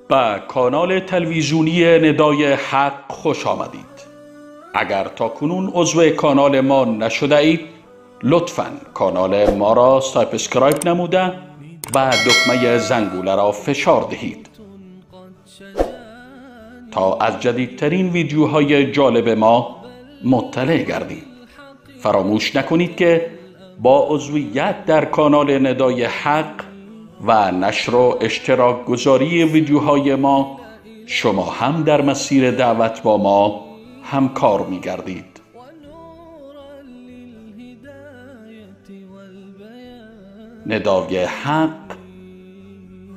به کانال تلویزیونی ندای حق خوش آمدید. اگر تا کنون عضو کانال ما نشده اید، لطفاً کانال ما را subscribe نموده و دکمه زنگوله را فشار دهید تا از جدیدترین ویدیوهای جالب ما مطلع گردید. فراموش نکنید که با عضویت در کانال ندای حق و نشر و اشتراک گذاری ویدیوهای ما، شما هم در مسیر دعوت با ما همکار می گردید. ندای حق،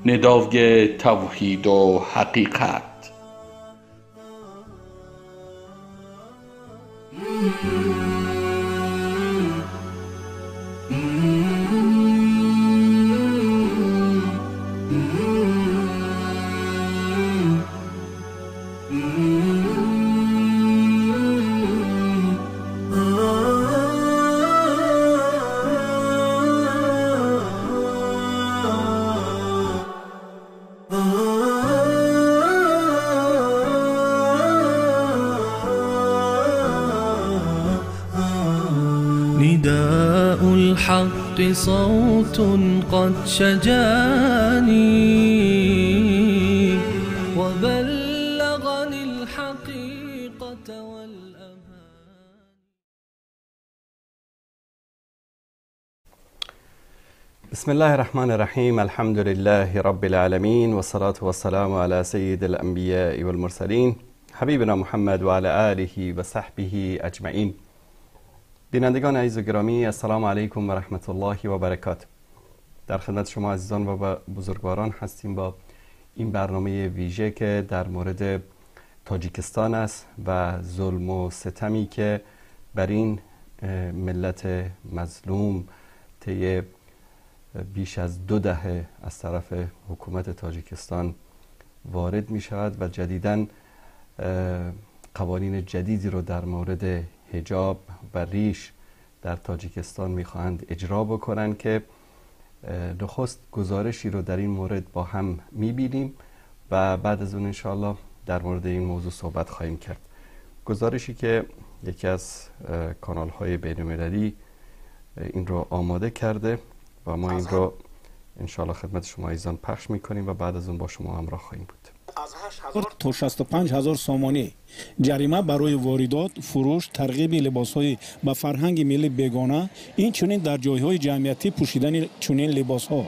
ندای توحید و حقیقت. نداء الحق صوت قد شجاني وبلغني الحقيقة والأمان. بسم الله الرحمن الرحيم. الحمد لله رب العالمين، والصلاة والسلام على سيد الأنبياء والمرسلين حبيبنا محمد وعلى آله وصحبه اجمعین. بینندگان عزیز و گرامی، السلام علیکم و رحمت الله و برکاته. در خدمت شما عزیزان و بزرگواران هستیم با این برنامه ویژه که در مورد تاجیکستان است و ظلم و ستمی که بر این ملت مظلوم طی بیش از 2 دهه از طرف حکومت تاجیکستان وارد می شود و جدیداً قوانین جدیدی رو در مورد حجاب و ریش در تاجیکستان میخواهند اجرا بکنن که نخست گزارشی رو در این مورد با هم میبینیم و بعد از اون انشاءالله در مورد این موضوع صحبت خواهیم کرد. گزارشی که یکی از کانال های بین المللی این رو آماده کرده و ما این رو انشاءالله خدمت شما عزیزان پخش میکنیم و بعد از اون با شما همراه خواهیم بود. تا 65,000 сомонӣ ҷарима барои воридот, фурӯш, тарғиби либосҳои ба фарҳанги миллӣ бегона, инчунин дар ҷойҳои ҷамъиятӣ пӯшидани чунин либосҳо.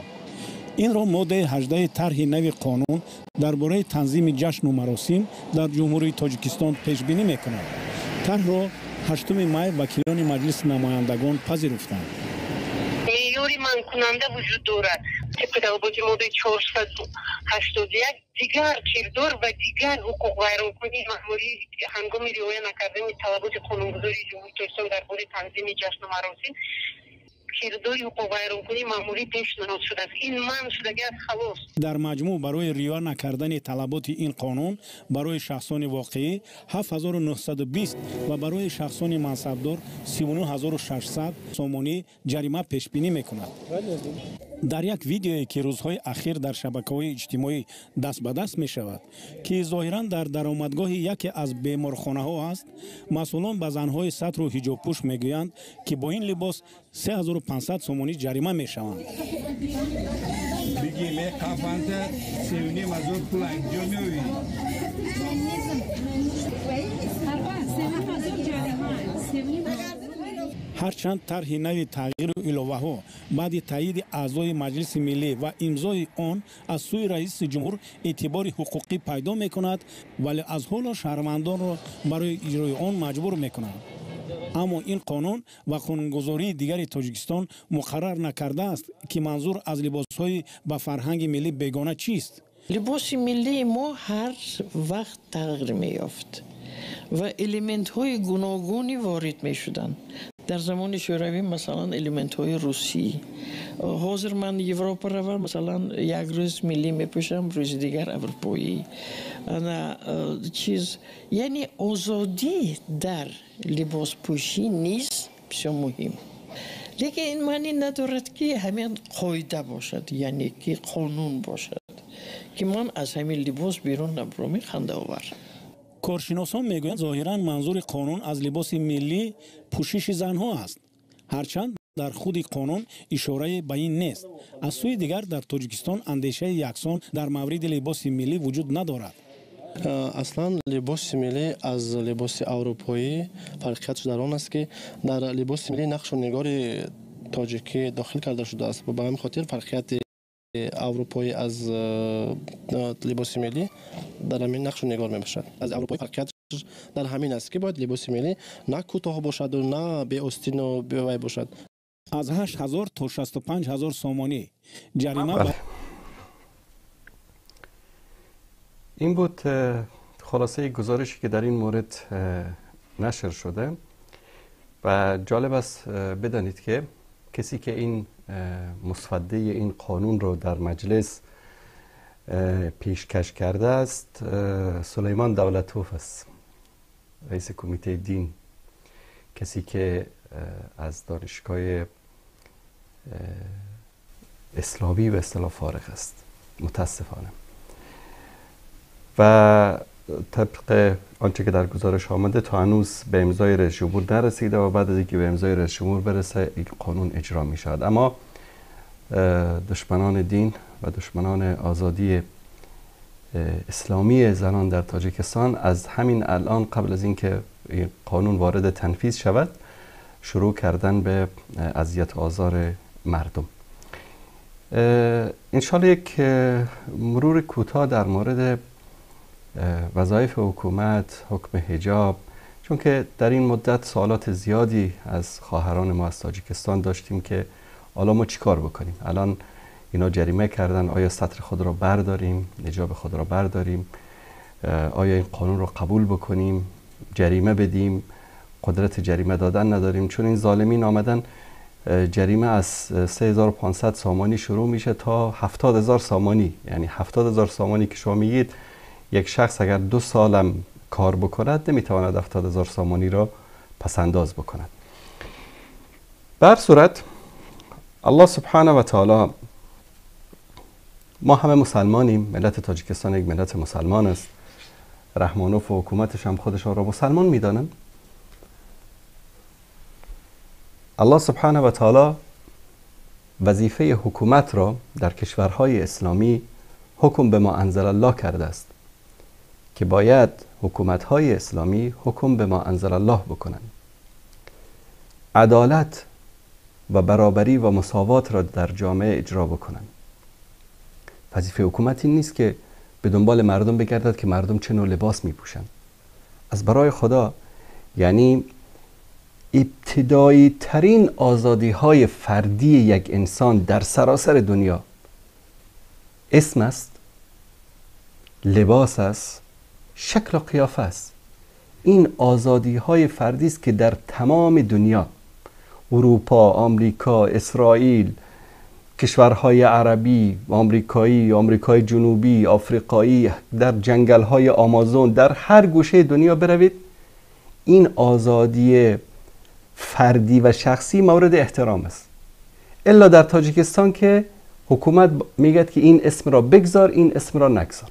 Инро моддаи 18 тарҳи нави қонун дар бораи танзими ҷашну маросим дар Ҷумҳурии Тоҷикистон пешбинӣ мекунад. Тарҳро 8 май вакилони Маҷлиси намояндагон пазируфтанд. Меъёри манъкунанда вуҷуд дорад. Тибқи талаботи моддаи 481 дигар кирдор ва дигар ҳуқуқвайронкунии маъмурӣ ҳангоми риоя накардани талаботи қонунгузории Ҷумҳурии Тоҷикистон дар бораи танзими ҷашну маросим, кирдори ҳуқуқвайронкунии маъмурӣ пешниҳод шудааст. Ин манъ шудагӣ аст, халос. Дар маҷмӯъ барои риоя накардани талаботи ин қонун барои шахсони воқеӣ 7920 ва барои шахсони мансабдор 39600 сомонӣ ҷарима пешбинӣ мекунад. Дар як видеое ки рӯзҳои ахир дар шабакаҳои иҷтимоӣ даст ба даст мешавад, ки зоҳиран дар даромадгоҳи яке аз беморхонаҳо аст, масъулон ба занҳои сатру ҳиҷобпӯш мегӯянд, ки бо ин либос 3500 сомонӣ ҷарима мешаванд. Ҳарчанд тарҳи нави тағйиру иловаҳо баъди таъйиди аъзои Маҷлиси миллӣ ва имзои он аз сӯи раиси ҷумҳур эътибори ҳуқуқӣ пайдо мекунад, вале аз ҳоло шаҳрвандонро барои иҷрои он маҷбур мекунанд. Аммо ин қонун ва қонунгузории дигари Тоҷикистон муқаррар накардааст, ки манзур аз либосҳои ба фарҳанги миллӣ бегона чист. Либоси миллии мо ҳар вақт тағйир меёфт ва элементҳои гуногунӣ ворид мешуданд. Дар замони Шӯравӣ масалан элементҳои русӣ. Ҳозир ман Европа равам, масалан як рӯз миллӣ мепӯшам, рӯзи дигар аврупоӣ. Ана чиз, яъне озодӣ дар либоспӯшӣ низ бисёр муҳим. Лекин ин маънӣ надорад, ки ҳамин қоида бошад, яъне ки қонун бошад. ки ман аз ҳамин либос берун набурам. Хандаовар. Коршиносон мегӯянд, зоҳиран манзури қонун аз либоси миллӣ пӯшиши занҳо аст, ҳарчанд дар худи қонун ишорае ба ин нест. Аз сӯи дигар, дар Тоҷикистон андешаи яксон дар мавриди либоси миллӣ вуҷуд надорад. Аслан либоси миллӣ аз либоси аврупоӣ фарқиятш дар он аст, ки дар либоси миллӣ нақшу нигори тоҷикӣ дохил карда шудааст. Ба ҳамин хотир фарқияти аврупоӣ аз либоси миллӣ дар ҳамин нақшу нигор мебошад. Аз аврупоӣ фарқиятш дар ҳамин аст, ки бояд либоси миллӣ на кӯтоҳ бошаду на беостину бевай бошад. Аз 8000 то 65 000 сомонӣ ҷарима. این بود خلاصه گزارشی که در این مورد نشر شده و جالب است بدانید که کسی که این مسوده این قانون رو در مجلس پیشکش کرده است، سلیمان دولتوف است، رئیس کمیته دین، کسی که از دانشگاه اسلامی به اصطلاح فارغ است متاسفانه. و طبق آنچه که در گزارش آمده، تا هنوز به امضای رئیس جمهور نرسیده و بعد از اینکه به امضای رئیس جمهور برسه، این قانون اجرا می شود. اما دشمنان دین و دشمنان آزادی اسلامی زنان در تاجیکستان از همین الان، قبل از اینکه این قانون وارد تنفیذ شود، شروع کردن به اذیت آزار مردم. انشالله یک مرور کوتاه در مورد وظایف حکومت، حکم حجاب، چون که در این مدت سوالات زیادی از خواهران ما از تاجیکستان داشتیم که حالا ما چیکار بکنیم؟ الان اینا جریمه کردن، آیا ستر خود را برداریم، حجاب خود را برداریم، آیا این قانون رو قبول بکنیم، جریمه بدیم؟ قدرت جریمه دادن نداریم، چون این ظالمین آمدن جریمه از 3500 سامانی شروع میشه تا 70,000 سامانی. یعنی 70,000 سامانی که شما میگید، یک شخص اگر 2 سالم کار بکند نمیتواند 70,000 سامانی را پس‌انداز بکند. به هر صورت، الله سبحانه و تعالی، ما همه مسلمانیم. ملت تاجیکستان یک ملت مسلمان است. رحمانوف و حکومتش هم خودشان را مسلمان میدانند. الله سبحانه و تعالی وظیفه حکومت را در کشورهای اسلامی حکم به ما انزل الله کرده است که باید حکومت‌های اسلامی حکم به ما انزل الله بکنند، عدالت و برابری و مساوات را در جامعه اجرا بکنند. وظیفه حکومت این نیست که به دنبال مردم بگردد که مردم چه نوع لباس میپوشند. از برای خدا، یعنی ابتدایی ترین آزادی های فردی یک انسان در سراسر دنیا اسم است، لباس است، شکل و قیافه است. این آزادی های فردی است که در تمام دنیا، اروپا، آمریکا، اسرائیل، کشورهای عربی، آمریکایی، آمریکای جنوبی، آفریقایی، در جنگل های آمازون، در هر گوشه دنیا بروید، این آزادی فردی و شخصی مورد احترام است، الا در تاجیکستان که حکومت میگه که این اسم را بگذار، این اسم را نگذار.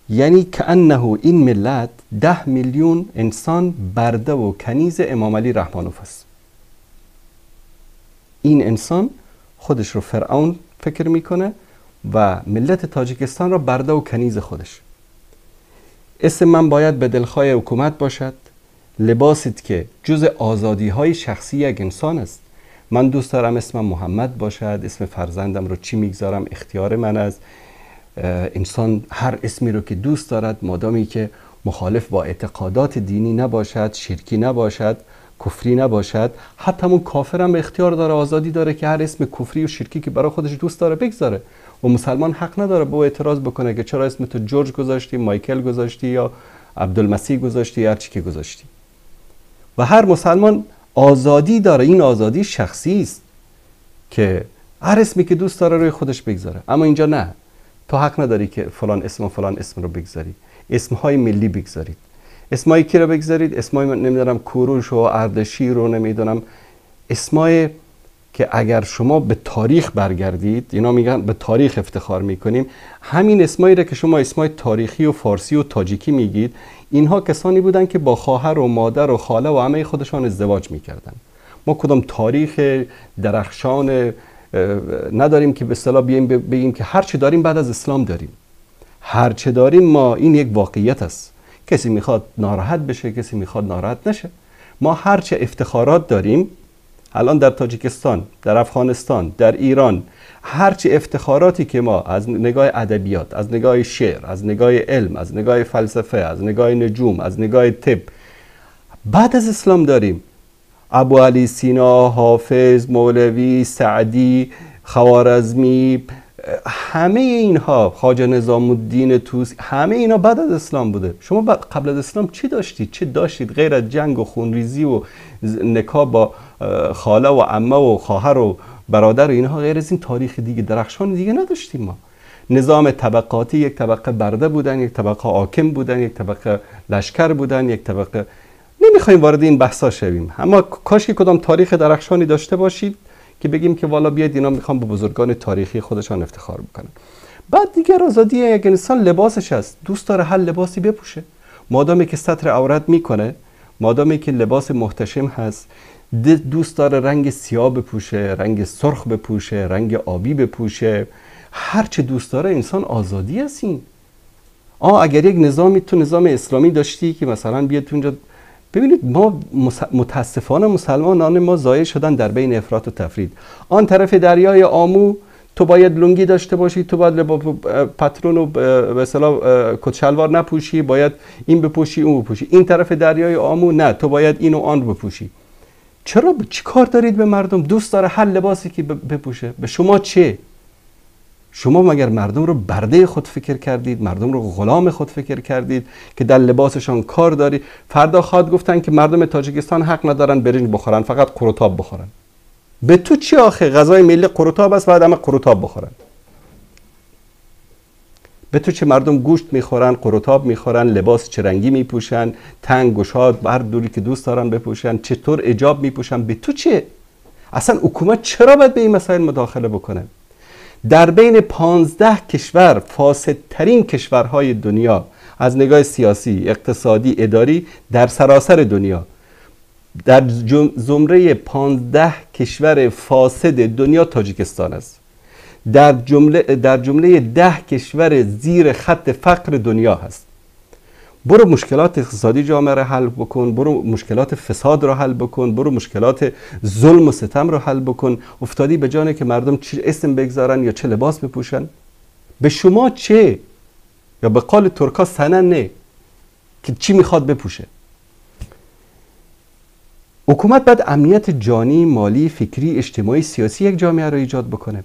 یعنی کأنه این ملت، 10 میلیون انسان، برده و کنیز امام علی رحمانوف است. این انسان خودش رو فرعون فکر میکنه و ملت تاجیکستان را برده و کنیز خودش. اسم من باید به دلخواه حکومت باشد، لباست که جز آزادی های شخصی یک انسان است. من دوست دارم اسمم محمد باشد، اسم فرزندم رو چی میگذارم اختیار من است. انسان هر اسمی رو که دوست دارد، مادامی که مخالف با اعتقادات دینی نباشد، شرکی نباشد، کفری نباشد. حتی همون کافر هم اختیار داره، آزادی داره که هر اسم کفری و شرکی که برای خودش دوست داره بگذاره و مسلمان حق نداره به او اعتراض بکنه که چرا اسم تو جورج گذاشتی، مایکل گذاشتی یا عبدالمسیح گذاشتی یا هر چی که گذاشتی. و هر مسلمان آزادی داره، این آزادی شخصی است که هر اسمی که دوست داره روی خودش بگذاره. اما اینجا نه، تو حق نداری که فلان اسم و فلان اسم رو بگذاری. اسمهای ملی بگذارید. اسمای کی رو بگذارید؟ اسمای نمیدونم کوروش و اردشیر رو، نمیدونم، اسمای که که اگر شما به تاریخ برگردید، اینا میگن به تاریخ افتخار میکنیم، همین اسمایی را که شما اسمای تاریخی و فارسی و تاجیکی میگید، اینها کسانی بودن که با خواهر و مادر و خاله و عمه خودشان ازدواج میکردن. ما کدام تاریخ درخشان نداریم که به اصطلاح بیایم بگیم که هر چه داریم بعد از اسلام داریم. هر چه داریم ما، این یک واقعیت است. کسی میخواد ناراحت بشه، کسی میخواد ناراحت نشه. ما هر چه افتخارات داریم الان در تاجیکستان، در افغانستان، در ایران، هر چه افتخاراتی که ما از نگاه ادبیات، از نگاه شعر، از نگاه علم، از نگاه فلسفه، از نگاه نجوم، از نگاه طب بعد از اسلام داریم، ابو علی سینا، حافظ، مولوی، سعدی، خوارزمی، همه اینها، خواجه نظام الدین طوسی، همه اینا بعد از اسلام بوده. شما قبل از اسلام چی داشتید؟ چه داشتید غیر از جنگ و خونریزی و نکاح با خاله و عمه و خواهر و برادر و اینها؟ غیر از این تاریخ دیگه درخشان دیگه نداشتیم ما. نظام طبقاتی، یک طبقه برده بودن، یک طبقه حاکم بودن، یک طبقه لشکر بودن، یک طبقه، نمیخوایم وارد این بحثا شویم، اما کاش که کدام تاریخ درخشانی داشته باشید که بگیم که والا بیاید اینا میخوان به بزرگان تاریخی خودشان افتخار بکنن. بعد دیگر آزادی یک انسان لباسش است، دوست داره هر لباسی بپوشه، مادامی که ستر عورت میکنه، مادامی که لباس محتشم هست، دوست داره رنگ سیاه بپوشه، رنگ سرخ بپوشه، رنگ آبی بپوشه، هر چه دوست داره انسان آزادی است. این اگر یک نظامی تو نظام اسلامی داشتی که مثلا بیاد تو اونجا، ببینید ما متاسفانه مسلمانان ما ضایع شدن در بین افراط و تفرید. آن طرف دریای آمو تو باید لنگی داشته باشی، تو باید پترون و به اصطلاح کت شلوار نپوشی، باید این بپوشی اون بپوشی. این طرف دریای آمو نه، تو باید این و آن بپوشی. چرا؟ چی کار دارید به مردم؟ دوست داره هر لباسی که بپوشه، به شما چه؟ شما مگر مردم رو برده خود فکر کردید؟ مردم رو غلام خود فکر کردید که در لباسشان کار داری؟ فردا خواد گفتن که مردم تاجیکستان حق ندارن برنج بخورن، فقط قروتاب بخورن. به تو چی آخه؟ غذای ملی قروتاب است، باید همه قروتاب بخورن. به تو چه مردم گوشت میخورن، قروتاب میخورن، لباس چه رنگی میپوشن، تنگ گشاد هر دوری که دوست دارن بپوشن، چطور اجاب میپوشن، به تو چه؟ اصلا حکومت چرا باید به این مسائل مداخله بکنه؟ در بین 15 کشور فاسدترین کشورهای دنیا از نگاه سیاسی، اقتصادی، اداری در سراسر دنیا، در زمره 15 کشور فاسد دنیا تاجیکستان است. در جمله 10 کشور زیر خط فقر دنیا هست. برو مشکلات اقتصادی جامعه را حل بکن، برو مشکلات فساد را حل بکن، برو مشکلات ظلم و ستم را حل بکن. افتادی به جانه که مردم چه اسم بگذارن یا چه لباس بپوشن؟ به شما چه؟ یا به قول ترکا سنه نه که چی میخواد بپوشه. حکومت باید امنیت جانی، مالی، فکری، اجتماعی، سیاسی یک جامعه را ایجاد بکنه.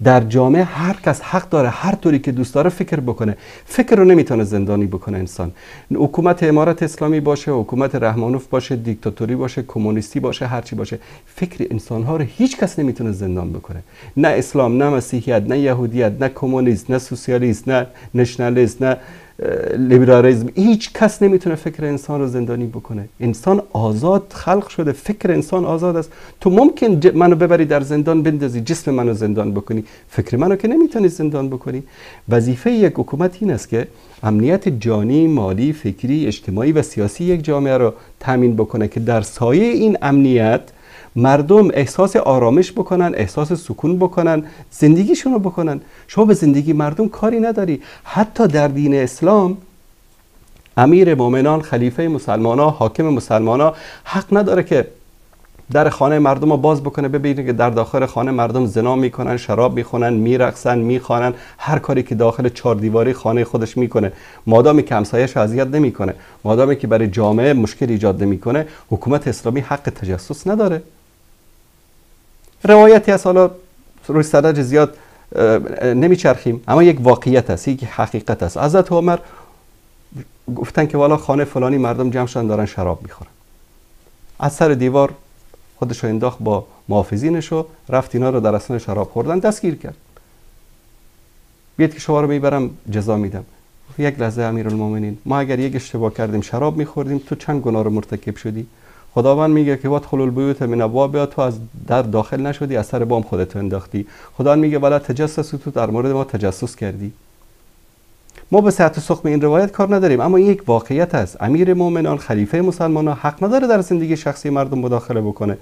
در جامعه هر کس حق داره هر طوری که دوست داره فکر بکنه. فکر رو نمیتونه زندانی بکنه انسان. حکومت امارت اسلامی باشه، حکومت رحمانوف باشه، دیکتاتوری باشه، کمونیستی باشه، هر چی باشه، فکر انسانها رو هیچ کس نمیتونه زندان بکنه. نه اسلام، نه مسیحیت، نه یهودیت، نه کمونیست، نه سوسیالیست، نه نشنالیست، نه لیبرالیسم، هیچ کس نمیتونه فکر انسان رو زندانی بکنه. انسان آزاد خلق شده، فکر انسان آزاد است. تو ممکن منو ببری در زندان بندازی، جسم منو زندان بکنی، فکر منو که نمیتونی زندان بکنی. وظیفه یک حکومت این است که امنیت جانی، مالی، فکری، اجتماعی و سیاسی یک جامعه رو تامین بکنه که در سایه این امنیت مردم احساس آرامش بکنن، احساس سکون بکنن، زندگیشون رو بکنن. شما به زندگی مردم کاری نداری. حتی در دین اسلام امیر مؤمنان، خلیفه مسلمانا، حاکم مسلمانا حق نداره که در خانه مردم رو باز بکنه، ببینه که در داخل خانه مردم زنا میکنن، شراب میخونن، میرقصن، میخوانن، هر کاری که داخل چهار دیواری خانه خودش میکنه، مادامی که همسایه‌اش اذیت نمیکنه، مادامی که برای جامعه مشکل ایجاد نمیکنه، حکومت اسلامی حق تجسس نداره. روایتی از حالا روی سرج زیاد نمیچرخیم، اما یک واقعیت است، یک حقیقت است. حضرت عمر گفتن که والا خانه فلانی مردم جمع شدن دارن شراب میخورن. از سر دیوار خودش رو انداخت با محافظینش و رفت اینا رو در اثر شراب خوردن دستگیر کرد. بیاد که شما رو میبرم جزا میدم. یک لحظه امیرالمومنین، ما اگر یک اشتباه کردیم شراب میخوردیم، تو چند گناه رو مرتکب شدی؟ خداوند میگه که وادخلوا البیوت من ابوابها، تو از در داخل نشدی، از سر بام خودت انداختی. خداوند میگه ولا تجسسوا، تو در مورد ما تجسس کردی. ما به صحت و سقم این روایت کار نداریم، اما این یک واقعیت است. امیر مؤمنان، خلیفه مسلمانان حق نداره در زندگی شخصی مردم مداخله بکنه.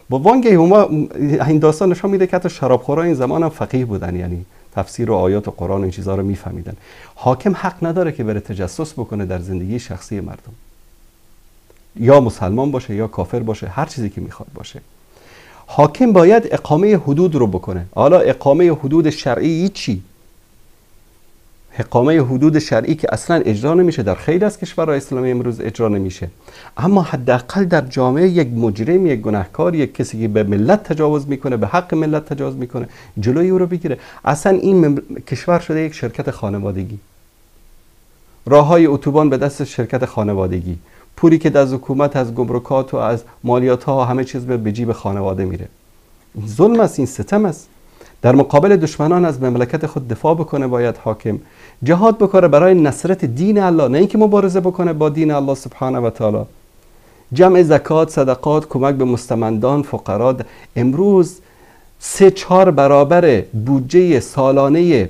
با وانگه هما این داستان نشان میده که حتی شرابخوران این زمان هم فقیه بودن، یعنی تفسیر و آیات و قرآن و این چیزها رو میفهمیدن. حاکم حق نداره که بره تجسس بکنه در زندگی شخصی مردم، یا مسلمان باشه یا کافر باشه، هر چیزی که میخواد باشه. حاکم باید اقامه حدود رو بکنه. حالا اقامه حدود شرعی چی؟ اقامه حدود شرعی که اصلا اجرا نمیشه، در خیلی از کشورهای اسلامی امروز اجرا نمیشه، اما حداقل در جامعه یک مجرم، یک گناهکار، یک کسی که به ملت تجاوز میکنه، به حق ملت تجاوز میکنه، جلوی او رو بگیره. اصلا این کشور شده یک شرکت خانوادگی، راههای اتوبان به دست شرکت خانوادگی، پولی که از حکومت، از گمرکات و از مالیات ها همه چیز به جیب خانواده میره. ظلم است، این ستم است. در مقابل دشمنان از مملکت خود دفاع بکنه باید حاکم، جهاد بکنه برای نصرت دین الله، نه اینکه مبارزه بکنه با دین الله سبحانه و تعالی. جمع زکات، صدقات، کمک به مستمندان، فقرا. امروز 3-4 برابر بودجه سالانه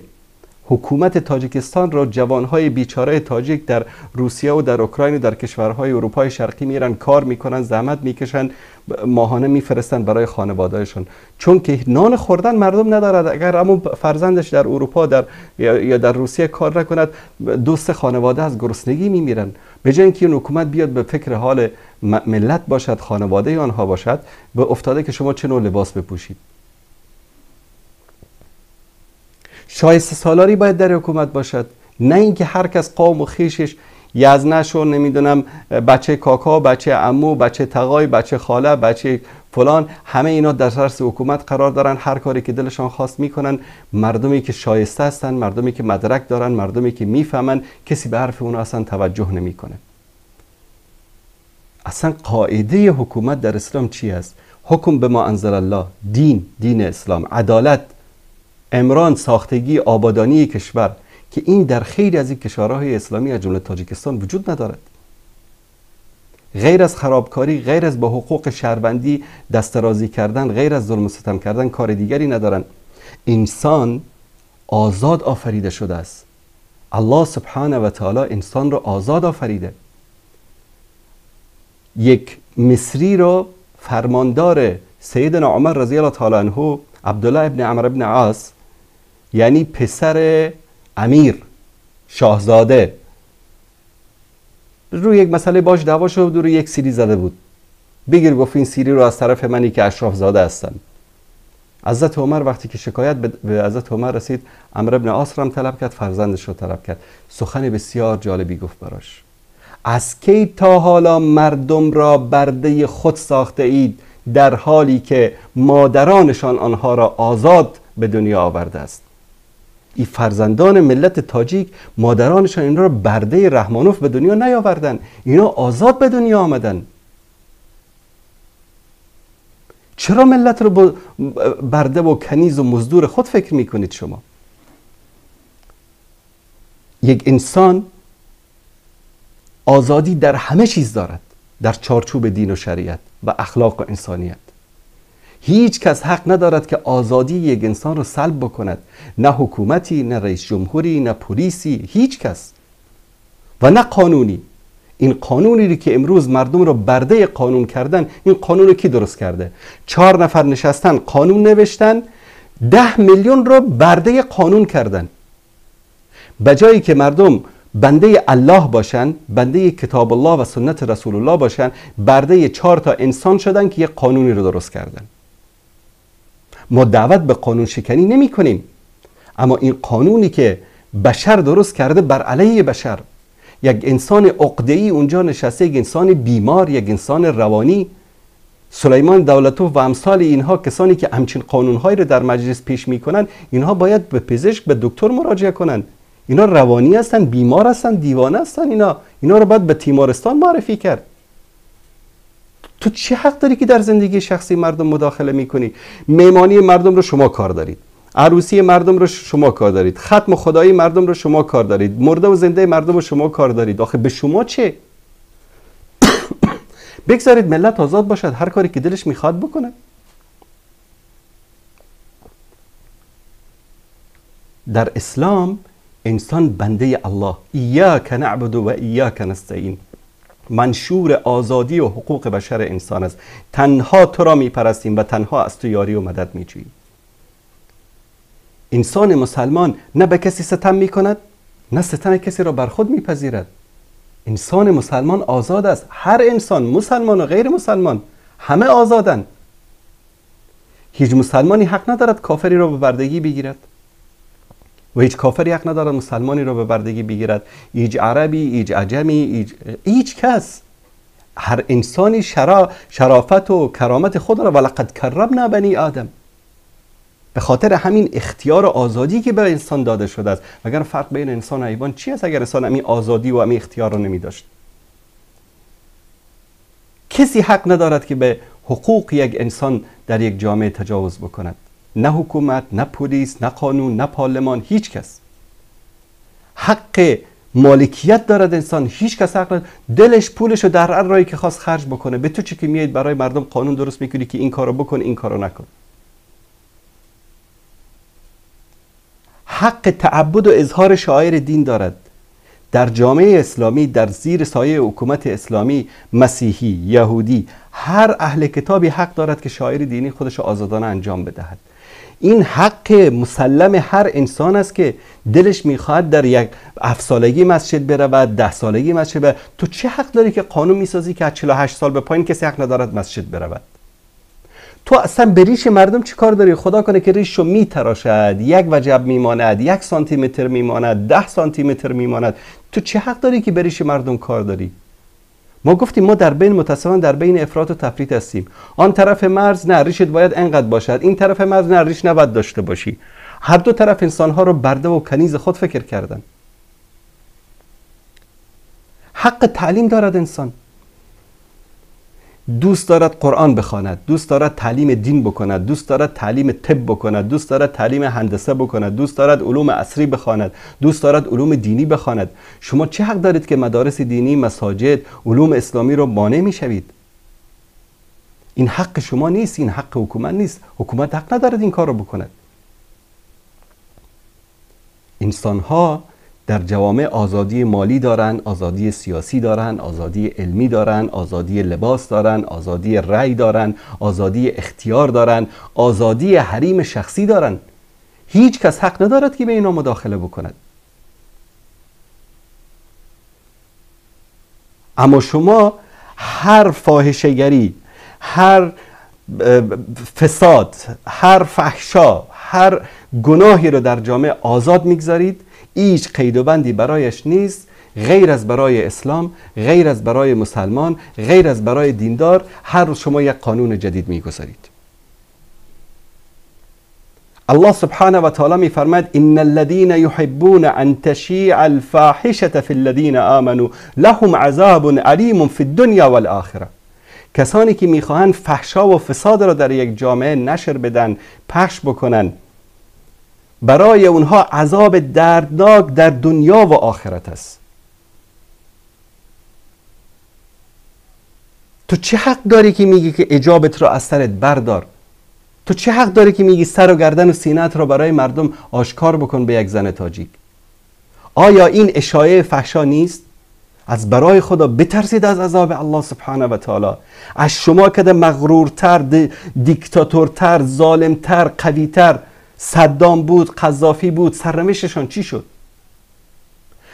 حکومت تاجیکستان را جوانهای بیچاره تاجیک در روسیه و در اوکراین و در کشورهای اروپای شرقی میرن، کار میکنن، زحمت میکشن، ماهانه میفرستن برای خانوادهشون، چون که نان خوردن مردم ندارد. اگر اما فرزندش در اروپا در یا در روسیه کار نکند، 2-3 خانواده از گرسنگی میمیرن. به جای اینکه این حکومت بیاد به فکر حال ملت باشد، خانواده آنها باشد، به افتاده که شما چه نوع لباس بپوشید. شایسته سالاری باید در حکومت باشد، نه اینکه هر کس قوم و خیشش یزنش و نمیدونم بچه کاکا، بچه عمو، بچه تقای، بچه خاله، بچه فلان، همه اینا در ترس حکومت قرار دارن، هر کاری که دلشان خواست میکنن. مردمی که شایسته هستن، مردمی که مدرک دارن، مردمی که میفهمن، کسی به حرف اونا اصلا توجه نمیکنه. اصلا قاعده حکومت در اسلام چی است؟ حکم به ما انزل الله، دین، دین اسلام، عدالت، عمران، ساختگی، آبادانی کشور، که این در خیلی از این کشورهای اسلامی از جمله تاجیکستان وجود ندارد. غیر از خرابکاری، غیر از با حقوق شهروندی دسترازی کردن، غیر از ظلم و ستم کردن کار دیگری ندارند. انسان آزاد آفریده شده است. الله سبحانه و تعالی انسان را آزاد آفریده. یک مصری را فرماندار سیدنا عمر رضی الله تعالی عنه، عبدالله ابن عمر ابن عاص، یعنی پسر امیر شاهزاده، روی یک مسئله باش دعوا شد و روی یک سیری زده بود. بگیر، گفت این سیری رو از طرف منی که اشراف زاده هستم. حضرت عمر وقتی که شکایت به حضرت عمر رسید، عمرو ابن عاص را طلب کرد، فرزندش رو طلب کرد. سخن بسیار جالبی گفت براش. از کی تا حالا مردم را برده خود ساخته اید، در حالی که مادرانشان آنها را آزاد به دنیا آورده است؟ این فرزندان ملت تاجیک، مادرانشان اینا را برده رحمانوف به دنیا نیاوردن، اینا آزاد به دنیا آمدن. چرا ملت رو برده و کنیز و مزدور خود فکر میکنید شما؟ یک انسان آزادی در همه چیز دارد، در چارچوب دین و شریعت و اخلاق و انسانیت. هیچ کس حق ندارد که آزادی یک انسان رو سلب بکند، نه حکومتی، نه رئیس جمهوری، نه پلیسی، هیچ کس، و نه قانونی. این قانونی که امروز مردم رو برده قانون کردن، این قانون رو کی درست کرده؟ 4 نفر نشستن قانون نوشتن، 10 میلیون رو برده قانون کردن. به جایی که مردم بنده الله باشن، بنده کتاب الله و سنت رسول الله باشن، برده 4 تا انسان شدن که یک قانونی رو درست کردن. ما دعوت به قانون شکنی نمی کنیم، اما این قانونی که بشر درست کرده بر علیه بشر، یک انسان عقده‌ای اونجا نشسته، یک انسان بیمار، یک انسان روانی، سلیمان دولتوف و امثال اینها، کسانی که همچین قانونهایی رو در مجلس پیش میکنن، اینها باید به پزشک، به دکتر مراجعه کنن. اینا روانی هستن، بیمار هستن، دیوانه هستن. اینا رو باید به تیمارستان معرفی کرد. تو چه حق داری که در زندگی شخصی مردم مداخله میکنی؟ میمانی مردم رو شما کار دارید، عروسی مردم رو شما کار دارید، ختم خدایی مردم رو شما کار دارید، مرده و زنده مردم رو شما کار دارید. آخه به شما چه؟ بگذارید ملت آزاد باشد، هر کاری که دلش میخواد بکنه. در اسلام انسان بنده الله، ایاک نعبد و ایاک نستعین، منشور آزادی و حقوق بشر انسان است. تنها تو را میپرستیم و تنها از تو یاری و مدد میجوییم. انسان مسلمان نه به کسی ستم میکند، نه ستم کسی را بر خود میپذیرد. انسان مسلمان آزاد است. هر انسان، مسلمان و غیر مسلمان، همه آزادند. هیچ مسلمانی حق ندارد کافری را به بردگی بگیرد و هیچ کافری حق ندارد مسلمانی را به بردگی بگیرد. هیچ عربی، هیچ عجمی، هیچ کس. هر انسانی شرافت و کرامت خود را، ولقد کرمنا بنی آدم، به خاطر همین اختیار و آزادی که به انسان داده شده است. مگر فرق بین انسان و حیوان چی است اگر انسان همین آزادی و همین اختیار را نمی داشت؟ کسی حق ندارد که به حقوق یک انسان در یک جامعه تجاوز بکند. نه حکومت، نه پلیس، نه قانون، نه پارلمان، هیچ کس. حق مالکیت دارد انسان، هیچ کس حق ندارد دلش پولش رو در هر راهی که خواست خرج بکنه. به تو چه که میایید برای مردم قانون درست میکنی که این کارو بکن، این کارو نکن. حق تعبد و اظهار شعائر دین دارد. در جامعه اسلامی، در زیر سایه حکومت اسلامی، مسیحی، یهودی، هر اهل کتابی حق دارد که شعائر دینی خودش آزادانه انجام بدهد. این حق مسلم هر انسان است که دلش میخواهد در یک 7 سالگی مسجد برود، 10 سالگی مسجد برود. تو چه حق داری که قانون میسازی که از 48 سال به پایین کسی حق ندارد مسجد برود؟ تو اصلا به ریش مردم چی کار داری؟ خدا کنه که ریشو میتراشد، 1 وجب میماند، 1 سانتی متر میماند، 10 سانتی متر میماند. تو چه حق داری که به ریش مردم کار داری؟ ما گفتیم ما در بین، متاسفانه در بین افراط و تفریط هستیم. آن طرف مرز نه ریشت باید انقدر باشد، این طرف مرز نه ریش نباید داشته باشی. هر دو طرف انسانها رو برده و کنیز خود فکر کردن. حق تعلیم دارد انسان. دوست دارد قرآن بخواند، دوست دارد تعلیم دین بکند، دوست دارد تعلیم طب بکند، دوست دارد تعلیم هندسه بکند، دوست دارد علوم عصری بخواند، دوست دارد علوم دینی بخواند. شما چه حق دارید که مدارس دینی، مساجد، علوم اسلامی رو مانع میشوید؟ این حق شما نیست، این حق حکومت نیست. حکومت حق ندارد این کار رو بکند. انسان ها در جوامع آزادی مالی دارن، آزادی سیاسی دارن، آزادی علمی دارن، آزادی لباس دارن، آزادی رأی دارن، آزادی اختیار دارن، آزادی حریم شخصی دارن. هیچ کس حق ندارد که به اینا مداخله بکند. اما شما هر فاحشه‌گری، هر فساد، هر فحشا، هر گناهی رو در جامعه آزاد میگذارید. هیچ قید و بندی برایش نیست غیر از برای اسلام، غیر از برای مسلمان، غیر از برای دیندار. هر روز شما یک قانون جدید میگذارید. الله سبحانه و تعالی میفرماید ان الذين يحبون ان تشيع الفاحشه في الذين آمنوا لهم عذاب علیم فی الدنیا والآخره. کسانی که میخواهند فحشا و فساد را در یک جامعه نشر بدن، پخش بکنن، برای اونها عذاب دردناک در دنیا و آخرت است. تو چه حق داری که میگی که اجابت را از سرت بردار؟ تو چه حق داری که میگی سر و گردن و سینه‌ات را برای مردم آشکار بکن به یک زن تاجیک؟ آیا این اشاعه فحشا نیست؟ از برای خدا بترسید از عذاب الله سبحانه و تعالی. از شما که مغرورتر، دیکتاتورتر، ظالمتر، قویتر صدام بود، قذافی بود، سرنوشتشان چی شد؟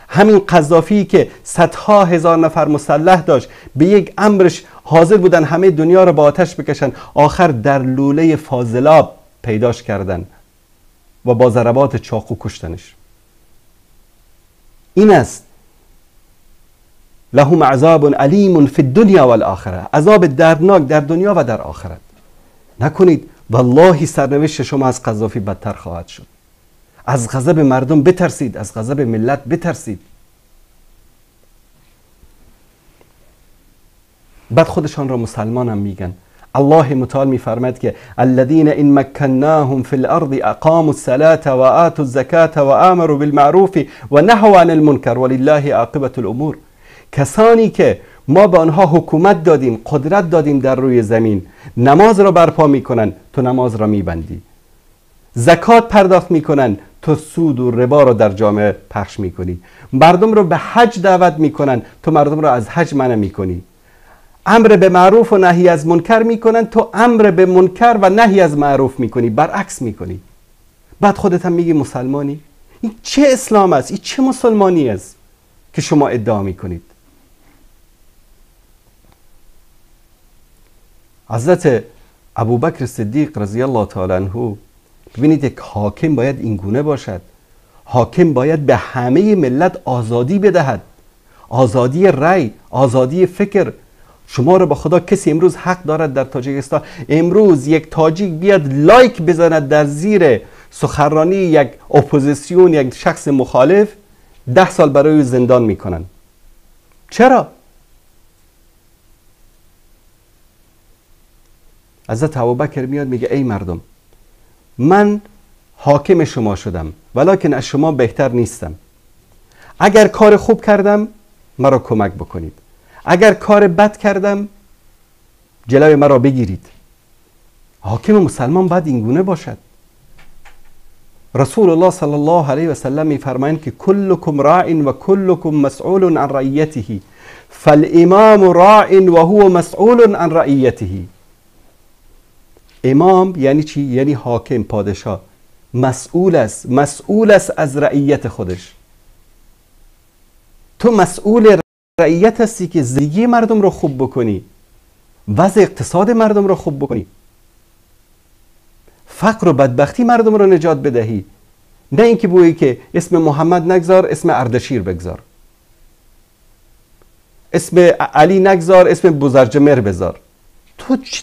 همین قذافی که صدها هزار نفر مسلح داشت، به یک امرش حاضر بودن همه دنیا رو با آتش بکشن، آخر در لوله فاضلاب پیداش کردن و با ضربات چاقو کشتنش. این است لهم عذاب علیم فی الدنیا والآخره، عذاب دردناک در دنیا و در آخرت. نکنید، والله سرنوشت شما از قذافی بدتر خواهد شد. از غضب مردم بترسید، از غضب ملت بترسید. بعد خودشان را مسلمان هم میگن. الله متعال میفرماید که الذین ان مکناهم فی الارض اقاموا الصلاة و آتوا الزکاة و آمروا بالمعروف و نهوا عن المنکر ولله عاقبة الامور. کسانی که ما به آنها حکومت دادیم، قدرت دادیم در روی زمین، نماز را برپا میکنن، تو نماز را میبندی. زکات پرداخت میکنن، تو سود و ربا را در جامعه پخش میکنی. مردم رو به حج دعوت میکنن، تو مردم رو از حج منع میکنی. امر به معروف و نهی از منکر میکنن، تو امر به منکر و نهی از معروف میکنی، برعکس میکنی. بعد خودت هم میگی مسلمانی؟ این چه اسلام است؟ این چه مسلمانی است که شما ادعا میکنید؟ حضرت ابوبکر صدیق رضی الله تعالی عنه، ببینید یک حاکم باید اینگونه باشد. حاکم باید به همه ملت آزادی بدهد، آزادی رأی، آزادی فکر. شما رو به خدا کسی امروز حق دارد در تاجیکستان امروز یک تاجیک بیاد لایک بزند در زیر سخنرانی یک اپوزیسیون، یک شخص مخالف، 10 سال برای زندان میکنن. چرا؟ حضرت ابوبکر میاد میگه ای مردم، من حاکم شما شدم ولیکن از شما بهتر نیستم. اگر کار خوب کردم مرا کمک بکنید، اگر کار بد کردم جلوی مرا بگیرید. حاکم مسلمان باید اینگونه باشد. رسول الله صلی الله علیه و سلم میفرمایند که کلکم راع و کلکم مسئول عن رعیته فالامام راع و هو مسئول عن رعیته. امام یعنی چی؟ یعنی حاکم، پادشاه، مسئول است، مسئول است از رعیت خودش. تو مسئول رعیت هستی که زندگی مردم رو خوب بکنی، وضع اقتصاد مردم رو خوب بکنی، فقر و بدبختی مردم رو نجات بدهی، نه اینکه بگویی که اسم محمد نگذار اسم اردشیر بگذار، اسم علی نگذار اسم بزرجمهر بذار.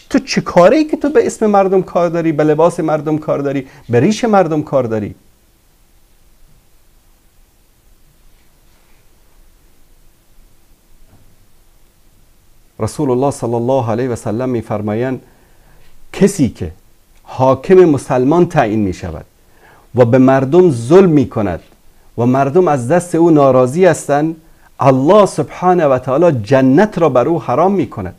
تو چه کاری که تو به اسم مردم کار داری، به لباس مردم کار داری، به ریش مردم کار داری؟ رسول الله صلی الله علیه و سلم میفرمایند کسی که حاکم مسلمان تعیین می شود و به مردم ظلم می کند و مردم از دست او ناراضی هستند، الله سبحانه و تعالی جنت را بر او حرام می کند،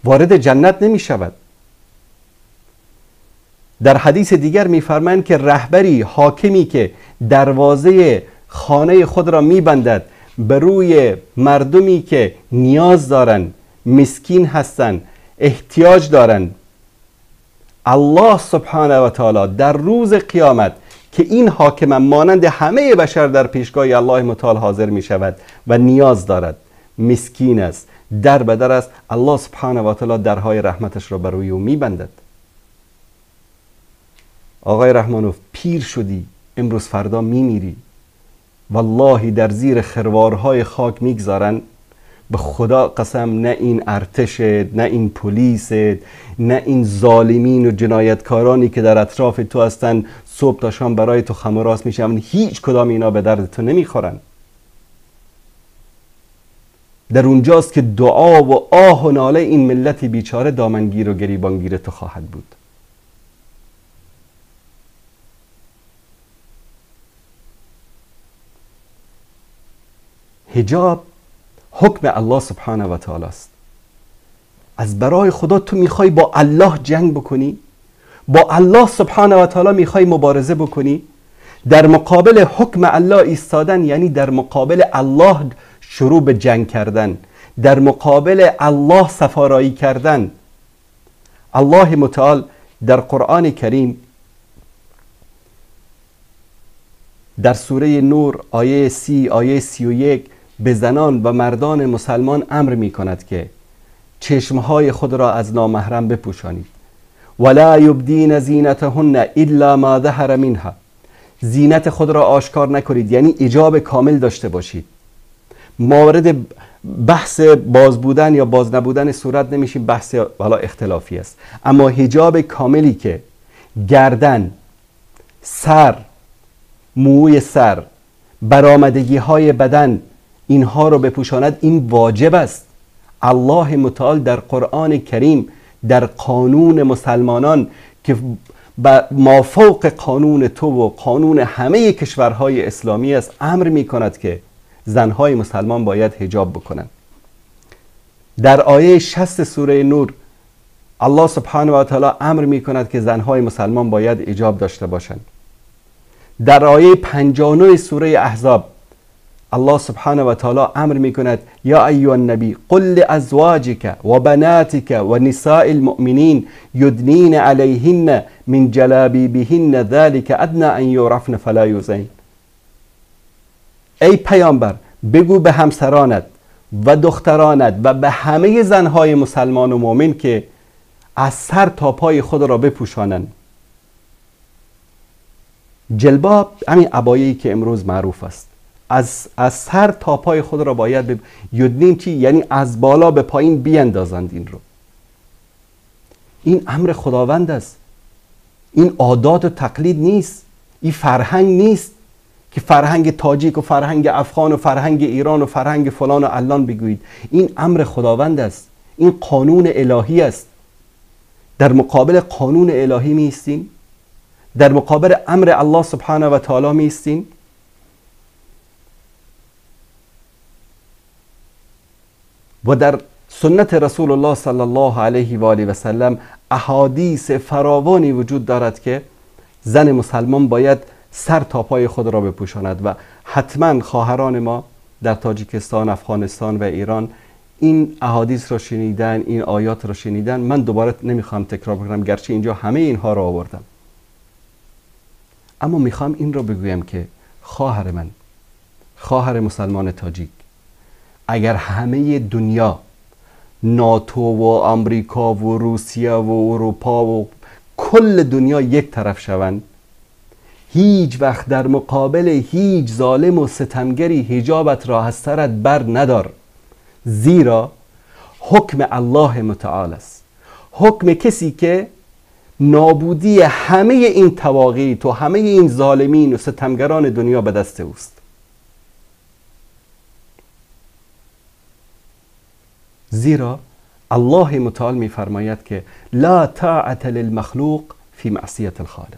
وارد جنت نمی شود. در حدیث دیگر می فرمایند که رهبری، حاکمی که دروازه خانه خود را می بندد به روی مردمی که نیاز دارند، مسکین هستند، احتیاج دارند، الله سبحانه و تعالی در روز قیامت که این حاکم مانند همه بشر در پیشگاه الله متعال حاضر می شود و نیاز دارد، مسکین است، در به در است، الله سبحانه و تعالی درهای رحمتش را بر روی او می بندد. آقای رحمانوف، پیر شدی، امروز فردا می میری، والله در زیر خروارهای خاک میگذارن. به خدا قسم، نه این ارتشت، نه این پلیست، نه این ظالمین و جنایتکارانی که در اطراف تو هستن صبح تا شام برای تو خم و راست میشن، هیچ کدام اینا به درد تو نمیخورن. در اونجاست که دعا و آه و ناله این ملت بیچاره دامنگیر و گریبانگیر تو خواهد بود. حجاب حکم الله سبحانه و تعالی است. از برای خدا تو میخوای با الله جنگ بکنی، با الله سبحانه و تعالی میخوای مبارزه بکنی، در مقابل حکم الله ایستادن یعنی در مقابل الله شروع به جنگ کردن، در مقابل الله سفارایی کردن. الله متعال در قرآن کریم در سوره نور آیه 30 آیه 31 به زنان و مردان مسلمان امر می کند که چشمهای خود را از نامحرم بپوشانید. ولا یبدین زینتهن الا ما ظهر منها. زینت خود را آشکار نکنید، یعنی ایجاب کامل داشته باشید. مورد بحث باز بودن یا باز نبودن صورت نمیشیم، بحث حالا اختلافی است، اما حجاب کاملی که گردن، سر، موی سر، برآمدگی های بدن، اینها رو بپوشاند، این واجب است. الله متعال در قرآن کریم، در قانون مسلمانان که ما فوق قانون تو و قانون همه کشورهای اسلامی است، امر می کند که زنهای مسلمان باید حجاب بکنند. در آیه 60 سوره نور الله سبحانه و تعالی امر می کند که زنهای مسلمان باید حجاب داشته باشند. در آیه 59 سوره احزاب الله سبحانه و تعالی امر می کند یا ایها النبی قل لازواجک و بناتک و نساء المؤمنین یدنین علیهن من جلابیبهن ذلک ادنی ان یعرفن فلا یؤذین. ای پیامبر بگو به همسرانت و دخترانت و به همه زنهای مسلمان و مؤمن که از سر تا پای خود را بپوشانند. جلباب همین عبایه‌ای که امروز معروف است، از سر تا پای خود را باید یدنین چی؟ یعنی از بالا به پایین بیندازند این رو. این امر خداوند است، این عادات و تقلید نیست، این فرهنگ نیست که فرهنگ تاجیک و فرهنگ افغان و فرهنگ ایران و فرهنگ فلان و علان بگویید. این امر خداوند است، این قانون الهی است. در مقابل قانون الهی می ایستین، در مقابل امر الله سبحانه و تعالی می ایستین. و در سنت رسول الله صلی الله علیه و آله و سلم احادیث فراوانی وجود دارد که زن مسلمان باید سر تا پای خود را بپوشاند و حتما خواهران ما در تاجیکستان، افغانستان و ایران این احادیث را شنیدن، این آیات را شنیدن. من دوباره نمیخوام تکرار بکنم، گرچه اینجا همه اینها را آوردم، اما میخوام این را بگویم که خواهر من، خواهر مسلمان تاجیک، اگر همه دنیا، ناتو و آمریکا و روسیه و اروپا و کل دنیا یک طرف شوند، هیچ وقت در مقابل هیچ ظالم و ستمگری حجابت را از سرت بر ندار، زیرا حکم الله متعال است. حکم کسی که نابودی همه این طواغیت و همه این ظالمین و ستمگران دنیا به دست اوست. زیرا الله متعال می‌فرماید که لا طاعة للمخلوق فی معصیت الخالق.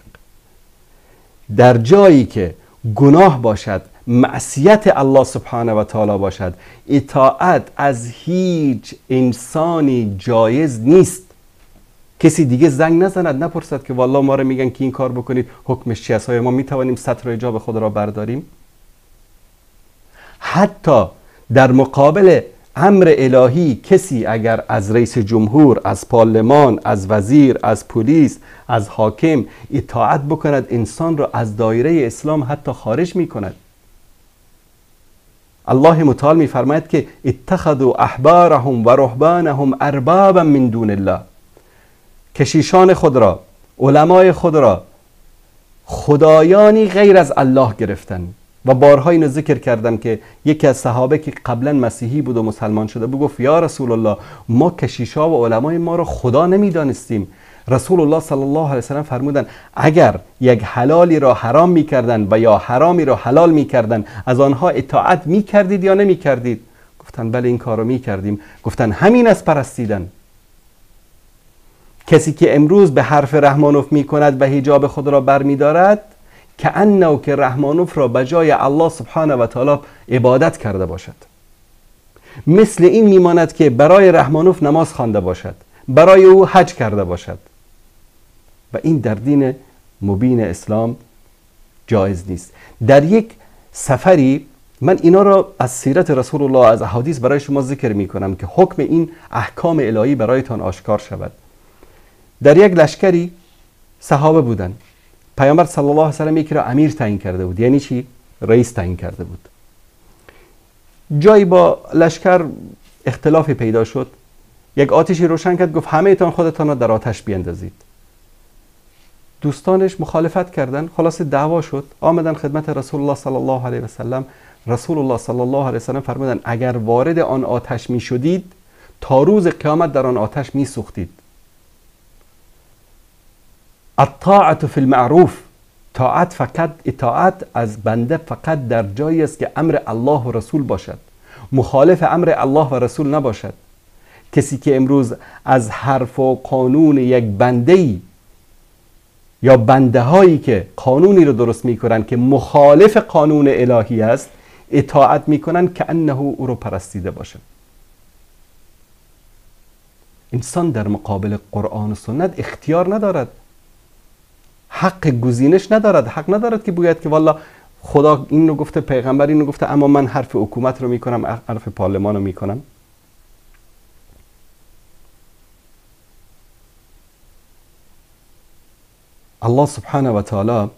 در جایی که گناه باشد، معصیت الله سبحانه و تعالی باشد، اطاعت از هیچ انسانی جایز نیست. کسی دیگه زنگ نزند نپرسد که والله ما رو میگن که این کار بکنید، حکمش چی است؟ ما میتوانیم ستر و حجاب خود را برداریم؟ حتی در مقابل امر الهی کسی اگر از رئیس جمهور، از پارلمان، از وزیر، از پلیس، از حاکم اطاعت بکند، انسان را از دایره اسلام حتی خارج می کند. الله متعال می فرماید که اتخذوا احبارهم و رهبانهم اربابا من دون الله. کشیشان خود را، علمای خود را خدایانی غیر از الله گرفتن. و بارها اینو ذکر کردم که یکی از صحابه که قبلا مسیحی بود و مسلمان شده بود گفت یا رسول الله، ما کشیشا و علمای ما رو خدا نمیدانستیم. رسول الله صلی الله علیه وسلم فرمودن اگر یک حلالی را حرام میکردن و یا حرامی را حلال میکردن، از آنها اطاعت میکردید یا نمیکردید؟ گفتن بله، این کار رو میکردیم. گفتن همین از پرستیدن. کسی که امروز به حرف رحمانوف میکند و حجاب خود را برمیدارد، که انه که رحمانوف را به جای الله سبحانه و تعالی عبادت کرده باشد. مثل این میماند که برای رحمانوف نماز خوانده باشد، برای او حج کرده باشد. و این در دین مبین اسلام جایز نیست. در یک سفری، من اینا را از سیرت رسول الله، از احادیث برای شما ذکر میکنم که حکم این احکام الهی برایتان آشکار شود. در یک لشکری صحابه بودند. پیامبر صلی الله علیه و سلم یکی را امیر تعیین کرده بود. یعنی چی؟ رئیس تعیین کرده بود. جایی با لشکر اختلافی پیدا شد، یک آتشی روشن کرد، گفت همه تان خودتان را در آتش بیندازید. دوستانش مخالفت کردند، خلاص دعوا شد. آمدن خدمت رسول الله صلی الله علیه و سلم. رسول الله صلی الله علیه و سلم فرمودند اگر وارد آن آتش می شدید تا روز قیامت در آن آتش می سوختید. الطاعة فی المعروف، طاعت فقط، اطاعت از بنده فقط در جایی است که امر الله و رسول باشد، مخالف امر الله و رسول نباشد. کسی که امروز از حرف و قانون یک بنده‌ای یا بنده هایی که قانونی رو درست میکنن که مخالف قانون الهی است اطاعت میکنن، که انه او رو پرستیده باشه. انسان در مقابل قرآن و سنت اختیار ندارد، حق گزینش ندارد، حق ندارد که بگوید که والله خدا این رو گفته، پیغمبر این رو گفته، اما من حرف حکومت رو میکنم، حرف پارلمان رو میکنم. الله سبحانه و تعالی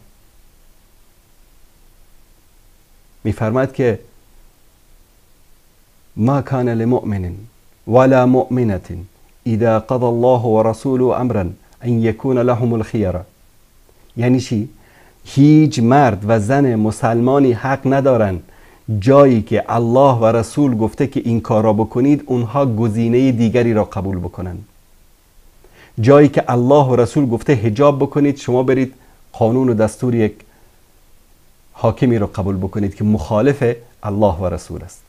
میفرماید که ما کان لمؤمن ولا مؤمنة اذا قضى الله ورسوله امرا ان يكون لهم الخيره. یعنی چی؟ هیچ مرد و زن مسلمانی حق ندارن جایی که الله و رسول گفته که این کار را بکنید اونها گزینه دیگری را قبول بکنن. جایی که الله و رسول گفته حجاب بکنید، شما برید قانون و دستور یک حاکمی را قبول بکنید که مخالف الله و رسول است.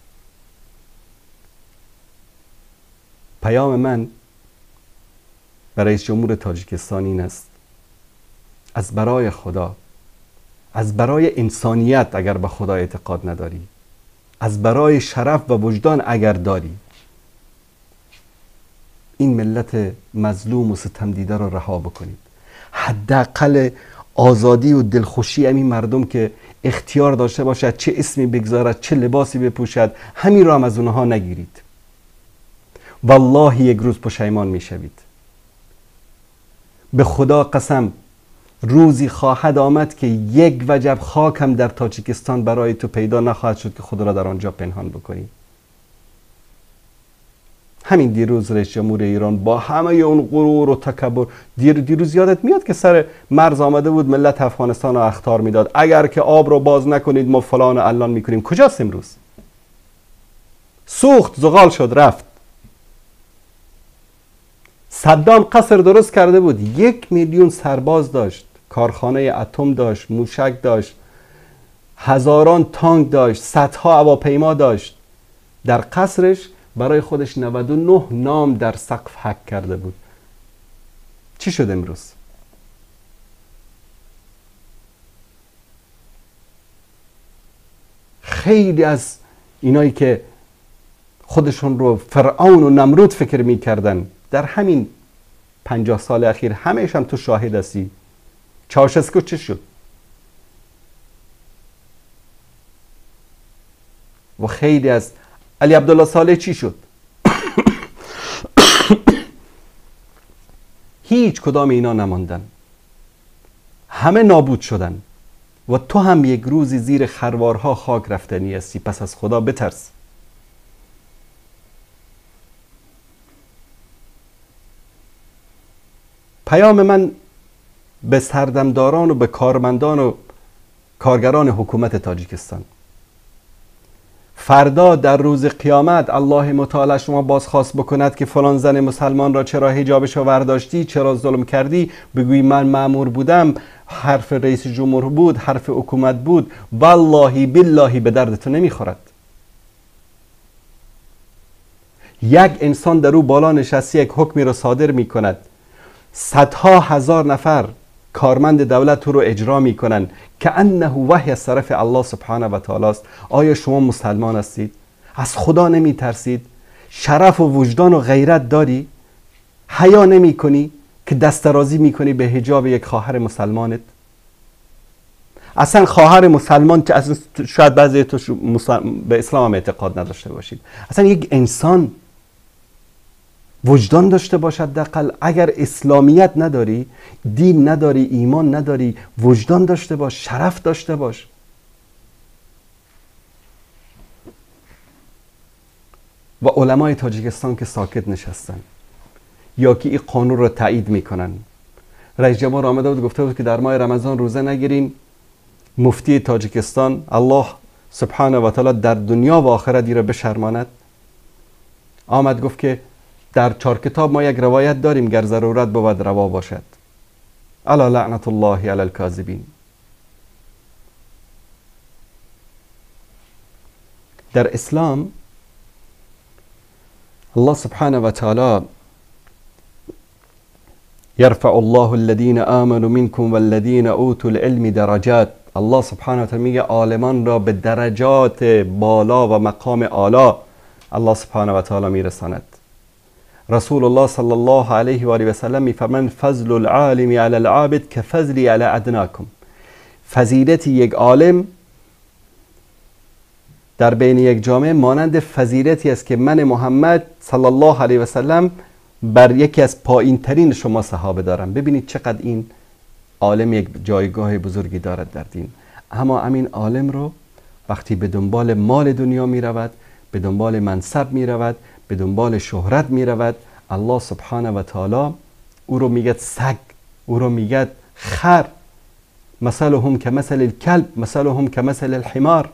پیام من برای رئیس جمهور تاجیکستان این است: از برای خدا، از برای انسانیت اگر به خدا اعتقاد نداری، از برای شرف و وجدان اگر داری، این ملت مظلوم و ستم دیده را رها بکنید. حداقل آزادی و دلخوشی همین مردم که اختیار داشته باشد چه اسمی بگذارد، چه لباسی بپوشد، همین را هم از اونها نگیرید. والله یک روز پشیمان میشوید. به خدا قسم روزی خواهد آمد که یک وجب خاک هم در تاجیکستان برای تو پیدا نخواهد شد که خود را در آنجا پنهان بکنی. همین دیروز رئیس جمهور ایران با همه اون غرور و تکبر، دیروز یادت میاد که سر مرز آمده بود ملت افغانستان رو اخطار میداد اگر که آب رو باز نکنید ما فلان و علان میکنیم. کجاست امروز؟ سوخت، زغال شد، رفت. صدام قصر درست کرده بود، 1 میلیون سرباز داشت، کارخانه اتم داشت، موشک داشت، هزاران تانک داشت، صدها هواپیما داشت. در قصرش برای خودش 99 نام در سقف حک کرده بود. چی شد امروز؟ خیلی از اینایی که خودشون رو فرعون و نمرود فکر میکردن در همین 50 سال اخیر، همه‌ش هم تو شاهد هستی. چاوشسکو چه شد؟ و خیلی از علی عبدالله صالح چی شد؟ هیچ کدام اینا نماندن، همه نابود شدن و تو هم یک روزی زیر خروارها خاک رفتنی هستی. پس از خدا بترس. پیام من به سردمداران و به کارمندان و کارگران حکومت تاجیکستان: فردا در روز قیامت الله متعال شما بازخواست بکند که فلان زن مسلمان را چرا حجابش رو ورداشتی، چرا ظلم کردی، بگویی من مأمور بودم، حرف رئیس جمهور بود، حرف حکومت بود، والله بالله به درد تو نمیخورد. یک انسان در او بالا نشسته یک حکمی را صادر میکند، صدها هزار نفر کارمند دولت رو اجرا میکنن که انه وحی از طرف الله سبحانه و تعالی است. آیا شما مسلمان هستید؟ از خدا نمیترسید؟ شرف و وجدان و غیرت داری؟ حیا نمیکنی که دست درازی میکنی به حجاب یک خواهر مسلمانت؟ اصلا خواهر مسلمان که اصلا شاید بعضی تو به اسلام هم اعتقاد نداشته باشید، اصلا یک انسان وجدان داشته باشد دقل. اگر اسلامیت نداری، دین نداری، ایمان نداری، وجدان داشته باش، شرف داشته باش. و علمای تاجیکستان که ساکت نشستن یا که این قانون رو تایید میکنن. رئیس جمهور آمده بود گفته بود که در ماه رمضان روزه نگیرین. مفتی تاجیکستان، الله سبحانه و تعالی در دنیا و آخرت را بشرماند، آمد گفت که در 4 کتاب ما یک روایت داریم گر ضرورت بود روا باشد. الا لعنت الله علی الکاذبین. در اسلام الله سبحانه و تعالی یرفع الله الذین آمنوا منکم والذین اوتوا العلم درجات. الله سبحانه و تعالی میگه عالمان را به درجات بالا و مقام اعلی الله سبحانه و تعالی میرساند. رسول الله صلی الله علیه و آله و سلم میفرمایند فضل العالم علی العابد کفضلی علی ادناکم. فضیلت یک عالم در بین یک جامعه مانند فضیلتی است که من محمد صلی الله علیه و سلم بر یکی از پایین ترین شما صحابه دارم. ببینید چقدر این عالم یک جایگاه بزرگی دارد در دین. اما همین عالم رو وقتی به دنبال مال دنیا می رود، به دنبال منصب می رود، به دنبال شهرت می رود، الله سبحانه و تعالی او رو میگه سگ، او رو میگه خر. مثلهم کمثل الکلب، مثلهم کمثل الحمار.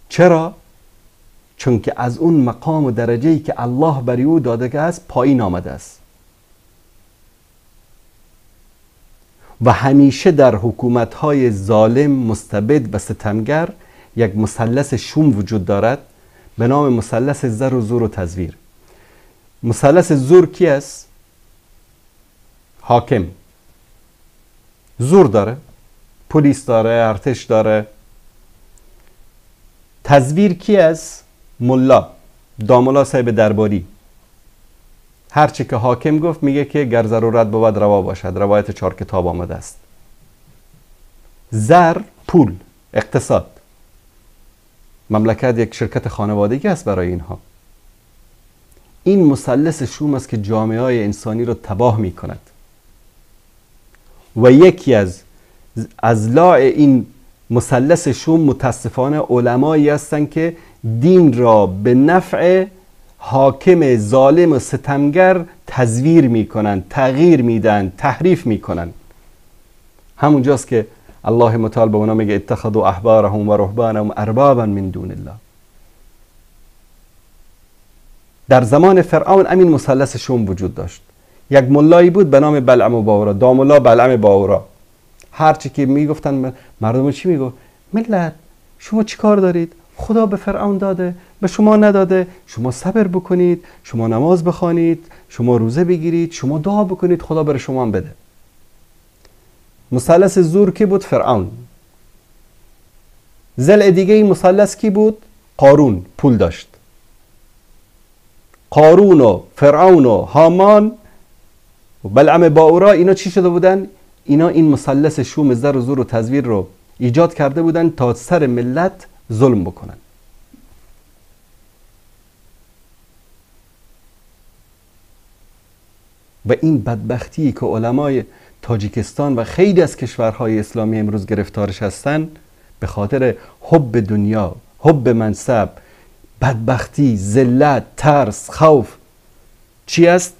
چرا؟ چون که از اون مقام و درجه‌ای که الله برای او داده است پایین آمده است. و همیشه در حکومت‌های ظالم، مستبد و ستمگر یک مثلث شوم وجود دارد به نام مثلث زر و زور و تزویر. مثلث زور کی است؟ حاکم. زور داره، پلیس داره، ارتش داره. تزویر کی است؟ ملا، داملا صاحب درباری. هرچی که حاکم گفت میگه که گر ضرورت بود روا باشد. روایت 4 کتاب آمده است. زر، پول، اقتصاد. مملکت یک شرکت خانوادگی است برای اینها. این مثلث شوم است که جامعه های انسانی را تباه می کند. و یکی از اضلاع این مثلث شوم متاسفانه علمایی هستند که دین را به نفع حاکم ظالم و ستمگر تزویر میکنند، تغییر میدن، تحریف میکنند. همونجاست که الله متعال به اونا میگه اتخذوا احبارهم و رهبانهم اربابا من دون الله. در زمان فرعون همین مثلث شوم وجود داشت. یک ملایی بود به نام بلعم و باورا، داملا بلعم باورا. هرچی که میگفتن مردم چی میگفت؟ ملت شما چی کار دارید؟ خدا به فرعون داده، به شما نداده. شما صبر بکنید، شما نماز بخوانید، شما روزه بگیرید، شما دعا بکنید، خدا بر شما هم بده. مثلث زور کی بود؟ فرعون. ضلع دیگه این مثلث کی بود؟ قارون، پول داشت. قارون و فرعون و هامان و بلعم باورا اینا چی شده بودن؟ اینا این مثلث شوم زر و زور و تزویر رو ایجاد کرده بودن تا سر ملت ظلم بکنن. و این بدبختی که علمای تاجیکستان و خیلی از کشورهای اسلامی امروز گرفتارش هستن به خاطر حب دنیا، حب منصب، بدبختی، ذلت، ترس، خوف چی است؟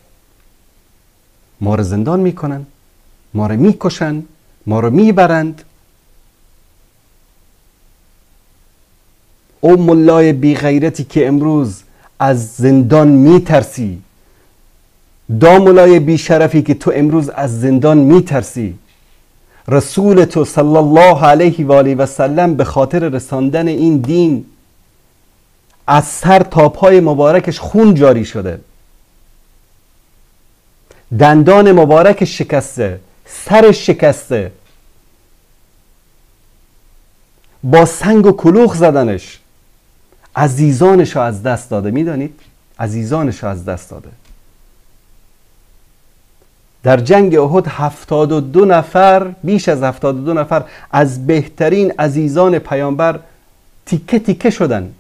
ما رو زندان میکنن، ما رو میکشن، ما رو میبرند. او ملای بی غیرتی که امروز از زندان میترسی، داملای بی شرفی که تو امروز از زندان میترسی، رسول تو صلی الله علیه و آله و سلم به خاطر رساندن این دین از سر تا پای مبارکش خون جاری شده، دندان مبارکش شکسته، سرش شکسته، با سنگ و کلوخ زدنش، عزیزانش رو از دست داده. میدانید؟ عزیزانش رو از دست داده. در جنگ احد 72 نفر، بیش از 72 نفر از بهترین عزیزان پیامبر تیکه تیکه شدن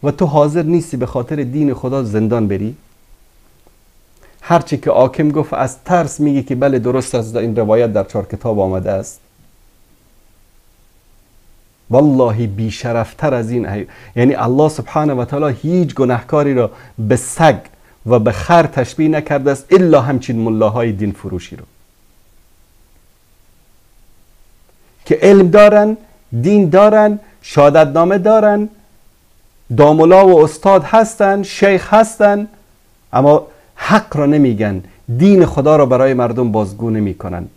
و تو حاضر نیستی به خاطر دین خدا زندان بری؟ هرچی که حاکم گفت از ترس میگه که بله درست است، این روایت در 4 کتاب آمده است. والله بیشرفتر از این، یعنی الله سبحانه و تعالی هیچ گناهکاری را به سگ و به خر تشبیه نکرده است الا همچین ملاهای دین فروشی رو که علم دارن، دین دارن، شهادتنامه دارن، داملا و استاد هستن، شیخ هستن، اما حق را نمیگن، دین خدا را برای مردم بازگو نمیکنن،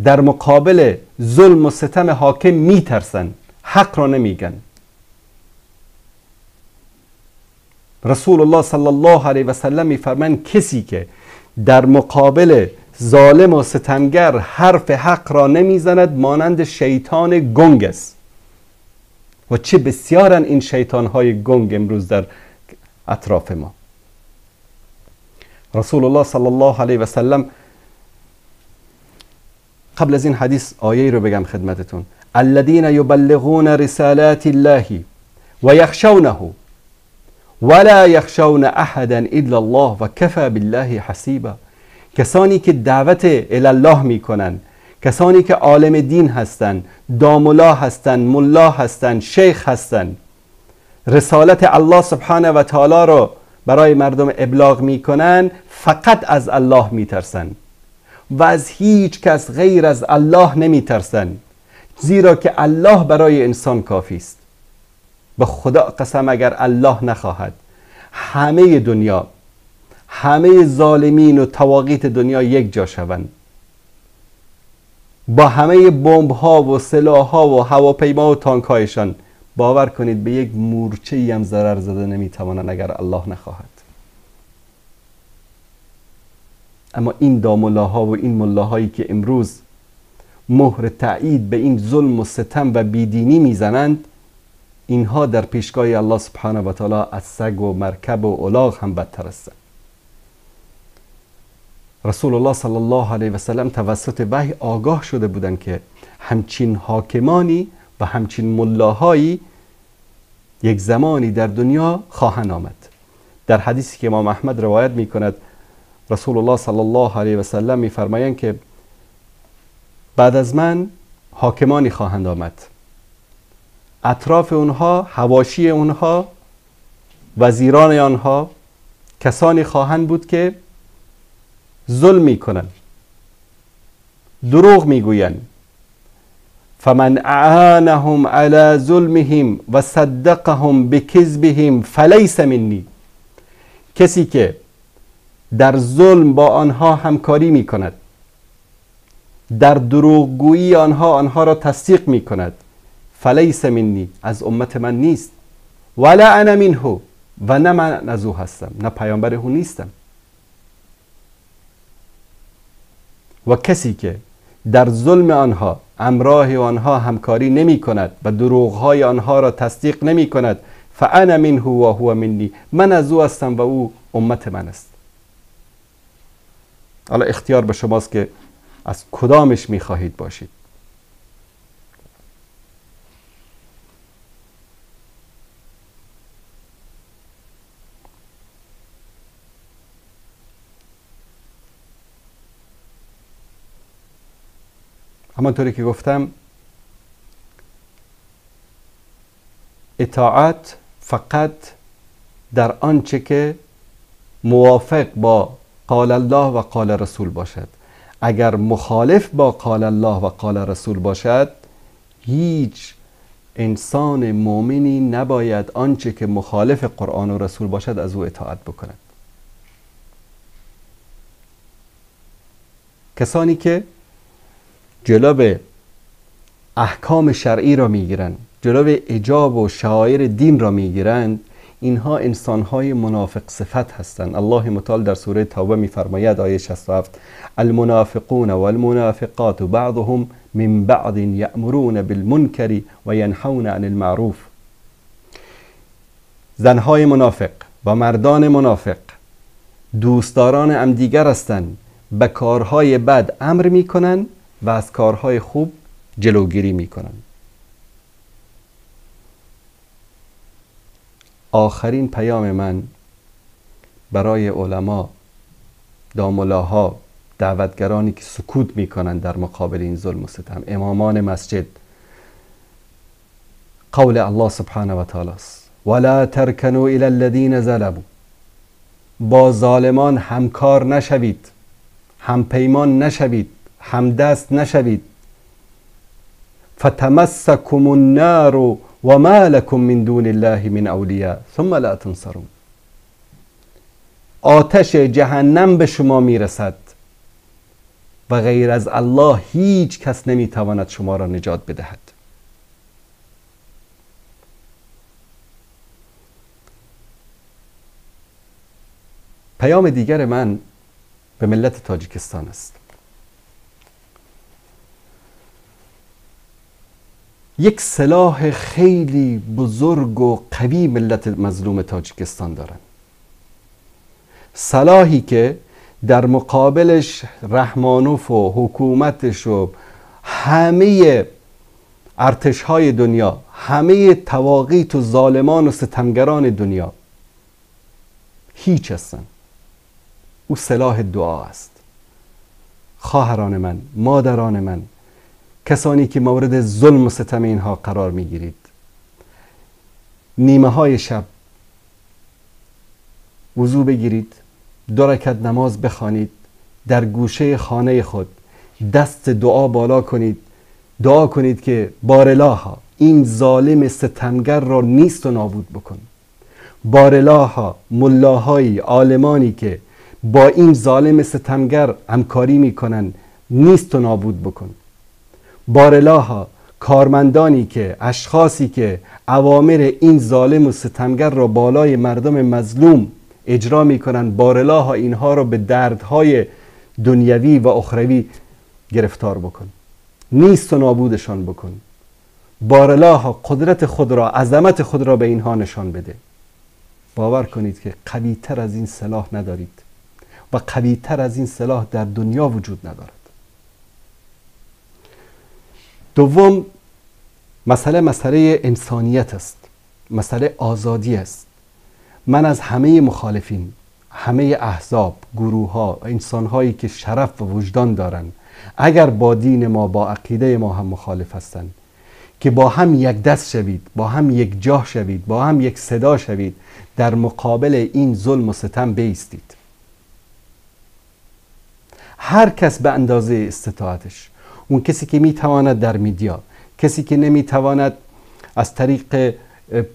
در مقابل ظلم و ستم حاکم میترسن، حق را نمیگن. رسول الله صلی الله علیه و سلم میفرمایند کسی که در مقابل ظالم و ستمگر حرف حق را نمیزند مانند شیطان گنگ است. و چه بسیارن این شیطان های گنگ امروز در اطراف ما. رسول الله صلی الله علیه و سلم، قبل از این حدیث آیه رو بگم خدمتتون، الذین یبلغون رسالات الله و یخشونه ولا یخشون احدا الا الله و کفی بالله حسیبا. کسانی که دعوت الی الله میکنن، کسانی که عالم دین هستند، داملا هستند، ملا هستند، شیخ هستند، رسالت الله سبحانه و تعالی رو برای مردم ابلاغ میکنن، فقط از الله میترسن و از هیچ کس غیر از الله نمیترسن، زیرا که الله برای انسان کافی است. به خدا قسم اگر الله نخواهد همه دنیا، همه ظالمین و طواغیت دنیا یک جا شوند، با همه بمب ها و سلاح ها و هواپیما و تانک هایشان، باور کنید به یک مورچه هم ضرر زده نمیتوانند اگر الله نخواهد. اما این داملاها و این ملاهایی که امروز مهر تایید به این ظلم و ستم و بیدینی میزنند، اینها در پیشگاه الله سبحانه و تعالی از سگ و مرکب و الاغ هم بدتر هستند. رسول الله صلی الله علیه و سلم توسط وحی آگاه شده بودند که همچین حاکمانی و همچین ملاهایی یک زمانی در دنیا خواهند آمد. در حدیثی که امام احمد روایت می کند، رسول الله صلی الله علیه و سلم می فرمایند که بعد از من حاکمانی خواهند آمد، اطراف اونها، حواشی اونها، وزیران آنها کسانی خواهند بود که ظلم میکنند، دروغ میگویند. فمن اعانهم على ظلمهم و صدقهم بکذبهم فلیس منی. کسی که در ظلم با آنها همکاری میکند، در دروغگویی آنها را تصدیق میکند، فلیس منی، از امت من نیست، ولا انا منه، و نه من از او هستم، نه پیامبر او نیستم. و کسی که در ظلم آنها، امراه آنها همکاری نمی کند و دروغهای آنها را تصدیق نمی کند، فانا منه و هو منی، من از او هستم و او امت من است. حالا اختیار به شماست که از کدامش می خواهید باشید. همانطوری که گفتم، اطاعت فقط در آنچه که موافق با قال الله و قال رسول باشد. اگر مخالف با قال الله و قال رسول باشد، هیچ انسان مؤمنی نباید آنچه که مخالف قرآن و رسول باشد از او اطاعت بکند. کسانی که جلو احکام شرعی را میگیرند، جلو اجاب و شعائر دین را میگیرند، اینها انسانهای منافق صفت هستند. الله متعال در سوره توبه میفرماید آیه 67: المنافقون والمنافقات بعضهم من بعض یأمرون بالمنکر و ینهون عن المعروف. زنهای منافق و مردان منافق دوستداران همدیگر هستند، به کارهای بد امر میکنند و از کارهای خوب جلوگیری میکنند. آخرین پیام من برای علما، داملاها، دعوتگرانی که سکوت میکنند در مقابل این ظلم و ستم، امامان مسجد، قول الله سبحانه و تعالی است: ولا ترکنوا الی الذین ظلموا. با ظالمان همکار نشوید، همپیمان نشوید، همدست نشوید. فتمسکم النار و ما لکم من دون الله من اولیاء ثم لا تنصرون. آتش جهنم به شما میرسد و غیر از الله هیچ کس نمیتواند شما را نجات بدهد. پیام دیگر من به ملت تاجیکستان است. یک سلاح خیلی بزرگ و قوی ملت مظلوم تاجیکستان دارن، سلاحی که در مقابلش رحمانوف و حکومتش و همه ارتش‌های دنیا، همه طواغیت و ظالمان و ستمگران دنیا هیچ هستن. او سلاح دعا است. خواهران من، مادران من، کسانی که مورد ظلم و ستم اینها قرار میگیرید، نیمه های شب وضو بگیرید، 2 رکعت نماز بخوانید، در گوشه خانه خود دست دعا بالا کنید، دعا کنید که بارلاها این ظالم ستمگر را نیست و نابود بکن. بارلاها ملاهایی، عالمانی که با این ظالم ستمگر همکاری میکنن نیست و نابود بکن. بارلاها کارمندانی که، اشخاصی که اوامر این ظالم و ستمگر را بالای مردم مظلوم اجرا میکنن، بارلاها اینها را به دردهای دنیوی و اخروی گرفتار بکن، نیست و نابودشان بکن. بارلاها قدرت خود را، عظمت خود را به اینها نشان بده. باور کنید که قوی تر از این سلاح ندارید و قوی تر از این سلاح در دنیا وجود ندارد. دوم مسئله انسانیت است، مسئله آزادی است. من از همه مخالفین، همه احزاب، گروه ها، انسان هایی که شرف و وجدان دارند، اگر با دین ما، با عقیده ما هم مخالف هستند، که با هم یک دست شوید، با هم یک جا شوید، با هم یک صدا شوید، در مقابل این ظلم و ستم بایستید. هر کس به اندازه استطاعتش، اون کسی که میتواند در میدیا، کسی که نمیتواند از طریق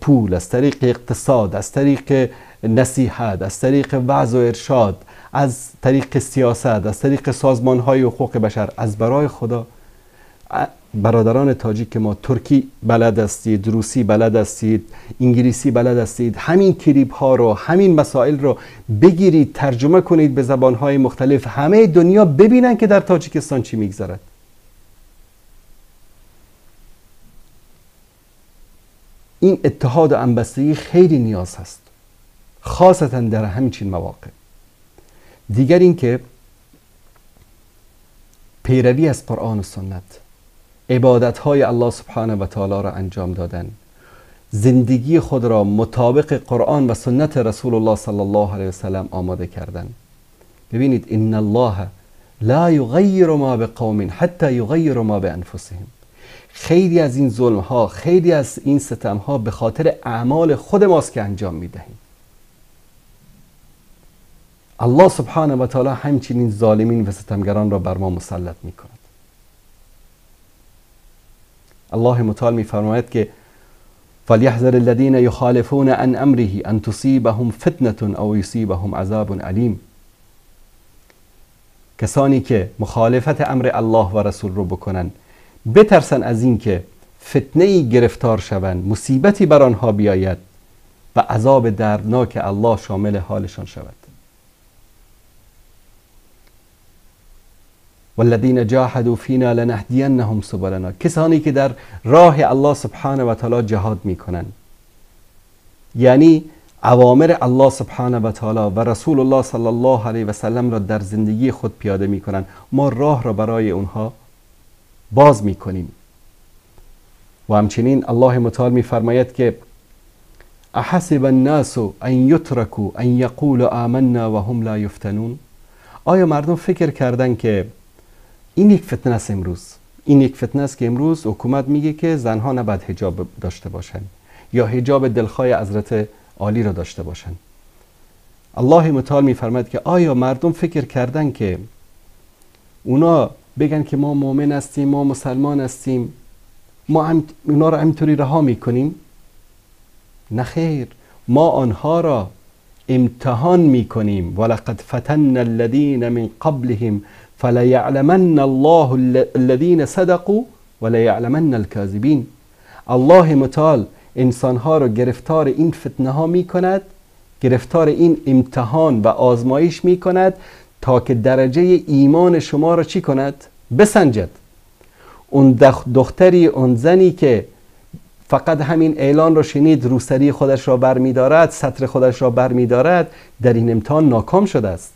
پول، از طریق اقتصاد، از طریق نصیحت، از طریق وعظ و ارشاد، از طریق سیاست، از طریق سازمان‌های حقوق بشر، از برای خدا برادران تاجیک ما، ترکی بلد هستید، روسی بلد هستید، انگلیسی بلد هستید، همین کلیپ ها رو، همین مسائل رو بگیرید، ترجمه کنید به زبان های مختلف، همه دنیا ببینن که در تاجیکستان چی میگذرد. این اتحاد و همبستگی خیلی نیاز هست، خاصتا در همچین مواقع. دیگر این که پیروی از قرآن و سنت، عبادت‌های الله سبحانه و تعالی را انجام دادن، زندگی خود را مطابق قرآن و سنت رسول الله صلی الله علیه و سلم آماده کردن. ببینید ان الله لا یغیر ما بقوم حتی یغیر ما بانفسهم. خیلی از این ظلم ها، خیلی از این ستم ها به خاطر اعمال خود ماست که انجام میدهیم. الله سبحانه و تعالی همچنین ظالمین و ستمگران را بر ما مسلط میکند. الله متعال میفرماید که فلیحذر الذین یخالفون عن امره ان تصیبهم فتنة او یصیبهم عذاب علیم. کسانی که مخالفت امر الله و رسول رو بکنن، بترسن از این که فتنه‌ای گرفتار شوند، مصیبتی بر آنها بیاید و عذاب دردناک الله شامل حالشان شود. والذین جاهدوا فینا لنهدینهم سبلنا. کسانی که در راه الله سبحانه و تعالی جهاد میکنن، یعنی اوامر الله سبحانه و تعالی و رسول الله صلی الله علیه و سلم را در زندگی خود پیاده میکنن، ما راه را برای اونها باز میکنیم. و همچنین الله متعال میفرماید که احسب الناس ان یترکوا ان یقولوا آمنا و هم لا یفتنون. آیا مردم فکر کردن که این یک فتنه است امروز، این یک فتنه است که امروز حکومت میگه که زنها نباید حجاب داشته باشن یا حجاب دلخواه حضرت عالی را داشته باشن. الله متعال میفرماید که آیا مردم فکر کردن که اونا بگن که ما مؤمن هستیم، ما مسلمان هستیم، ما هم اونا را همینطوری رها میکنیم؟ نه خیر، ما آنها را امتحان میکنیم. ولقد فتن الذین من قبلهم فلیعلمن الله الذین صدقوا ولیعلمن الکاذبین. الله متعال انسانها را گرفتار این فتنه ها میکند، گرفتار این امتحان و آزمایش میکند تا که درجه ایمان شما را چی کند؟ بسنجد. اون دختری، اون زنی که فقط همین اعلان را شنید، روسری خودش را برمیدارد، ستر خودش را برمیدارد، در این امتحان ناکام شده است.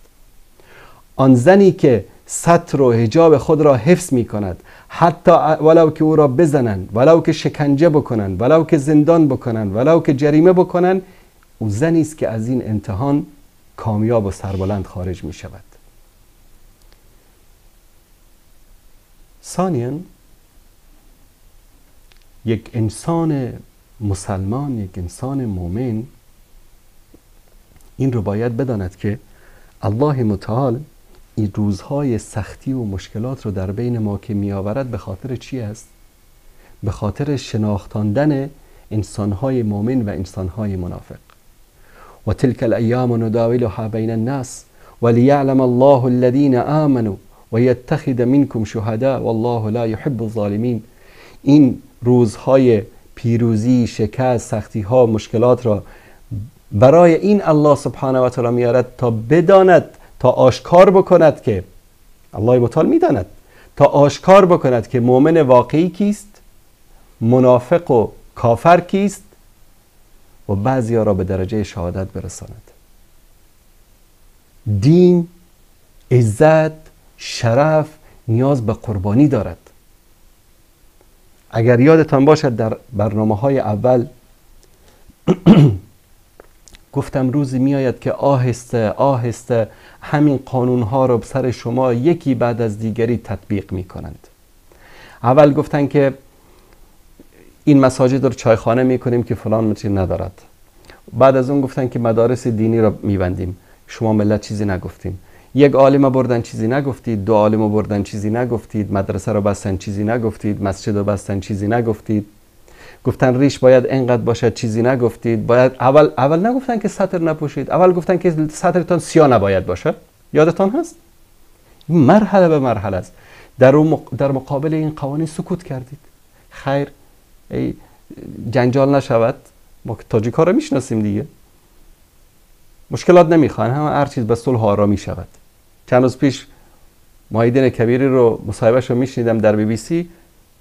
آن زنی که ستر و حجاب خود را حفظ می کند، حتی ولو که او را بزنند، ولو که شکنجه بکنند، ولو که زندان بکنند، ولو که جریمه بکنند، او زنی است که از این امتحان کامیاب و سربلند خارج می شود. ثانیاً یک انسان مسلمان، یک انسان مؤمن این رو باید بداند که الله متعال این روزهای سختی و مشکلات رو در بین ما که می آورد به خاطر چی است؟ به خاطر شناختاندن انسانهای مؤمن و انسانهای منافق. و تلك الایام نداولها بین الناس وليعلم الله الذين آمنوا ويتخذ منكم شهداء والله لا يحب الظالمین. این روزهای پیروزی، شکست، سختی ها، مشکلات را برای این الله سبحانه و تعالی میارد تا بداند، تا آشکار بکند که الله متعال میداند، تا آشکار بکند که مؤمن واقعی کیست، منافق و کافر کیست و بعضی ها را به درجه شهادت برساند. دین، عزت، شرف نیاز به قربانی دارد. اگر یادتان باشد در برنامه های اول گفتم روزی میآید که آهسته آهسته همین قانون ها رو سر شما یکی بعد از دیگری تطبیق می کنند. اول گفتن که این مساجد رو چایخانه می کنیم که فلان چیز ندارد. بعد از اون گفتن که مدارس دینی رو میبندیم. شما ملت چیزی نگفتیم. یک عالم بردن چیزی نگفتید، دو عالم بردن چیزی نگفتید، مدرسه رو بستن چیزی نگفتید، مسجد رو بستن چیزی نگفتید. گفتن ریش باید اینقدر باشد چیزی نگفتید. باید اول نگفتن که ستر نپوشید، اول گفتن که سترتان سیاه نباید باشه. یادتان هست؟ مرحله به مرحله است. در مقابل این قوانین سکوت کردید. خیر، ای جنجال نشود، ما تاجیک ها رو میشناسیم دیگه، مشکلات نمیخوان، هم هر چیز به صلح آرامی شود. چند روز پیش مایدین کبیری رو مصاحبهش رو میشنیدم در BBC،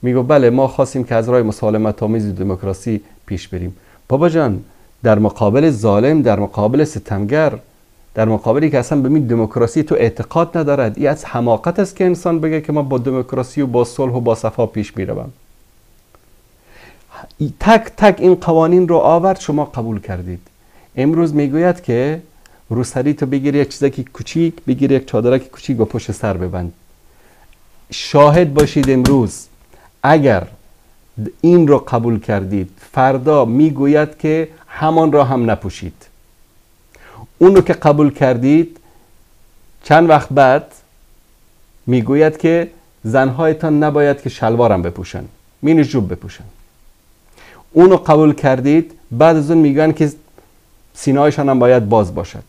میگو بله ما خواستیم که از راه مسالمت آمیز دموکراسی پیش بریم. بابا جان، در مقابل ظالم، در مقابل ستمگر، در مقابلی که اصلا به این دموکراسی تو اعتقاد ندارد، این از حماقت است که انسان بگه که ما با دموکراسی و با صلح و با صفا پیش میروم. تک تک این قوانین رو آورد، شما قبول کردید. امروز میگوید که روسری تو بگیر، یک چیزکی کوچیک بگیر، یک چادرک کوچیک با پشت سر ببند. شاهد باشید امروز اگر این رو قبول کردید، فردا میگوید که همان را هم نپوشید. اون رو که قبول کردید، چند وقت بعد میگوید که زنهایتان نباید که شلوارم بپوشن، مینی جوب بپوشن. اون رو قبول کردید، بعد از اون میگن که سینه‌هایشان هم باید باز باشد.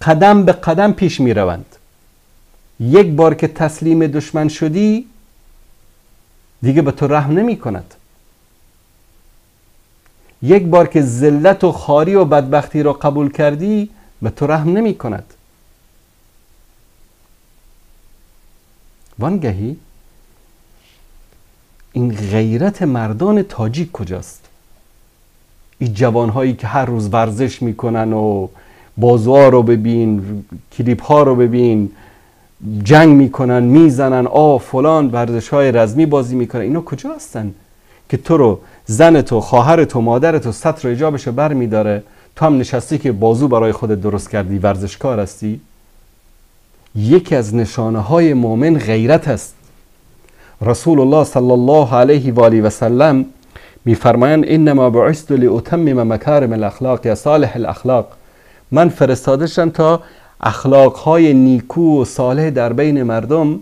قدم به قدم پیش میروند. یک بار که تسلیم دشمن شدی دیگه به تو رحم نمی کند. یک بار که ذلت و خواری و بدبختی را قبول کردی به تو رحم نمی کند. وانگهی این غیرت مردان تاجیک کجاست؟ این جوانهایی که هر روز ورزش میکنن و بازوها رو ببین، کلیپ ها رو ببین، جنگ میکنن، میزنن، آ فلان، ورزش های رزمی بازی میکنن، اینا کجا هستن که تو رو، زن تو، خواهر تو، مادر تو ستر و حجابش رو بر میداره، تو هم نشستی که بازو برای خودت درست کردی، ورزشکار هستی؟ یکی از نشانه های مؤمن غیرت است. رسول الله صلی الله علیه و آله و سلم میفرمایند انما بعثت لاتمم مکارم الاخلاق یا صالح الاخلاق. من فرستاده شدم تا اخلاقهای نیکو و صالح در بین مردم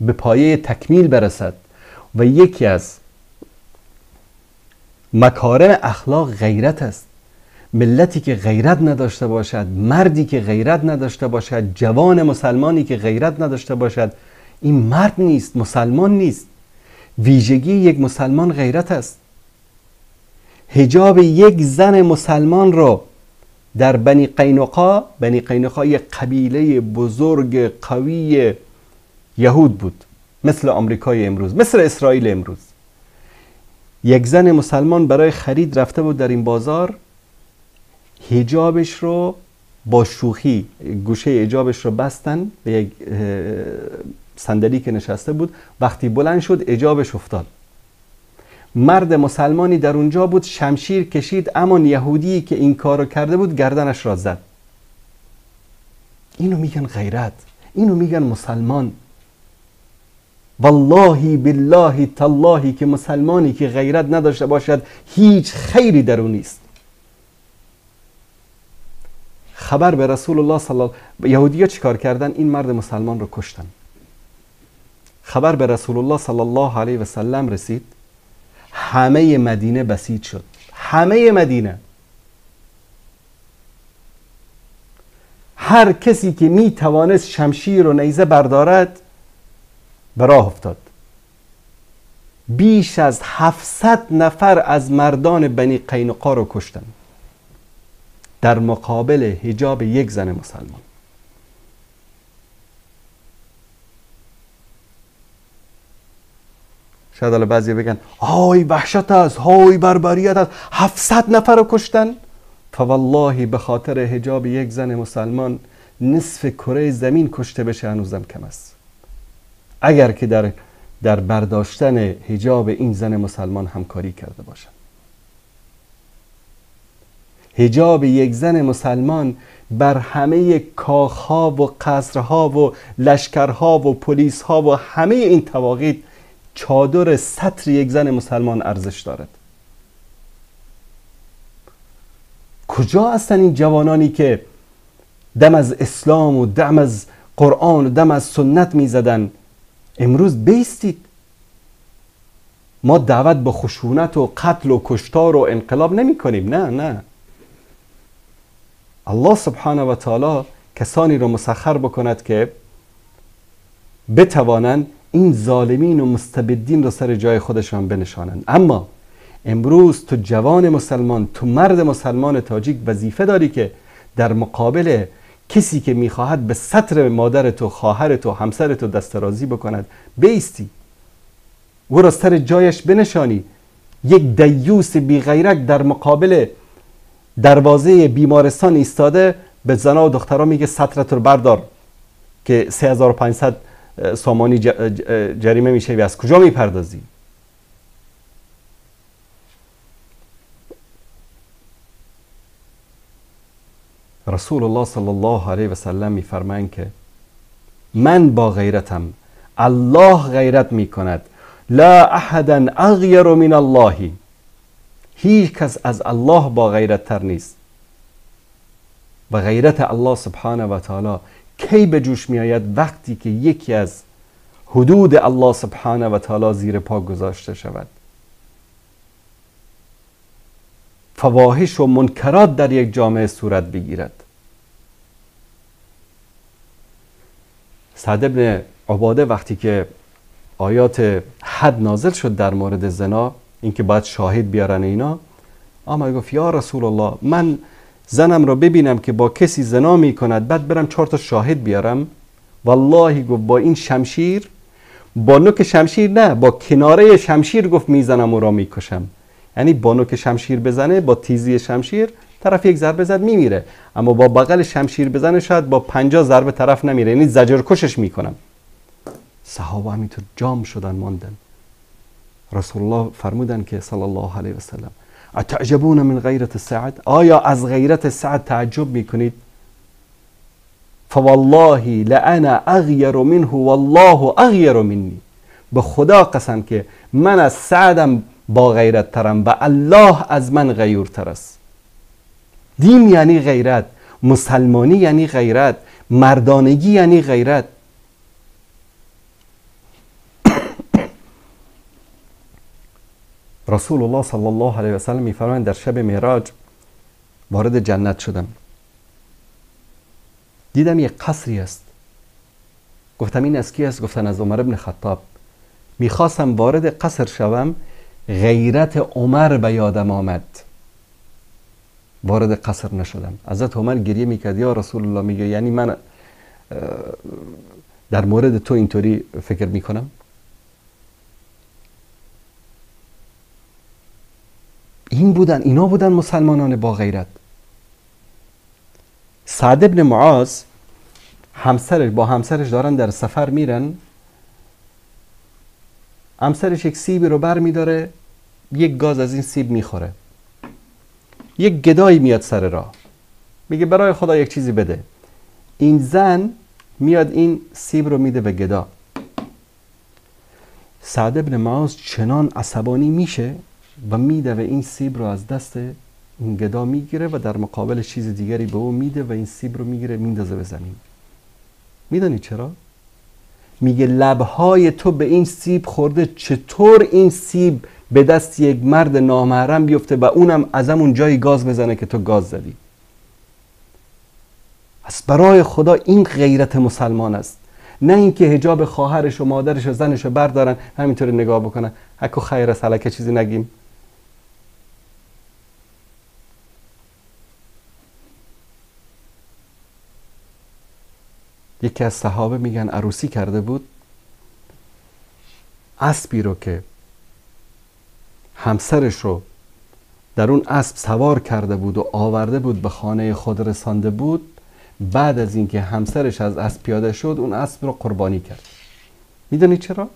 به پایه تکمیل برسد و یکی از مکارم اخلاق غیرت است. ملتی که غیرت نداشته باشد، مردی که غیرت نداشته باشد، جوان مسلمانی که غیرت نداشته باشد، این مرد نیست، مسلمان نیست. ویژگی یک مسلمان غیرت است. حجاب یک زن مسلمان را در بنی قینقاع، بنی قینقاع یک قبیله بزرگ قوی یهود بود، مثل آمریکای امروز، مثل اسرائیل امروز. یک زن مسلمان برای خرید رفته بود در این بازار، حجابش رو با شوخی گوشه حجابش رو بستن به یک صندلی که نشسته بود. وقتی بلند شد حجابش افتاد. مرد مسلمانی در اونجا بود، شمشیر کشید، اما یهودی که این کارو کرده بود گردنش را زد. اینو میگن غیرت، اینو میگن مسلمان. والله بالله تالله که مسلمانی که غیرت نداشته باشد هیچ خیری در او نیست. خبر به رسول الله صلی الله، یهودی‌ها چیکار کردن؟ این مرد مسلمان رو کشتن. خبر به رسول الله صلی الله علیه و سلم رسید، همه مدینه بسیج شد، همه مدینه. هر کسی که می توانست شمشیر و نیزه بردارد به راه افتاد. بیش از 700 نفر از مردان بنی قینقاع رو کشتن در مقابل حجاب یک زن مسلمان. شاید حالا بعضی بگن های وحشت است، های بربریت است، 700 نفر رو کشتن. فوالله به خاطر حجاب یک زن مسلمان نصف کره زمین کشته بشه هنوزم کم است. اگر که در برداشتن حجاب این زن مسلمان همکاری کرده باشند. حجاب یک زن مسلمان بر همه کاخها و قصرها و لشکرها و پلیسها و همه این طواغیت چادر ستر یک زن مسلمان ارزش دارد. کجا هستن این جوانانی که دم از اسلام و دم از قرآن و دم از سنت میزدن؟ امروز بیستید. ما دعوت به خشونت و قتل و کشتار و انقلاب نمی کنیم، نه نه. الله سبحانه و تعالی کسانی را مسخر بکند که بتوانند این ظالمین و مستبدین را سر جای خودشان بنشانند. اما امروز تو جوان مسلمان، تو مرد مسلمان تاجیک وظیفه داری که در مقابل کسی که میخواهد به ستر مادر تو، خواهر تو، همسر تو دست درازی بکند بیستی، او را سر جایش بنشانی. یک دیوس بی غیرت در مقابل دروازه بیمارستان ایستاده به زنا و دخترها میگه سترت رو بردار که 3500 سامانی جریمه میشه، و از کجا میپردازی؟ رسول الله صلی الله علیه و سلم میفرمایند که من با غیرتم، الله غیرت میکند. لا احد اغیر من الله، هیچ کس از الله با غیرت تر نیست. و غیرت الله سبحانه و تعالی کی به جوش میآید؟ وقتی که یکی از حدود الله سبحانه و تعالی زیر پا گذاشته شود. فواحش و منکرات در یک جامعه صورت بگیرد. سعد بن عباده وقتی که آیات حد نازل شد در مورد زنا، اینکه باید شاهد بیارن اینا، آمد گفت یا رسول الله من زنم را ببینم که با کسی زنا میکند بعد برم 4 تا شاهد بیارم؟ والله گفت با این شمشیر، با نوک شمشیر نه، با کناره شمشیر گفت میزنم و را میکشم. یعنی با نوک شمشیر بزنه، با تیزی شمشیر طرف یک ضربه زد میمیره، اما با بغل شمشیر بزنه شاید با 50 ضربه طرف نمیره، یعنی زجرکشش میکنم. صحابه همینطور جام شدن ماندن. رسول الله فرمودن که صلی الله علیه و سلم اتعجبون من غیرت سعد، آیا از غیرت سعد تعجب میکنید؟ فوالله لأنا اغیر منه والله اغیر منی، به خدا قسم که من از سعدم با غیرت ترم و الله از من غیورتر است. دین یعنی غیرت، مسلمانی یعنی غیرت، مردانگی یعنی غیرت. رسول الله صلی الله علیه و سلم میفرمایند در شب معراج وارد جنت شدم، دیدم یک قصری است. گفتم این از کی است؟ گفتن از عمر بن خطاب. میخواستم وارد قصر شوم، غیرت عمر به یادم آمد، وارد قصر نشدم. حضرت عمر گریه میکرد یا رسول الله، میگه یعنی من در مورد تو اینطوری فکر میکنم؟ این بودن، اینا بودن مسلمانان با غیرت. سعد ابن معاذ همسرش با همسرش دارن در سفر میرن، همسرش یک سیبی رو بر میداره، یک گاز از این سیب میخوره. یک گدایی میاد سر راه، میگه برای خدا یک چیزی بده. این زن میاد این سیب رو میده به گدا. سعد ابن معاذ چنان عصبانی میشه و میده و این سیب رو از دست این گدا میگیره و در مقابل چیز دیگری به او میده و این سیب رو میگیره میندازه به زمین. میدانی چرا؟ میگه لبهای تو به این سیب خورده، چطور این سیب به دست یک مرد نامحرم بیفته و اونم از همون جایی گاز بزنه که تو گاز زدی؟ از برای خدا این غیرت مسلمان است، نه اینکه حجاب خواهرش و مادرش و زنش رو بردارن همینطور نگاه بکنن اکو خیر است حالا که چیزی نگیم. یکی از صحابه میگن عروسی کرده بود، اسبی رو که همسرش رو در اون اسب سوار کرده بود و آورده بود به خانه خود رسانده بود، بعد از اینکه همسرش از اسب پیاده شد اون اسب رو قربانی کرد. میدونی چرا؟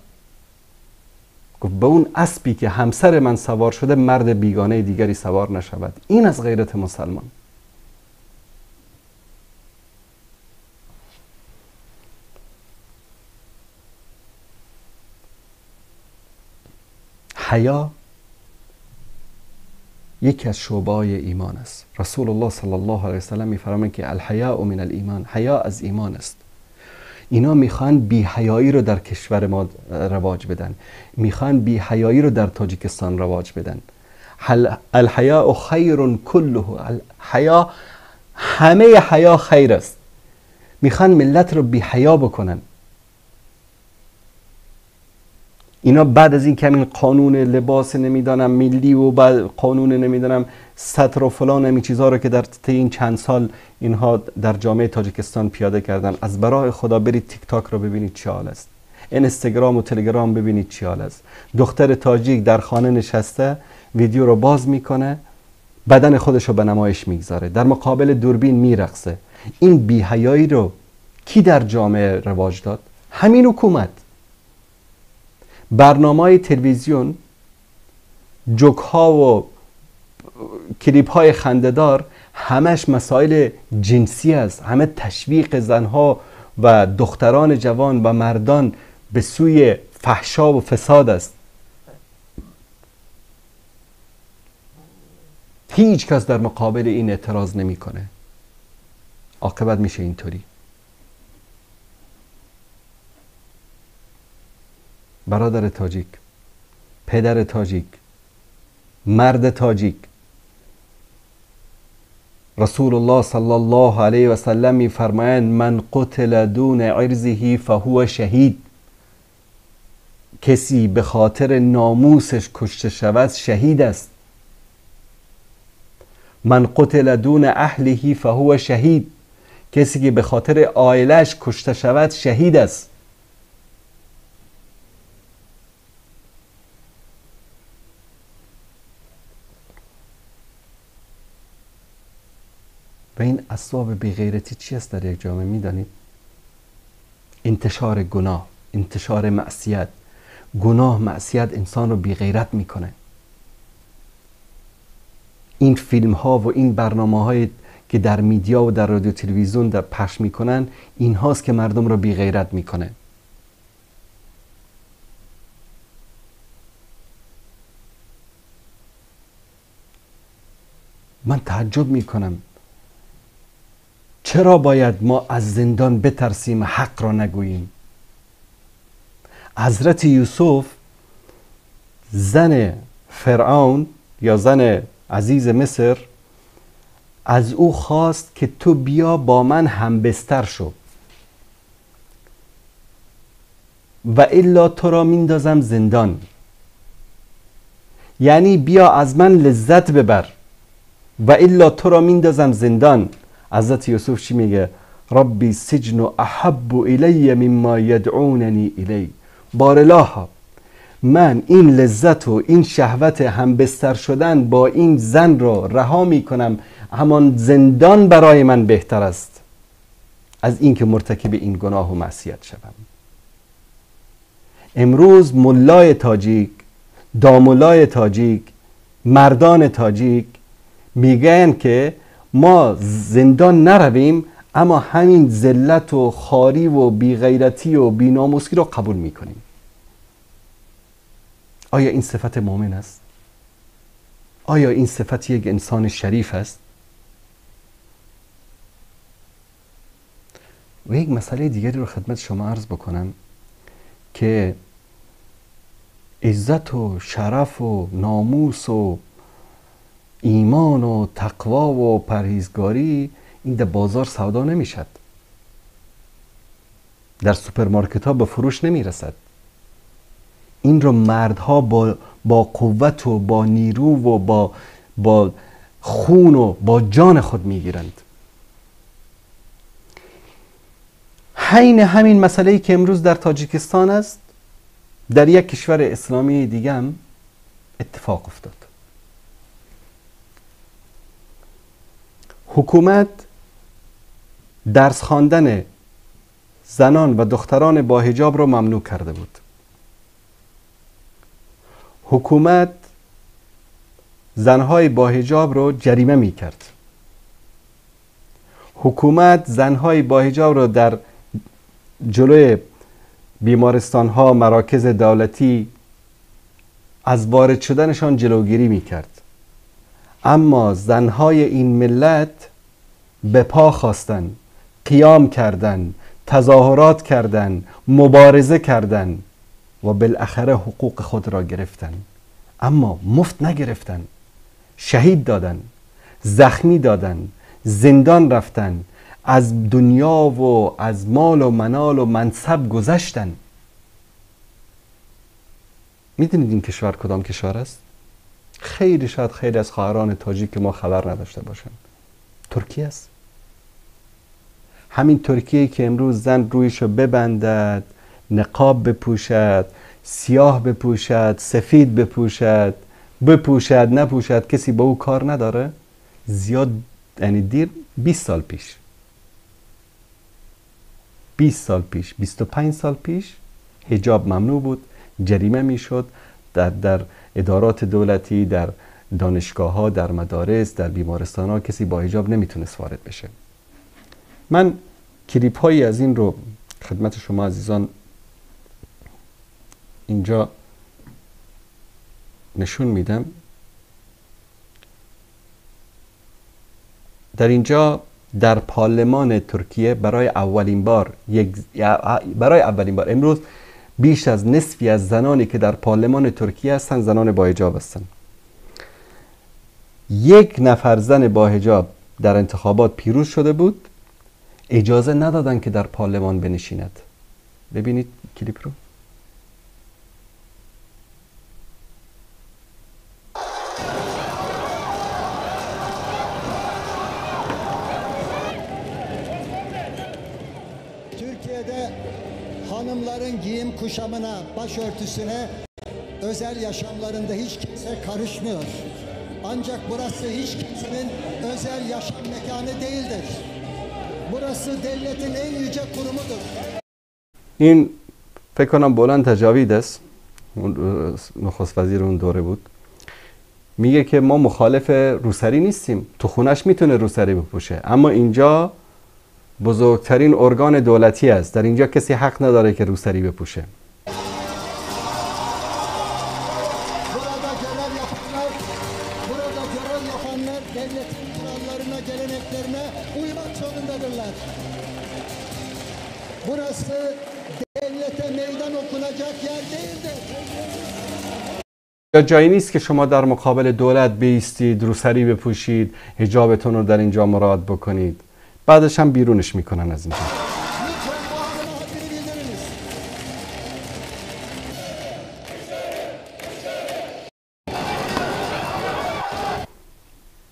گفت به اون اسبی که همسر من سوار شده مرد بیگانه دیگری سوار نشود. این از غیرت مسلمان. حیا یکی از شعبه‌های ایمان است. رسول الله صلی الله علیه و سلم می‌فرمایند که الحیاء من الایمان، حیا از ایمان است. اینا میخوان بی‌حیایی رو در کشور ما رواج بدن، میخوان بی‌حیایی رو در تاجیکستان رواج بدن. الحیاء خیر کله، الحیا، همه حیا خیر است. میخوان ملت رو بی‌حیا بکنن. اینا بعد از این که همین قانون لباس نمیدانم ملی و بعد قانون نمیدانم ستر و فلان همین چیزها رو که در طی این چند سال اینها در جامعه تاجیکستان پیاده کردن، از برای خدا برید تیک تاک رو ببینید چه حال است، اینستاگرام و تلگرام ببینید چه حال است. دختر تاجیک در خانه نشسته، ویدیو رو باز میکنه، بدن خودش رو به نمایش میگذاره، در مقابل دوربین میرقصه. این بی‌حیایی رو کی در جامعه رواج داد؟ همین حکومت. برنامه‌های تلویزیون، جوک ها و کلیپ های خنده‌دار، همش مسائل جنسی است، همه تشویق زنها و دختران جوان و مردان به سوی فحشا و فساد است. هیچ کس در مقابل این اعتراض نمیکنه. عاقبت میشه اینطوری. برادر تاجیک، پدر تاجیک، مرد تاجیک، رسول الله صلی الله علیه و سلم میفرمایند من قتل دون عرضه فهو شهید. کسی به خاطر ناموسش کشته شود شهید است. من قتل دون اهله فهو شهید. کسی که به خاطر عائله‌اش کشته شود شهید است. و این اسباب بیغیرتی چی است در یک جامعه میدانید؟ انتشار گناه، انتشار معصیت. گناه، معصیت انسان رو بیغیرت میکنه. این فیلم ها و این برنامه های که در میدیا و در رادیو تلویزیون در پخش میکنن، این هاست که مردم رو بیغیرت میکنه. من تعجب میکنم چرا باید ما از زندان بترسیم حق را نگوییم؟ حضرت یوسف زن فرعون یا زن عزیز مصر از او خواست که تو بیا با من همبستر شو و الا تو را میندازم زندان. یعنی بیا از من لذت ببر و الا تو را میندازم زندان. حضرت یوسف چی میگه؟ ربی سجن احب الی مما یدعوننی الی. بارالله، من این لذت و این شهوت همبستر شدن با این زن را رها میکنم، همان زندان برای من بهتر است. از اینکه مرتکب این گناه و معصیت شوم. امروز ملای تاجیک، دامولای تاجیک، مردان تاجیک میگن که ما زندان نرویم، اما همین ذلت و خواری و بیغیرتی و بیناموسی رو قبول میکنیم. آیا این صفت مؤمن است؟ آیا این صفت یک انسان شریف است؟ و یک مسئله دیگری رو خدمت شما عرض بکنم که عزت و شرف و ناموس و ایمان و تقوا و پرهیزگاری این در بازار سودا نمیشد، در سوپرمارکت ها به فروش نمیرسد. این رو مردها با قوت و با نیرو و با خون و با جان خود میگیرند. حین همین مسئله‌ای که امروز در تاجیکستان است، در یک کشور اسلامی دیگه هم اتفاق افتاد. حکومت درس خواندن زنان و دختران با حجاب را ممنوع کرده بود. حکومت زنهای با حجاب رو جریمه می کرد. حکومت زنهای با حجاب رو در جلوی بیمارستان ها، مراکز دولتی از وارد شدنشان جلوگیری می کرد. اما زنهای این ملت به پا خواستن، قیام کردن، تظاهرات کردن، مبارزه کردن و بالاخره حقوق خود را گرفتن. اما مفت نگرفتن، شهید دادن، زخمی دادن، زندان رفتن، از دنیا و از مال و منال و منصب گذشتن. میدونید این کشور کدام کشور است؟ خیلی شاید خیلی از خواهران تاجیک ما خبر نداشته باشن. ترکیه است. همین ترکیه که امروز زن رویشو ببندد، نقاب بپوشد، سیاه بپوشد، سفید بپوشد، بپوشد نپوشد، کسی با او کار نداره. زیاد یعنی دیر 20 سال پیش، 20 سال پیش، 25 سال پیش حجاب ممنوع بود، جریمه میشد در ادارات دولتی، در دانشگاه ها، در مدارس، در بیمارستان ها کسی با حجاب نمیتونست وارد بشه. من کلیپ هایی از این رو خدمت شما عزیزان اینجا نشون میدم. در اینجا در پارلمان ترکیه برای اولین بار امروز بیش از نصفی از زنانی که در پارلمان ترکیه هستند زنان با حجاب هستند. یک نفر زن با حجاب در انتخابات پیروز شده بود، اجازه ندادن که در پارلمان بنشیند. ببینید کلیپ رو. Türkiye'de hanımların giyim kuşamına, başörtüsüne, özel yaşamlarında hiç kimse karışmıyor. Ancak burası hiç kimsenin özel yaşam mekanı değildir. Burası devletin en yüce kurumudur. این فکر کنم بلند تجاوید است، نخست وزیر اون دوره بود. میگه که ما مخالف روسری نیستیم، تو خونش میتونه روسری بپوشه، اما اینجا بزرگترین ارگان دولتی است، در اینجا کسی حق نداره که روسری بپوشه. یا جایی نیست که شما در مقابل دولت بیستید، روسری بپوشید، حجابتون رو در اینجا مراد بکنید. بعدش هم بیرونش میکنن از اینجا.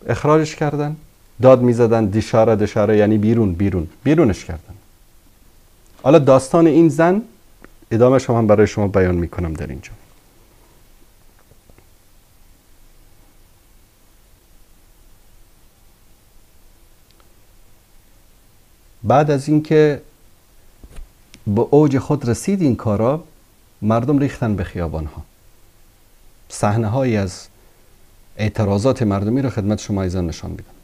اخراجش کردن، داد میزدن دیشاره دشاره، یعنی بیرون بیرون بیرونش کردن. حالا داستان این زن ادامه شما هم برای شما بیان میکنم در اینجا. بعد از اینکه به اوج خود رسید این کارا، مردم ریختن به خیابان ها. صحنه هایی از اعتراضات مردمی رو خدمت شما عزیزان نشان میدم.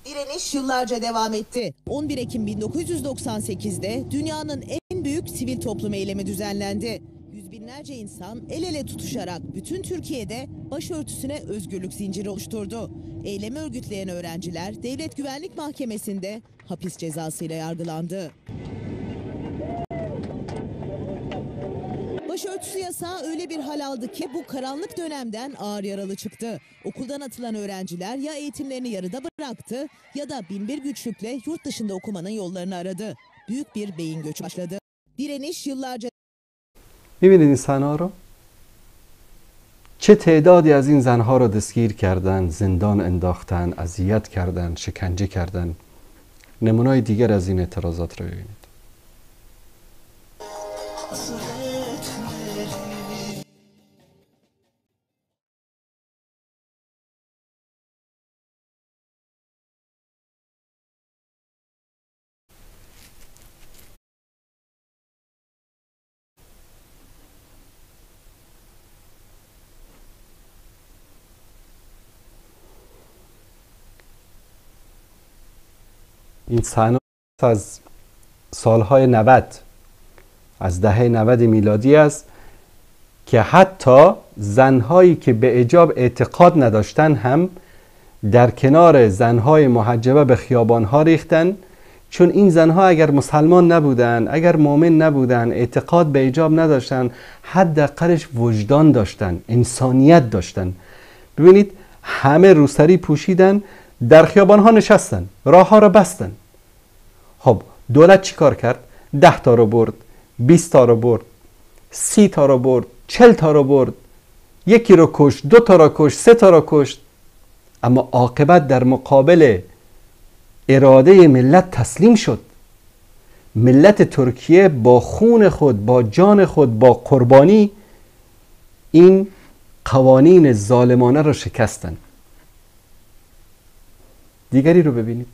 Direniş yıllarca devam etti. 11 Ekim 1998'de dünyanın en büyük sivil toplum eylemi düzenlendi. Yüz binlerce insan el ele tutuşarak bütün Türkiye'de başörtüsüne özgürlük zinciri oluşturdu. Eylemi örgütleyen öğrenciler Devlet Güvenlik Mahkemesi'nde hapis cezasıyla yargılandı. Başörtüsü yasağı öyle bir hal aldı ki bu karanlık dönemden ağır yaralı çıktı. Okuldan atılan öğrenciler ya eğitimlerini yarıda bıraktı ya da binbir güçlükle yurt dışında okumanın yollarını aradı. Büyük bir beyin göçü başladı. Direniş yıllarca... می‌بینید این صحنه رو؟ چه تعدادی از این زنها رو دستگیر کردن، زندان انداختن، اذیت کردن، شکنجه کردن. نمونه‌های دیگر از این اعتراضات رو ببینید. این صحنه از سالهای 90، از دهه 90 میلادی است که حتی زنهایی که به حجاب اعتقاد نداشتن هم در کنار زنهای محجبه به خیابانها ریختن، چون این زنها اگر مسلمان نبودن، اگر مؤمن نبودن، اعتقاد به حجاب نداشتن، حداقلش وجدان داشتن، انسانیت داشتن. ببینید همه روسری پوشیدن، در خیابانها نشستن، راه ها را بستن. خب دولت چی کار کرد؟ 10 تا رو برد، 20 تا رو برد، 30 تا رو برد، 40 تا رو برد، یکی رو کشت، 2 تا رو کشت، 3 تا رو کشت. اما عاقبت در مقابل اراده ملت تسلیم شد. ملت ترکیه با خون خود، با جان خود، با قربانی این قوانین ظالمانه را شکستن. دیگری رو ببینید.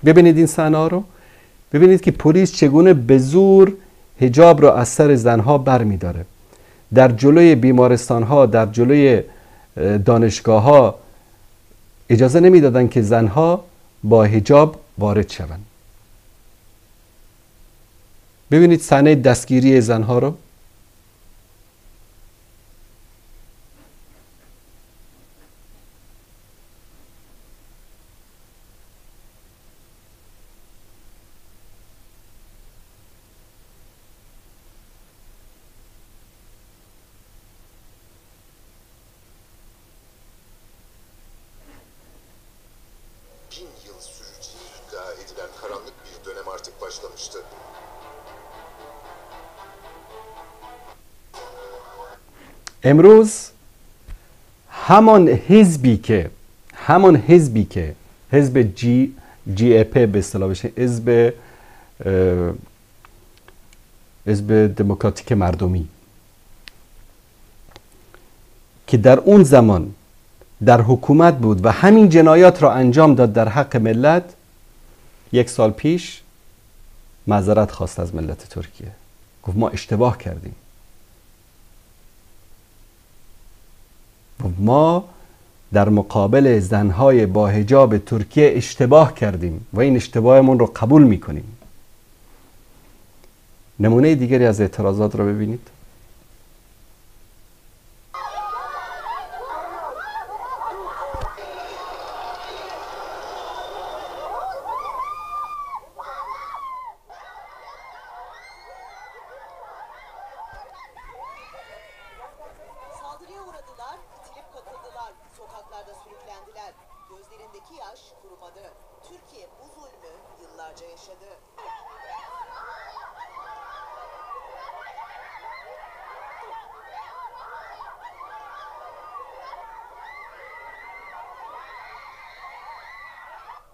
ببینید این صحنه رو، ببینید که پلیس چگونه به زور حجاب را از سر زنها بر می داره. در جلوی بیمارستان ها، در جلوی دانشگاه ها اجازه نمی دادن که زنها با حجاب وارد شوند. ببینید صحنه دستگیری زنها رو. امروز همان حزبی که حزب جی ای پی به اصطلاح بشه، حزب دموکراتیک مردمی، که در اون زمان در حکومت بود و همین جنایات را انجام داد در حق ملت، 1 سال پیش معذرت خواست از ملت ترکیه. گفت ما اشتباه کردیم، ما در مقابل زنهای با حجاب ترکیه اشتباه کردیم و این اشتباهمون رو قبول میکنیم. نمونه دیگری از اعتراضات رو ببینید.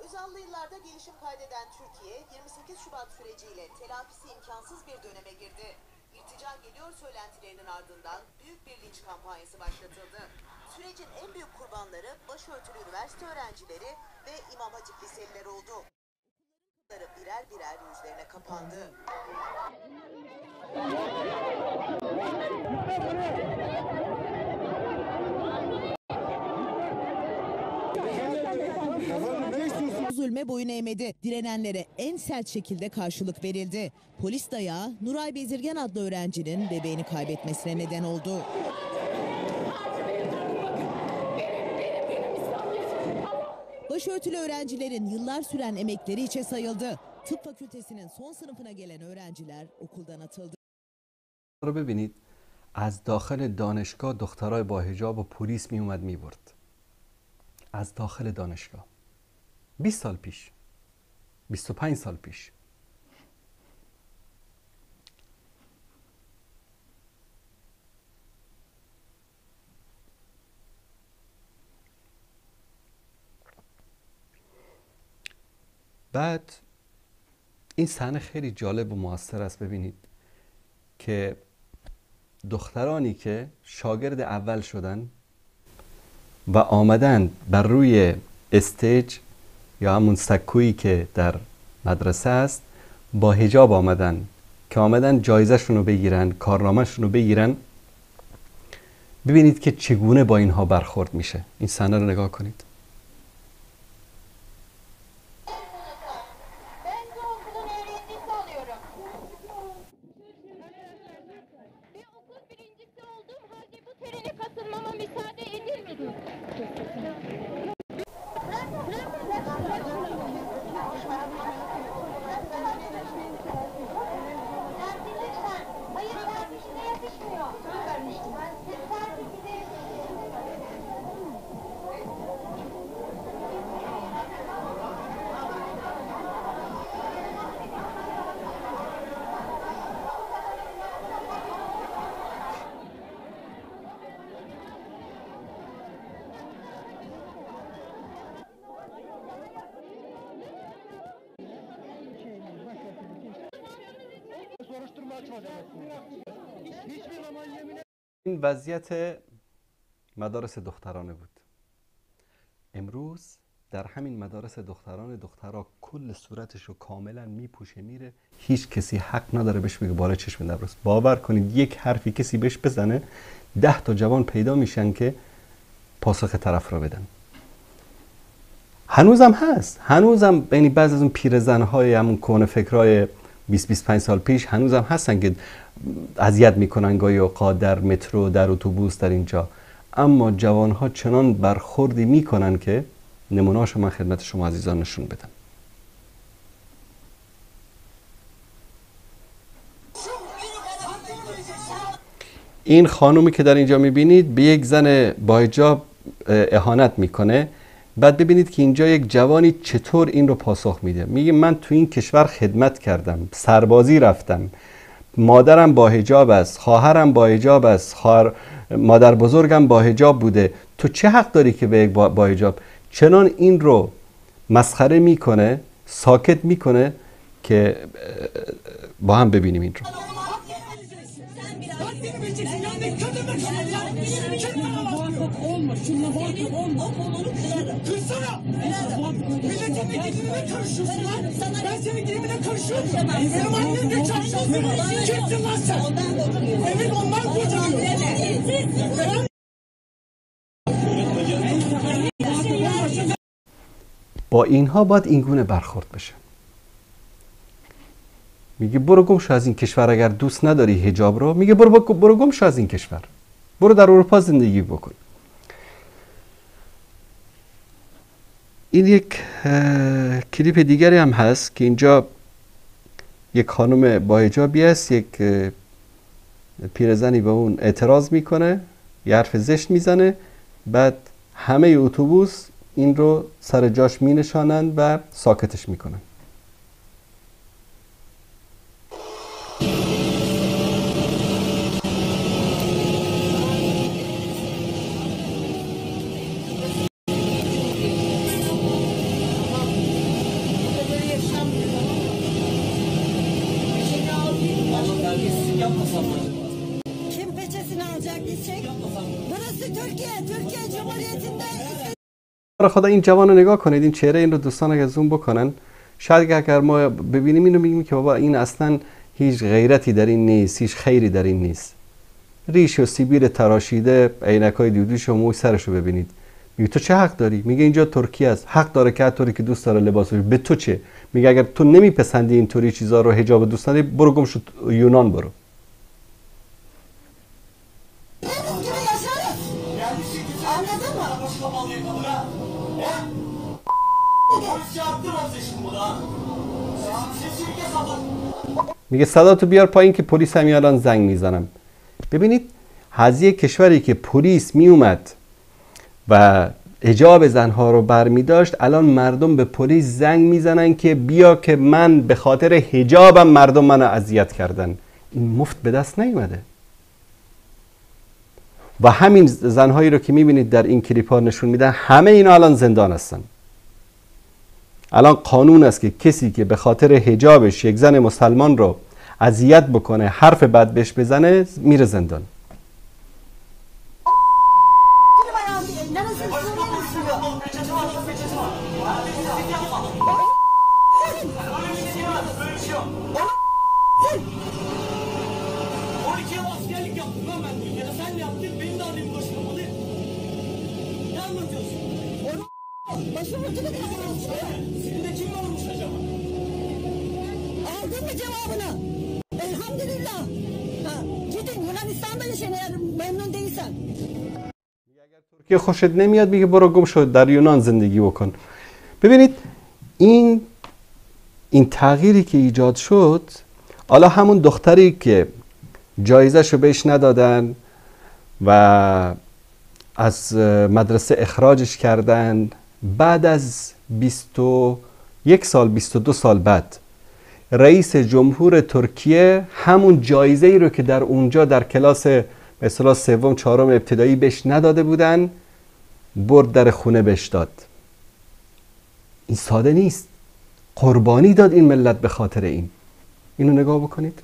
Özallı yıllarda gelişim kaydeden Türkiye 28 Şubat süreciyle telafisi imkansız bir döneme girdi. İrtica geliyor Terör söylentilerinin ardından büyük bir linç kampanyası başlatıldı. Sürecin en büyük kurbanları başörtülü üniversite öğrencileri ve İmam Hatip liseliler oldu. Okulların birer birer yüzlerine kapandı. Zulme boyun eğmedi. Direnenlere en sert şekilde karşılık verildi. Polis dayağı Nuray Bezirgen adlı öğrencinin bebeğini kaybetmesine neden oldu. Başörtülü öğrencilerin yıllar süren emekleri hiçe sayıldı. Tıp fakültesinin son sınıfına gelen öğrenciler okuldan atıldı. ببینید از داخل دانشگاه دخترای با حجاب و پلیس می اومد می برد. از داخل دانشگاه 20 سال پیش، 25 سال پیش. بعد این صحنه خیلی جالب و موثر است. ببینید که دخترانی که شاگرد اول شدن و آمدن بر روی استیج یا همون سکویی که در مدرسه است با حجاب آمدن، که آمدن جایزه‌شون رو بگیرن، کارنامه‌شون رو بگیرن. ببینید که چگونه با اینها برخورد میشه. این صحنه رو نگاه کنید. این وضعیت مدارس دخترانه بود. امروز در همین مدارس دخترانه دخترها کل صورتشو کاملا میپوشه میره، هیچ کسی حق نداره بهش بگه بالا چشم نبرس. باور کنید یک حرفی کسی بهش بزنه 10 تا جوان پیدا میشن که پاسخ طرف رو بدن. هنوزم هست، هنوزم یعنی بعضی از اون پیرزنهای همون کهنه فکرای 20-25 سال پیش هنوزم هستن که اذیت میکنن گاهی اوقات در مترو، در اتوبوس، در اینجا. اما جوانها چنان برخوردی میکنن که نمونه‌هاشو من خدمت شما عزیزان نشون بدم. این خانومی که در اینجا میبینید به یک زن با حجاب اهانت میکنه. بعد ببینید که اینجا یک جوانی چطور این رو پاسخ میده. میگه من تو این کشور خدمت کردم، سربازی رفتم، مادرم با حجاب است، خواهرم با حجاب است، مادر بزرگم با حجاب بوده، تو چه حق داری که به یک با حجاب؟ چنان این رو مسخره میکنه، ساکت میکنه که با هم ببینیم این رو. با اینها باید اینگونه برخورد بشه. میگه برو گم شو از این کشور، اگر دوست نداری حجاب رو، میگه برو گم شو از این کشور، برو در اروپا زندگی بکن. این یک کلیپ دیگری هم هست که اینجا یک خانم با حجابی است، یک پیرزنی به اون اعتراض میکنه، یه حرف زشت میزنه، بعد همه اتوبوس این رو سر جاش مینشانند و ساکتش میکنن. Olacak gidecek. Burası Türkiye, Türkiye Cumhuriyeti'nde. خدا این جوان رو نگاه کنید، این چهره این رو دوستان اگه زوم بکنن، شاید اگر ما ببینیم اینو میگیم که بابا این اصلا هیچ غیرتی در این نیست، هیچ خیری در این نیست. ریش و سیبیل تراشیده، عینکای دودیش و موی سرش رو ببینید. میگه تو چه حق داری؟ میگه اینجا ترکیه است، حق داره که طوری که دوست داره لباس بپوشه. به تو چه؟ میگه اگر تو نمیپسندی اینطوری چیزا رو، حجاب دوست نداری، برو گم شو یونان برو. میگه صدا تو بیار پایین که پلیس همین الان زنگ میزنم. ببینید از کشوری که پلیس میومد و حجاب زنها رو برمی داشت، الان مردم به پلیس زنگ میزنن که بیا که من به خاطر حجابم مردم منو اذیت کردن. این مفت به دست نیومده. و همین زنهایی رو که میبینید در این کلیپ ها نشون میدن، همه اینا الان زندان هستن. الان قانون است که کسی که به خاطر حجابش یک زن مسلمان رو اذیت بکنه، حرف بد بهش بزنه، میره زندان. Aldın mı cevabını? Elhamdülillah. Ha, gidin Yunanistan'da yaşayın eğer memnun değilsen. ترکیه خوشت نمیاد میگه برو گم شو در یونان زندگی بکن. ببینید این تغییری که ایجاد شد، حالا همون دختری که جایزه‌شو بهش ندادن و از مدرسه اخراجش کردن، بعد از 21 سال 22 سال بعد رئیس جمهور ترکیه همون جایزه ای رو که در اونجا در کلاس به اصطلاح سوم چهارم ابتدایی بهش نداده بودن، برد در خونه بهش داد. این ساده نیست. قربانی داد این ملت به خاطر این. اینو نگاه بکنید.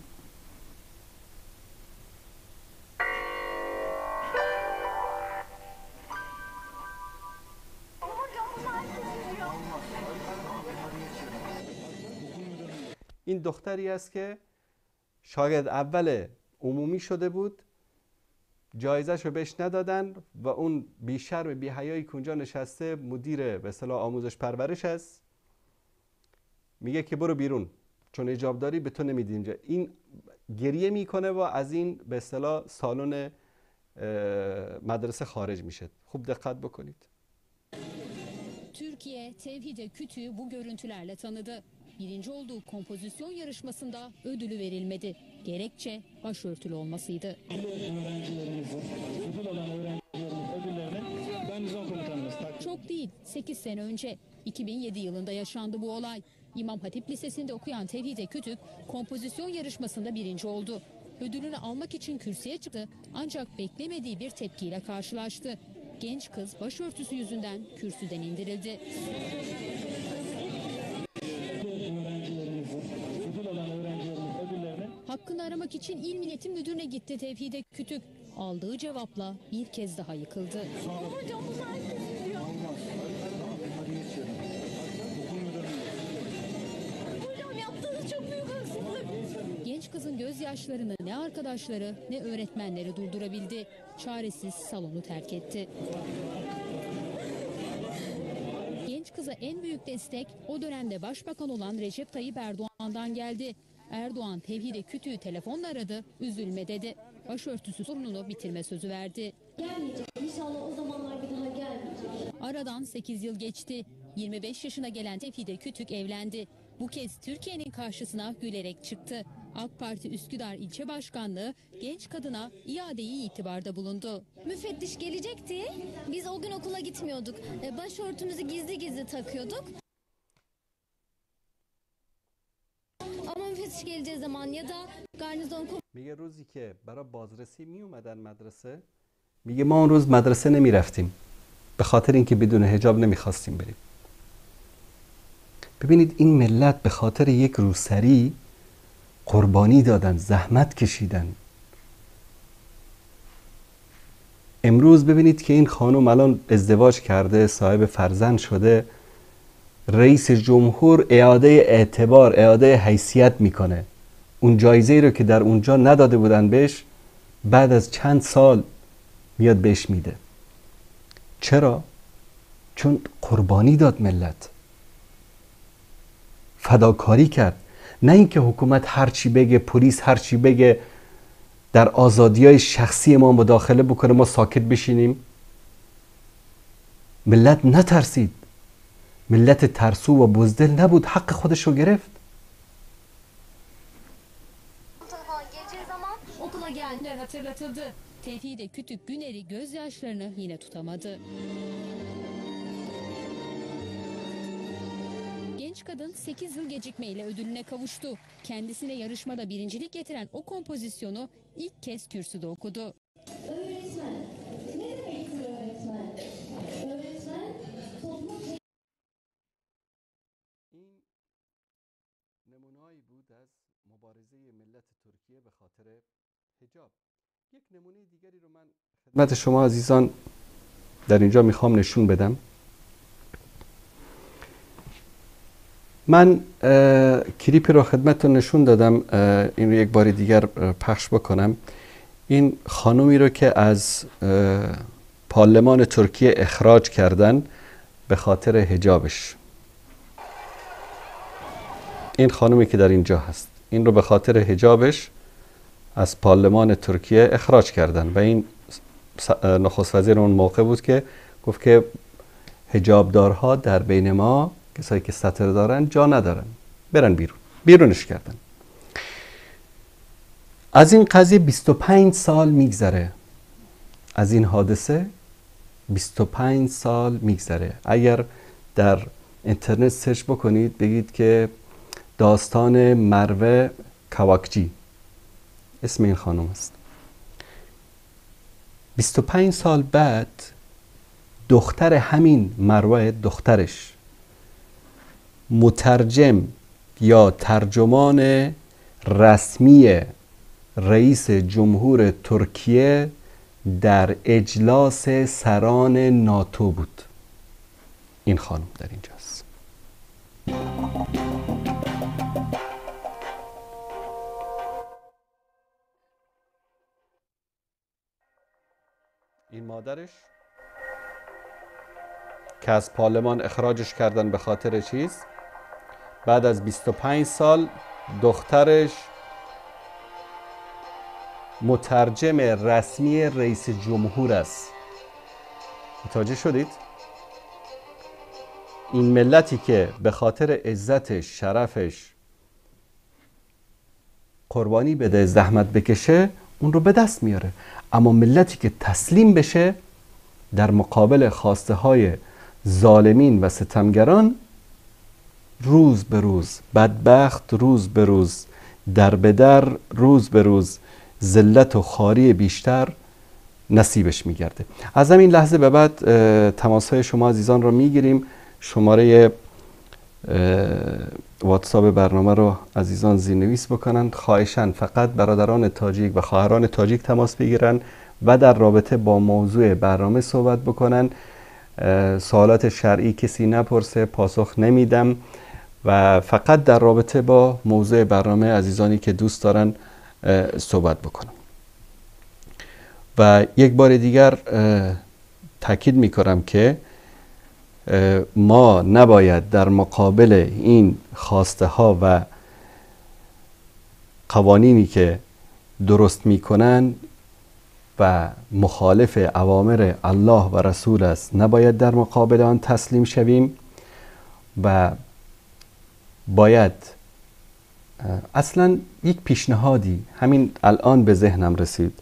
این دختری است که شاگرد اول عمومی شده بود، جایزه‌ش رو بهش ندادن و اون بی شرم بی حیایی که اونجا نشسته، مدیر به اصطلاح آموزش پرورش است، میگه که برو بیرون چون حجاب داری به تو نمیدیم اینجا. این گریه میکنه و از این به اصطلاح سالن مدرسه خارج میشه. خوب دقت بکنید. Türkiye Tevhide Kütük'ü bu görüntülerle tanıdı. Birinci olduğu kompozisyon yarışmasında ödülü verilmedi. Gerekçe başörtülü olmasıydı. Çok değil, 8 sene önce 2007 yılında yaşandı bu olay. İmam Hatip Lisesi'nde okuyan Tevhide Kütük kompozisyon yarışmasında birinci oldu. Ödülünü almak için kürsüye çıktı ancak beklemediği bir tepkiyle karşılaştı. Genç kız başörtüsü yüzünden kürsüden indirildi. Hakkını aramak için İl Milli Eğitim Müdürü'ne gitti Tevhide Kütük. Aldığı cevapla bir kez daha yıkıldı. Hocam bunlar diyor. Hocam yaptığınız çok büyük haksızlık. Genç kızın gözyaşlarını ne arkadaşları ne öğretmenleri durdurabildi. Çaresiz salonu terk etti. Genç kıza en büyük destek o dönemde başbakan olan Recep Tayyip Erdoğan'dan geldi. Erdoğan Tevhide Kütük'ü telefonla aradı, üzülme dedi. Başörtüsü sorununu bitirme sözü verdi. Gelmeyecek. İnşallah o zamanlar bir daha gelmeyecek. Aradan 8 yıl geçti. 25 yaşına gelen Tevhide Kütük evlendi. Bu kez Türkiye'nin karşısına gülerek çıktı. AK Parti Üsküdar İlçe Başkanlığı genç kadına iadeyi itibarda bulundu. Müfettiş gelecekti. Biz o gün okula gitmiyorduk. Başörtümüzü gizli gizli takıyorduk. Ama müfettiş geleceği zaman ya da garnizon میگه روزی که برای بازرسی می اومدن مدرسه، میگه ما اون روز مدرسه نمی رفتیم به خاطر اینکه بدون حجاب نمیخواستیم بریم. ببینید این ملت به خاطر یک روسری قربانی دادن، زحمت کشیدن. امروز ببینید که این خانم الان ازدواج کرده، صاحب فرزند شده، رئیس جمهور اعاده اعتبار، اعاده حیثیت میکنه. اون جایزه رو که در اونجا نداده بودن بهش، بعد از چند سال میاد بهش میده. چرا؟ چون قربانی داد ملت، فداکاری کرد. نه اینکه حکومت هرچی بگه، پلیس هرچی بگه، در آزادی‌های شخصی ما مداخله بکنه، ما ساکت بشینیم. ملت نترسید، ملت ترسو و بزدل نبود، حق خودش رو گرفت. Tevhide Kütük Güner'i gözyaşlarını yine tutamadı. Genç kadın 8 yıl gecikmeyle ödülüne kavuştu. Kendisine yarışmada birincilik getiren o kompozisyonu ilk kez kürsüde okudu. Öğretmen. Ne demektir öğretmen? Öğretmen toplum... این نمونه‌ای بود از مبارزه ملت ترکیه به خاطر حجاب. یک نمونه دیگری رو من خدمت شما عزیزان در اینجا میخوام نشون بدم. من کلیپی رو خدمتتون نشون دادم، این رو یک بار دیگر پخش بکنم. این خانومی رو که از پارلمان ترکیه اخراج کردن به خاطر حجابش، این خانومی که در اینجا هست، این رو به خاطر حجابش از پارلمان ترکیه اخراج کردن و این نخست وزیر اون موقع بود که گفت که حجابدارها در بین ما، کسایی که ستر دارن، جا ندارن، برن بیرون. بیرونش کردن. از این قضیه 25 سال میگذره، از این حادثه 25 سال میگذره. اگر در اینترنت سرچ بکنید بگید که داستان مروه کواکچی، اسم این خانم است. 25 سال بعد دختر همین مروه، دخترش مترجم یا ترجمان رسمی رئیس جمهور ترکیه در اجلاس سران ناتو بود. این خانم در اینجاست. این مادرش که از پارلمان اخراجش کردن به خاطر چیز، بعد از 25 سال دخترش مترجم رسمی رئیس جمهور است. متوجه شدید؟ این ملتی که به خاطر عزتش، شرفش قربانی بده، زحمت بکشه، اون رو به دست میاره. اما ملتی که تسلیم بشه در مقابل خواسته های ظالمین و ستمگران، روز به روز بدبخت، روز به روز در به در، روز به روز ذلت و خواری بیشتر نصیبش میگرده. از همین لحظه به بعد تماس های شما عزیزان رو میگیریم. شماره واتساپ برنامه رو عزیزان زیرنویس بکنن. خواهشاً فقط برادران تاجیک و خواهران تاجیک تماس بگیرن و در رابطه با موضوع برنامه صحبت بکنن. سوالات شرعی کسی نپرسه، پاسخ نمیدم و فقط در رابطه با موضوع برنامه عزیزانی که دوست دارن صحبت بکنن. و یک بار دیگر تاکید میکنم که ما نباید در مقابل این خواسته ها و قوانینی که درست میکنن و مخالف اوامر الله و رسول است، نباید در مقابل آن تسلیم شویم و باید اصلا یک پیشنهادی همین الان به ذهنم رسید،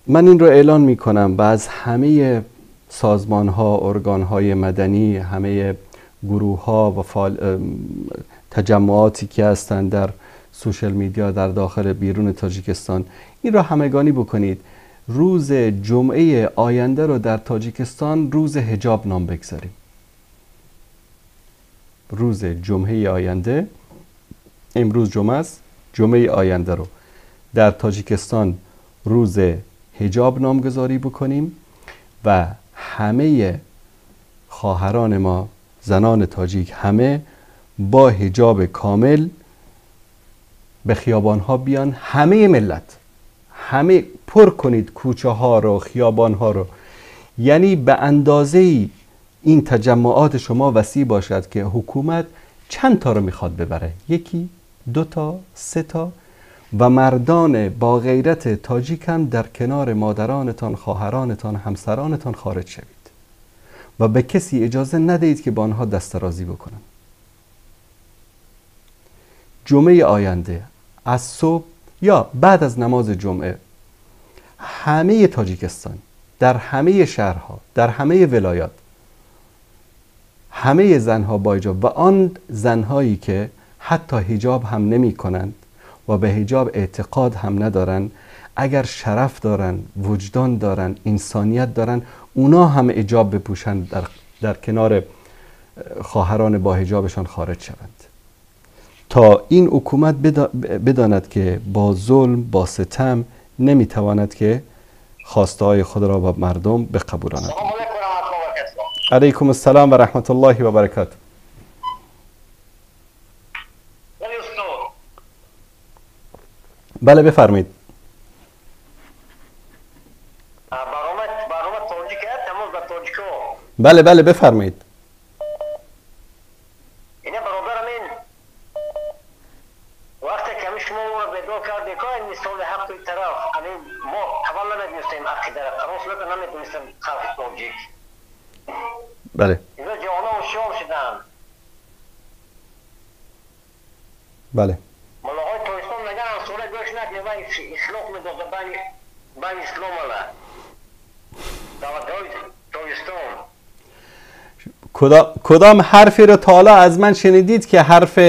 من این رو اعلان میکنم و از همه سازمان ها، ارگان های مدنی، همه گروه ها و تجمعاتی که هستند در سوشل میدیا در داخل بیرون تاجیکستان، این را همگانی بکنید. روز جمعه آینده رو در تاجیکستان روز حجاب نام بگذاریم. روز جمعه آینده، امروز جمعه است، جمعه آینده رو در تاجیکستان روز حجاب نامگذاری بکنیم و همه خواهران ما، زنان تاجیک، همه با حجاب کامل به خیابان ها بیان. همه ملت، همه پر کنید کوچه ها رو، خیابان ها رو. یعنی به اندازه این تجمعات شما وسیع باشد که حکومت چند تا رو میخواد ببره، یکی، دو تا، سه تا، و مردان با غیرت تاجیک هم در کنار مادرانتان، خواهرانتان، همسرانتان خارج شوید و به کسی اجازه ندهید که با آنها دست درازی بکنند. جمعه آینده از صبح یا بعد از نماز جمعه همه تاجیکستان، در همه شهرها، در همه ولایات، همه زنها با حجاب و آن زنهایی که حتی حجاب هم نمی کنند و به حجاب اعتقاد هم ندارند، اگر شرف دارن، وجدان دارن، انسانیت دارن، اونا هم حجاب بپوشند، در کنار خواهران با حجابشان خارج شوند تا این حکومت بداند که با ظلم، با ستم نمیتواند که خواسته های خود را با مردم بقبولاند. علیکم السلام و رحمت الله و برکاته. بله بفرمایید. بله بله بفرمایید. اینا برادر من وقتی که شما رو بیدار کردی که این سال حق طرف همین ما اول نمی‌دونستیم عقیده را قرار نمی‌دونستیم خلق تاجیک. بله. اینا جوانان هوشیار شدن. بله. ملاهای تاجیکستان میگن انصاره گوش نکنی و اخلاق میدازه بین اسلام الله. دعوت‌های تاجیکستان. کدام حرفی رو تا حالا از من شنیدید که حرف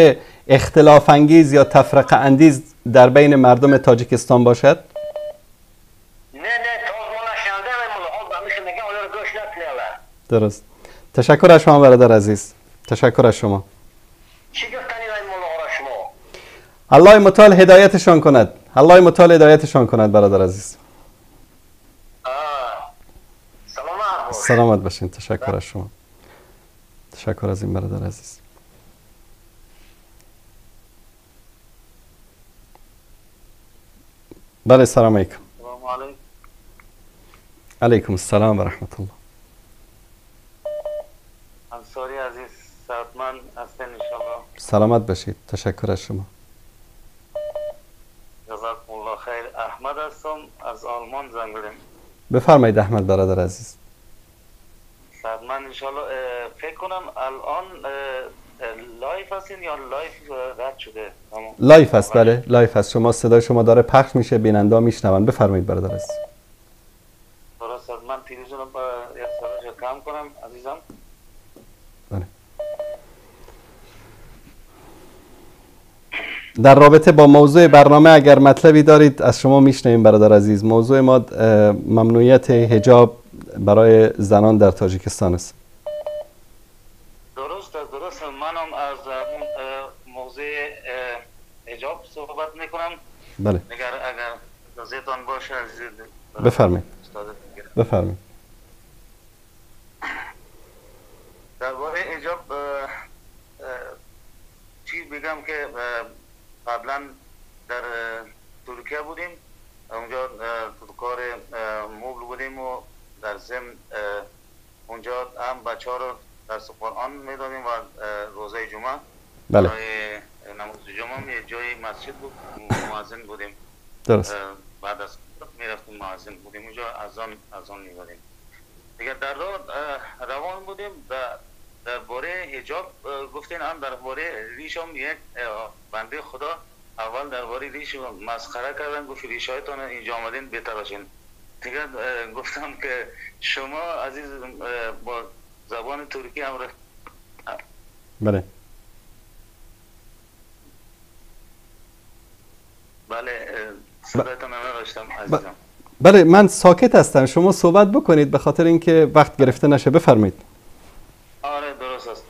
اختلاف انگیز یا تفرقه اندیز در بین مردم تاجیکستان باشد؟ نه نه درست. تشکر از شما برادر عزیز. تشکر از شما. الله متعال هدایتشان کند. الله متعال هدایتشان کند برادر عزیز. سلامت باشین. تشکر از شما. تشکر از این برادر عزیز. بله سلام علیکم. علیکم السلام و رحمت الله. انصاری عزیز صحتمند هستین انشاءالله. سلامت باشید. تشکر از شما. جزاکم الله خیر. احمد هستم از آلمان زنگ زدم. بفرمایید احمد برادر عزیز. صحتمند انشاءالله. فکر کنم الان live هستین یا live رد شده؟ live هست. بله live هست. شما صدای شما داره پخش میشه، بیننده میشنون. بفرمایید برادر عزیز. درست. من تلویزیون رو یک صداش کم کنم عزیزم. بله. در رابطه با موضوع برنامه اگر مطلبی دارید از شما میشنویم برادر عزیز. موضوع ما ممنوعیت حجاب برای زنان در تاجیکستان است. درست است، درست. منم از موضوع حجاب صحبت میکنم. بله. اگر اجازهتان باشه. بفرمایید. بفرمایید. درباره حجاب چی بگم که قبلا در ترکیه بودیم، اونجا کار مبل بودیم و در ضمن اونجا هم بچه ها رو درس قرآن میدادیم و روزه جمعه. بله. برای نماز جمعه یه جای مسجد بود، مؤذن بودیم. درست. بعد از میرفتیم مؤذن بودیم اونجا، اذان میدادیم دیگه. در راه روان بودیم درباره حجاب گفتین، هم درباره ریش هم یک بنده خدا اول درباره ریش مسخره کردن، گفت ریشایتان اینجا آمدین بتراشین دیگه. گفتم که شما عزیز با زبان ترکی هم بله بله صدایتان نداشتم عزیزم. بله من ساکت هستم، شما صحبت بکنید به خاطر اینکه وقت گرفته نشه. بفرمایید. آره درست است.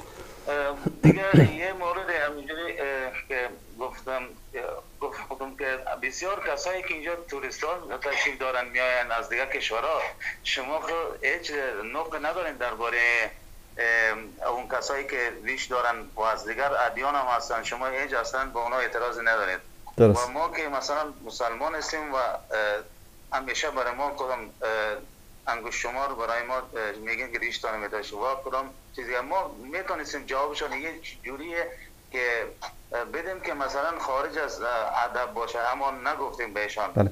دیگه یه مورد همینجوری که گفتم که بسیار کسایی که اینجا توریست ها تشریف دارن میآیند از دیگر کشورها، شما خو هیچ نقد ندارین درباره اون کسایی که ریش دارن و از دیگر ادیان هم هستن، شما هیچ اصلا به اونا اعتراضی ندارید. درست. و ما که مثلا مسلمان هستیم و همیشه برای ما کدام انگشت شمار برای ما میگن که ریش دانه میداشت و کدام چیزی ما میتونستیم جوابشون یه جوریه که بدیم که مثلا خارج از ادب باشه، اما نگفتیم بهشان. بله.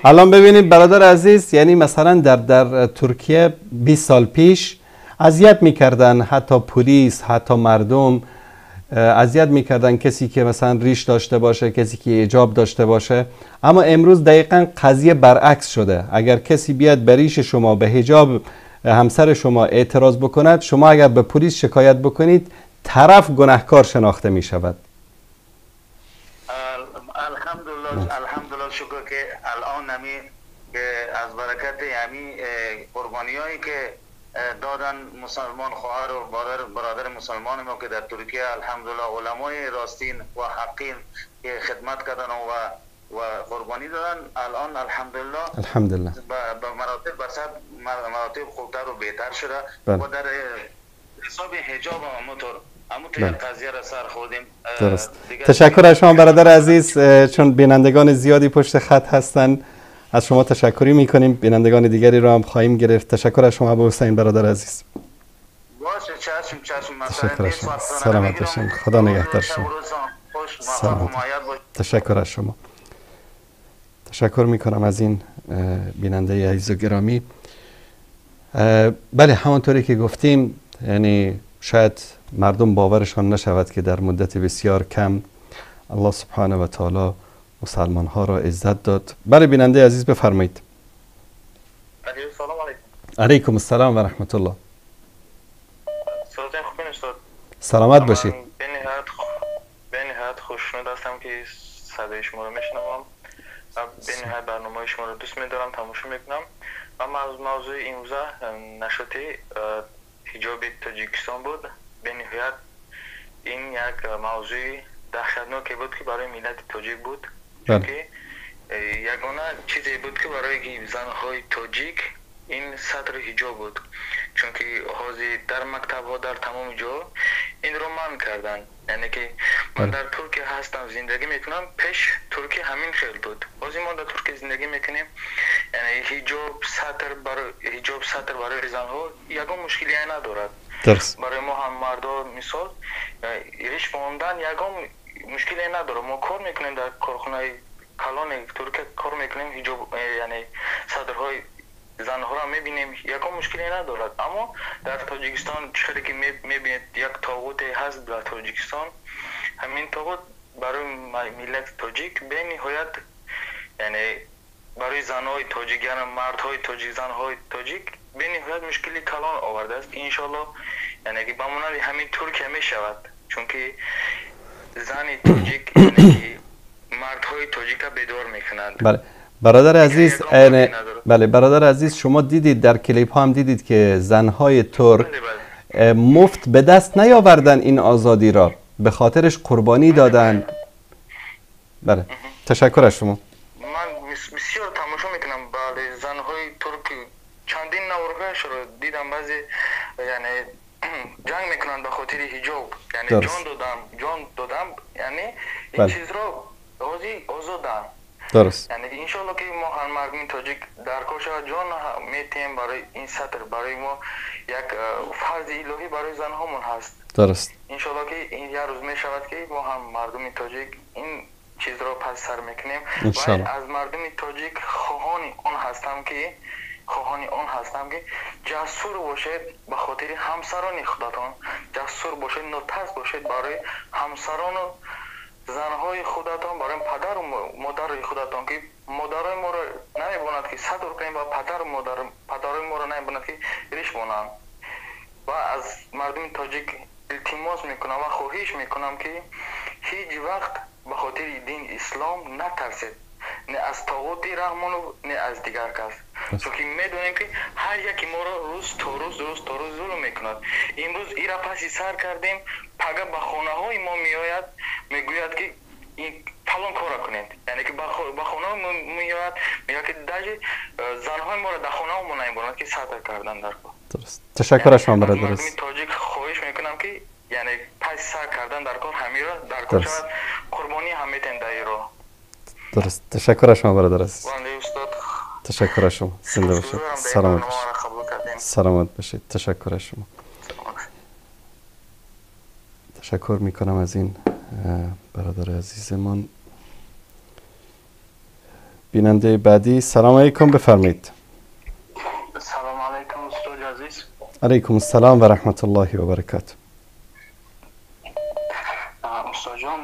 الان ببینید برادر عزیز، یعنی مثلا در ترکیه 20 سال پیش اذیت میکردن، حتی پلیس، حتی مردم اذیت میکردن کسی که مثلا ریش داشته باشه، کسی که حجاب داشته باشه. اما امروز دقیقا قضیه برعکس شده. اگر کسی بیاد به ریش شما، به حجاب همسر شما اعتراض بکند، شما اگر به پلیس شکایت بکنید طرف گناهکار شناخته می شود. الحمدلله، الحمدلله، شکر که الان همی که از برکت همی قربانیایی که دادن مسلمان خواهر و برادر مسلمان ما که در ترکیه الحمدلله علمای راستین و حقین که خدمت کردن و قربانی دادن، الان الحمدلله الحمدلله به مراتب بسط مراتب خوبتر و بهتر شده. بله. و در حساب حجاب هم همونطور قضیه را سر خوردیم. درست. تشکر از شما برادر عزیز، چون بینندگان زیادی پشت خط هستن از شما تشکری میکنیم، بینندگان دیگری را هم خواهیم گرفت. تشکر از شما ابو حسین برادر عزیز. باشه، چشم چشم. تشکر از شما، سلامت باشین، خدا نگهدار شما. سلامت. تشکر از شما. تشکر میکنم از این بیننده عزیز و گرامی. بله، همانطوری که گفتیم، یعنی شاید مردم باورشان نشود که در مدت بسیار کم الله سبحانه و تعالی مسلمان ها را عزت داد. بله بیننده عزیز بفرمایید. سلام علیکم. علیکم السلام و رحمت الله. صداتون خوب استاد؟ سلامت باشید. به نهایت خوشنود هستم که صدای شما رو میشنوم و به نهایت برنامه شما رو دوست میدارم، تماشا میکنم. و از موضوع امروزه نشاطی حجاب تاجیکستان بود. به نهایت این یک موضوع دهشتناکی بود که برای ملت تاجیک بود، چون یگانه چیزی بود که برای زنهای تاجیک این سطر حجاب بود، چون که حاضر در مکتب ها در تمام جا این رو منع کردن. یعنی که من در ترکیه هستم زندگی میکنم، پیش ترکیه همین خیل بود، حاضر ما در ترکیه زندگی میکنیم، یعنی حجاب سطر برای حجاب سطر برای زنها یگان مشکلی ندارد. درست. برای ما هم مردا مثال ریش ماندن یگان مشکلی نداره. ما کار میکنیم در کارخانه کلان ترکیه کار میکنیم، حجاب یعنی صدرهای زنها را میبینیم، یکم مشکلی ندارد. اما در تاجیکستان چیزی که میبینید یک طاغوت هست در تاجیکستان، همین طاغوت برای ملت تاجیک به نهایت یعنی برای زنهای تاجیک یعنی مردهای تاجیک زنهای تاجیک به نهایت مشکلی کلان آورده است. انشالله یعنی که به مانند همین ترکیه میشود، چون که زن تاجیک یعنی مردهای تاجیک را بیدار میکنند. بله برادر عزیز، بله برادر عزیز، شما دیدید در کلیپ ها هم دیدید که زنهای ترک مفت به دست نیاوردن این آزادی را، به خاطرش قربانی دادن. بله تشکر از شما. من بسیار تماشا میکنم بله زنهای ترک، چندین نوارهایش رو دیدم، بعضی یعنی جنگ میکنن به خاطر حجاب، یعنی جان دادم جان دادم، یعنی این چیز رو آزادم. درست. یعنی انشالله که ما هم مردم تاجیک در کوشا جان میتیم برای این سطر، برای ما یک فرض الهی برای زنهامون هست. درست. انشالله که این یه روز میشود که ما هم مردم تاجیک این چیز را پس سر میکنیم. انشالله. و از مردم تاجیک خواهان آن هستم که جسور باشید به خاطر همسران خودتان، جسور باشید، نترس باشید برای همسران و زنهای خودتان، برای پدر و مادر خودتان که مادرای ما را نمیبوند که صدر کنیم و پدر و مادر پدرای ما را نمیبوند که ریش بونند. و از مردم تاجیک التماس میکنم و خواهش میکنم که هیچ وقت به خاطر دین اسلام نترسید، نه از طاغوت رحمان و نه از دیگر کس، چون که میدونیم که هر یکی ما را روز تا روز ظلم میکند. امروز ایرا پسی سر کردیم، پگه به خانه های ما میآید میگوید که фалон кора кунед, яъне ки ба хона меояд, мегӯяд ки даже занҳои моро дар хонаҳо намебаранд ки сатр кардан дар кор. Дуруст. Ташаккур аз шумо бародар. Мардуми тоҷик хоҳиш мекунам ки яъне пас сар кардан дар кор ҳамиро дар кор шавад, қурбонӣ ҳам метем дар ин роҳ. Дуруст. Ташаккур аз шумо бародар азиз. Ташаккур аз шумо. Зинда бошед. Саломат бошед. Саломат бошед. Ташаккур аз шумо. تشکر میکنم از این برادر عزیزمان. بیننده بعدی، سلام علیکم، بفرمایید. سلام علیکم استاد عزیز. علیکم السلام و رحمت الله و برکاته. استاد جان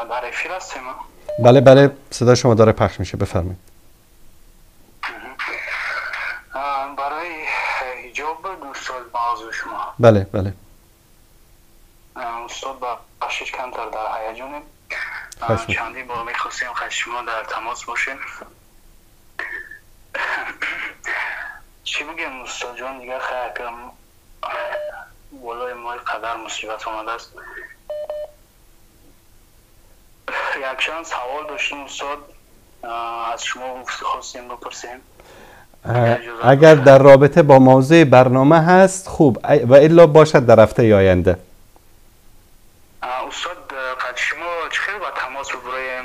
در افیر هستیم؟ بله بله، صدا شما داره پخش میشه، بفرمایید. برای حجاب استاد موضوع شما. بله بله. استاد بخشش کمتر در هیجانیم، چندین بار میخواستیم که شما در تماس باشیم. چی بگیم استاد جان، دیگه خیلی بالای ما قدر مصیبت آمده است. یک چند سوال داشتیم استاد، از شما خواستیم بپرسیم. اگر در رابطه با موضوع برنامه هست خوب، و الا باشد در هفته آینده. استاد شما چه با تماس ببریم؟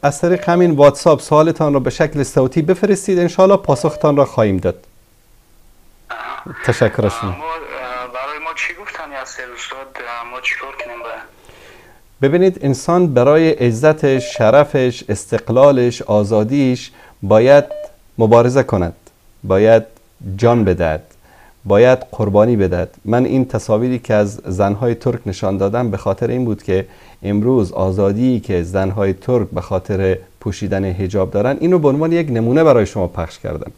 از طریق همین واتساپ سوالتان را به شکل صوتی بفرستید، انشالله پاسختان را خواهیم داد. تشکر از شما. برای ما چی گفتنی هست استاد؟ ما چیکار کنیم باید؟ ببینید، انسان برای عزتش، شرفش، استقلالش، آزادیش باید مبارزه کند، باید جان بدهد، باید قربانی بدهد. من این تصاویری که از زنهای ترک نشان دادم به خاطر این بود که امروز آزادی که زنهای ترک به خاطر پوشیدن حجاب دارن، اینو به عنوان یک نمونه برای شما پخش کردم.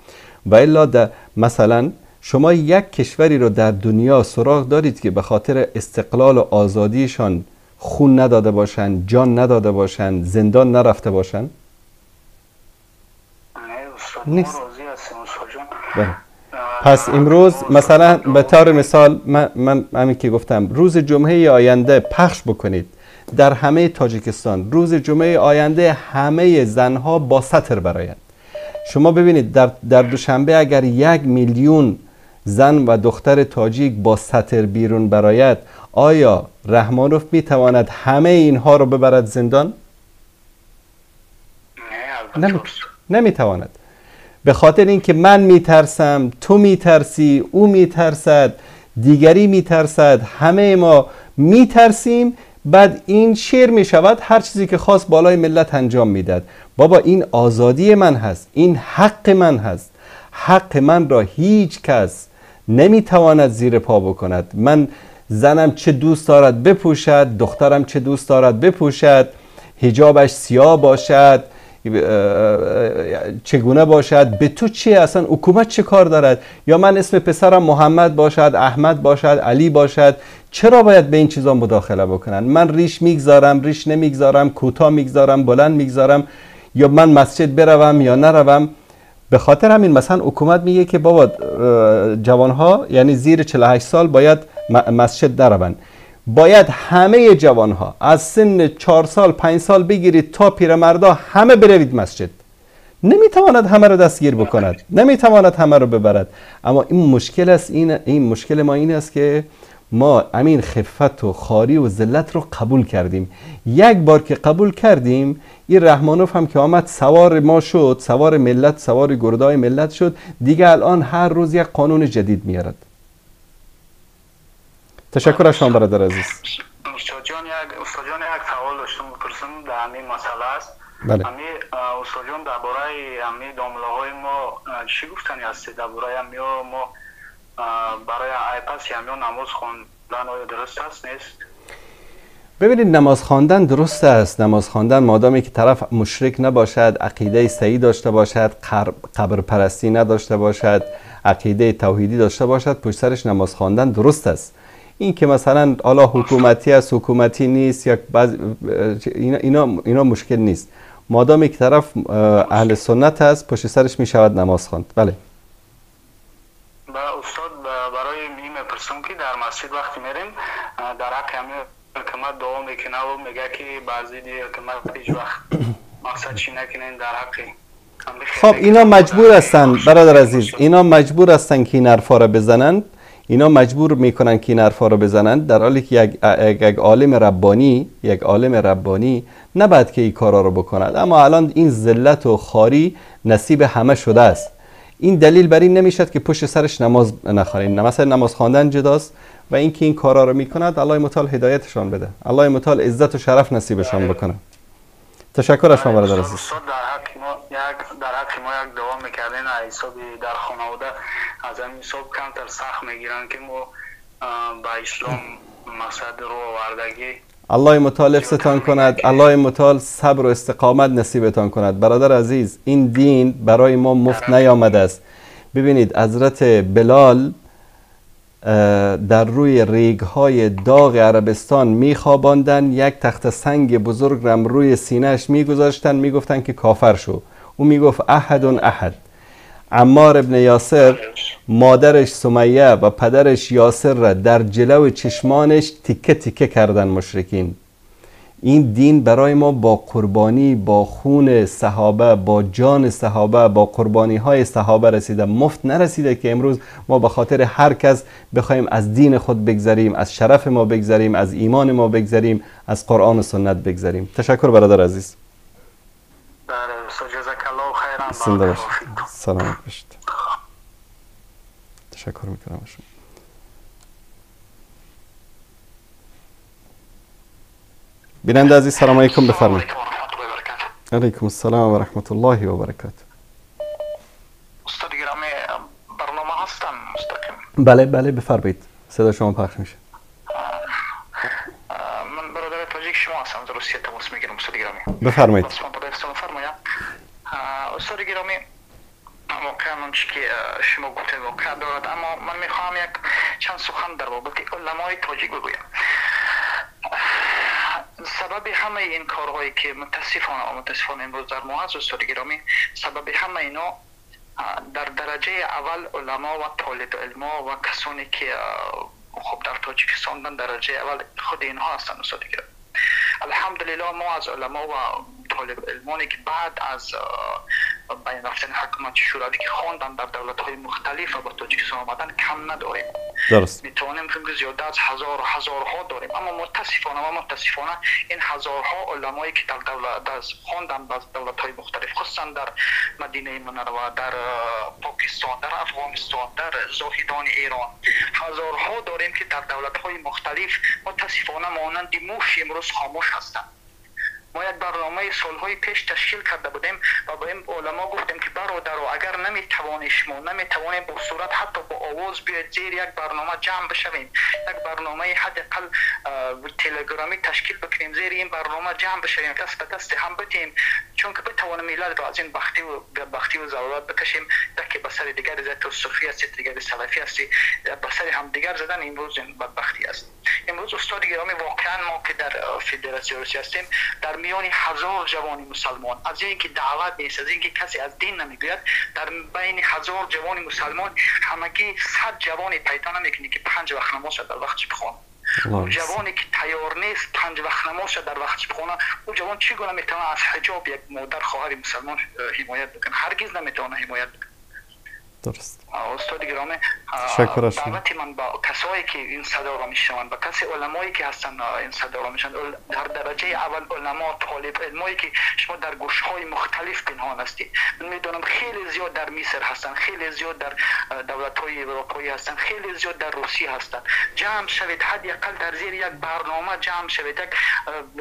و الا مثلا شما یک کشوری رو در دنیا سراغ دارید که به خاطر استقلال و آزادیشان خون نداده باشن، جان نداده باشن، زندان نرفته باشن؟ نیست. بله. پس امروز مثلا به طور مثال من همین که گفتم، روز جمعه آینده پخش بکنید در همه تاجیکستان، روز جمعه آینده همه زنها با ستر برایند. شما ببینید در دوشنبه اگر 1 میلیون زن و دختر تاجیک با ستر بیرون براید، آیا رحمانوف میتواند همه اینها رو ببرد زندان؟ نمیتواند. به خاطر اینکه من میترسم، تو میترسی، او میترسد، دیگری میترسد، همه ما میترسیم. بعد این شعر میشود هر چیزی که خواست بالای ملت انجام میداد. بابا این آزادی من هست، این حق من هست، حق من را هیچ کس نمیتواند زیر پا بکند. من زنم چه دوست دارد بپوشد، دخترم چه دوست دارد بپوشد، حجابش سیاه باشد، چگونه باشد، به تو چه؟ اصلا حکومت چه کار دارد؟ یا من اسم پسرم محمد باشد، احمد باشد، علی باشد، چرا باید به این چیزا مداخله بکنن؟ من ریش میگذارم، ریش نمیگذارم، کوتاه میگذارم، بلند میگذارم، یا من مسجد بروم یا نروم. به خاطر همین مثلا حکومت میگه که بابا جوانها یعنی زیر 48 سال باید مسجد نروند. باید همه جوانها از سن 4 سال 5 سال بگیرید تا پیرمردا همه بروید مسجد. نمیتواند همه رو دستگیر بکند، نمیتواند همه رو ببرد. اما این مشکل است، این مشکل ما این است که ما همین خفت و خواری و ذلت رو قبول کردیم. یک بار که قبول کردیم، این رحمانوف هم که آمد سوار ما شد، سوار ملت، سوار گردای ملت شد، دیگه الان هر روز یک قانون جدید میارد. تشکر از شما برادر عزیز. استاد جان یک سوال داشتم بپرسم در همین مسئله است. بله. همین استاد جان درباره همین داملاهای ما چی گفتنی هستی؟ درباره همین ما برای ایپس همین نماز خواندن آیا درست است نیست؟ ببینید، نماز خواندن درست است. نماز خواندن مادامی که طرف مشرک نباشد، عقیده صحیح داشته باشد، قبر پرستی نداشته باشد، عقیده توحیدی داشته باشد، پشت سرش نماز خواندن درست است. این که مثلا حالا حکومتی است حکومتی نیست یا بعض اینا مشکل نیست. مادامی که طرف اهل سنت است، پشت سرش می شود نماز خواند. بله. با استاد برای می میپرسم که در مسجد وقتی میریم در حق همین ҳукумат дуо мекунад ва мегӯяд ки бар зидди ҳукумат ҳеҷ вақт мақсад чӣ накунед дар ҳаққи. خب اینا مجبور هستند برادر عزیز، اینا مجبور هستند که این حرفا را بزنند، اینا مجبور میکنن که این حرفا را بزنند، در حالی که یک عالم ربانی، یک عالم ربانی نباید که این کارا رو بکند. اما الان این ذلت و خواری نصیب همه شده است. این دلیل بر این نمیشد که پشت سرش نماز نخوانیم. مثلا نماز خواندن جداست و اینکه این کارا رو میکند الله متعال هدایتشان بده، الله متعال عزت و شرف نصیبشان بکنه. تشکر از شما برادر عزیز. در حق ما یک دعا میکردین حساب در خانواده از همین حساب کمتر سخت میگیرن که ما به اسلام مقصد رو آوردگی. الله متعال حفظتان کند، الله متعال صبر و استقامت نصیبتان کند. برادر عزیز این دین برای ما مفت نیامده است. ببینید حضرت بلال در روی ریگ‌های داغ عربستان میخواباندن، یک تخت سنگ بزرگ رم روی سینه‌اش میگذاشتن، میگفتن که کافر شو، او میگفت احد احد. عمار ابن یاسر مادرش سمیه و پدرش یاسر را در جلو چشمانش تیکه تیکه کردن مشرکین. این دین برای ما با قربانی، با خون صحابه، با جان صحابه، با قربانی های صحابه رسیده، مفت نرسیده که امروز ما به خاطر هر کس بخوایم از دین خود بگذریم، از شرف ما بگذریم، از ایمان ما بگذریم، از قرآن و سنت بگذریم. تشکر برادر عزیز. زنده باشید، سلامت باشید. تشکر میکنم از شما. بیننده عزیز سلام علیکم، بفرمایید. علیکم السلام و رحمت الله و برکاته. استاد گرامی برنامه هستم مستقیم؟ بله بله بفرمایید، صدا شما پخش میشه. من برادر تاجیک شما هستم، از روسیه تماس میگیرم استاد گرامی. بفرمایید. استاد گرامی واقعا آنچه که شما گفته واقع دارد، اما من میخواهم یک چند سخن در بابت علمای تاجیک بگویم. سبب همه این کارهایی که متاسفانه امروز در ما هست استاد گرامی، سبب همه اینا در درجه اول علما و طالب علما و کسانی که خب در تاجیکستان در درجه اول خود اینها هستند استاد گرامی. الحمدلله ما از علما و طالب علمانی که بعد از بین رفتن حکومت شوروی که خواندن در دولت‌های مختلف و با تاجیکستان آمدن کم نداریم. درست. میتوانیم بگیم که زیاده از هزارها داریم، اما متاسفانه این هزارها علمایی که در دولت از خواندن در دولت‌های مختلف، خصوصا در مدینه منوره، در پاکستان، در افغانستان، در زاهدان ایران، هزارها داریم که در دولت‌های مختلف متاسفانه مانند موش امروز خاموش هستند. ما یک برنامه سالهای پیش تشکیل کرده بودیم و با این علما گفتیم که برادر اگر نمیتوانید شما نمیتوانید با صورت حتی با آواز بیاید زیر یک برنامه جمع بشویم، یک برنامه حداقل تلگرامی تشکیل بکنیم، زیر این برنامه جمع بشویم، دست به دست هم بدیم، چون که بتوانیم ملت را از این بدبختی و ضرورت بکشیم. یکی به سر دیگر زد، تو صوفی هستی، دیگر سلفی هستی، به سر هم دیگر زدن امروز این بدبختی است. امروز استاد گرامی واقعا ما که در فدراسیون روسیه هستیم در میان هزار جوان مسلمان، از اینکه دعوت نیست، از اینکه کسی از دین نمیگوید، در بین هزار جوان مسلمان همگی 100 جوان پیدا نمیکنی که 5 وقت نماز در وقت بخوانه. جوانی که تیار نیست 5 وقت نماز در وقت بخونه، او جوان چگونه میتونه از حجاب یک مادر خواهر مسلمان حمایت بکنه؟ هرگز نمیتونه حمایت بکنه. درست. استاد گرامی دعوت من با کسایی که این صدا را میشنوند، با کسی علمایی که هستن این صدا را میشنوند، در درجه اول علما، طالب علمایی که شما در گوش‌های مختلف پنهان هستید. من میدونم خیلی زیاد در مصر هستن، خیلی زیاد در دولت‌های اروپایی هستن، خیلی زیاد در روسیه هستن. جمع شوید، حداقل در زیر یک برنامه جمع شوید، یک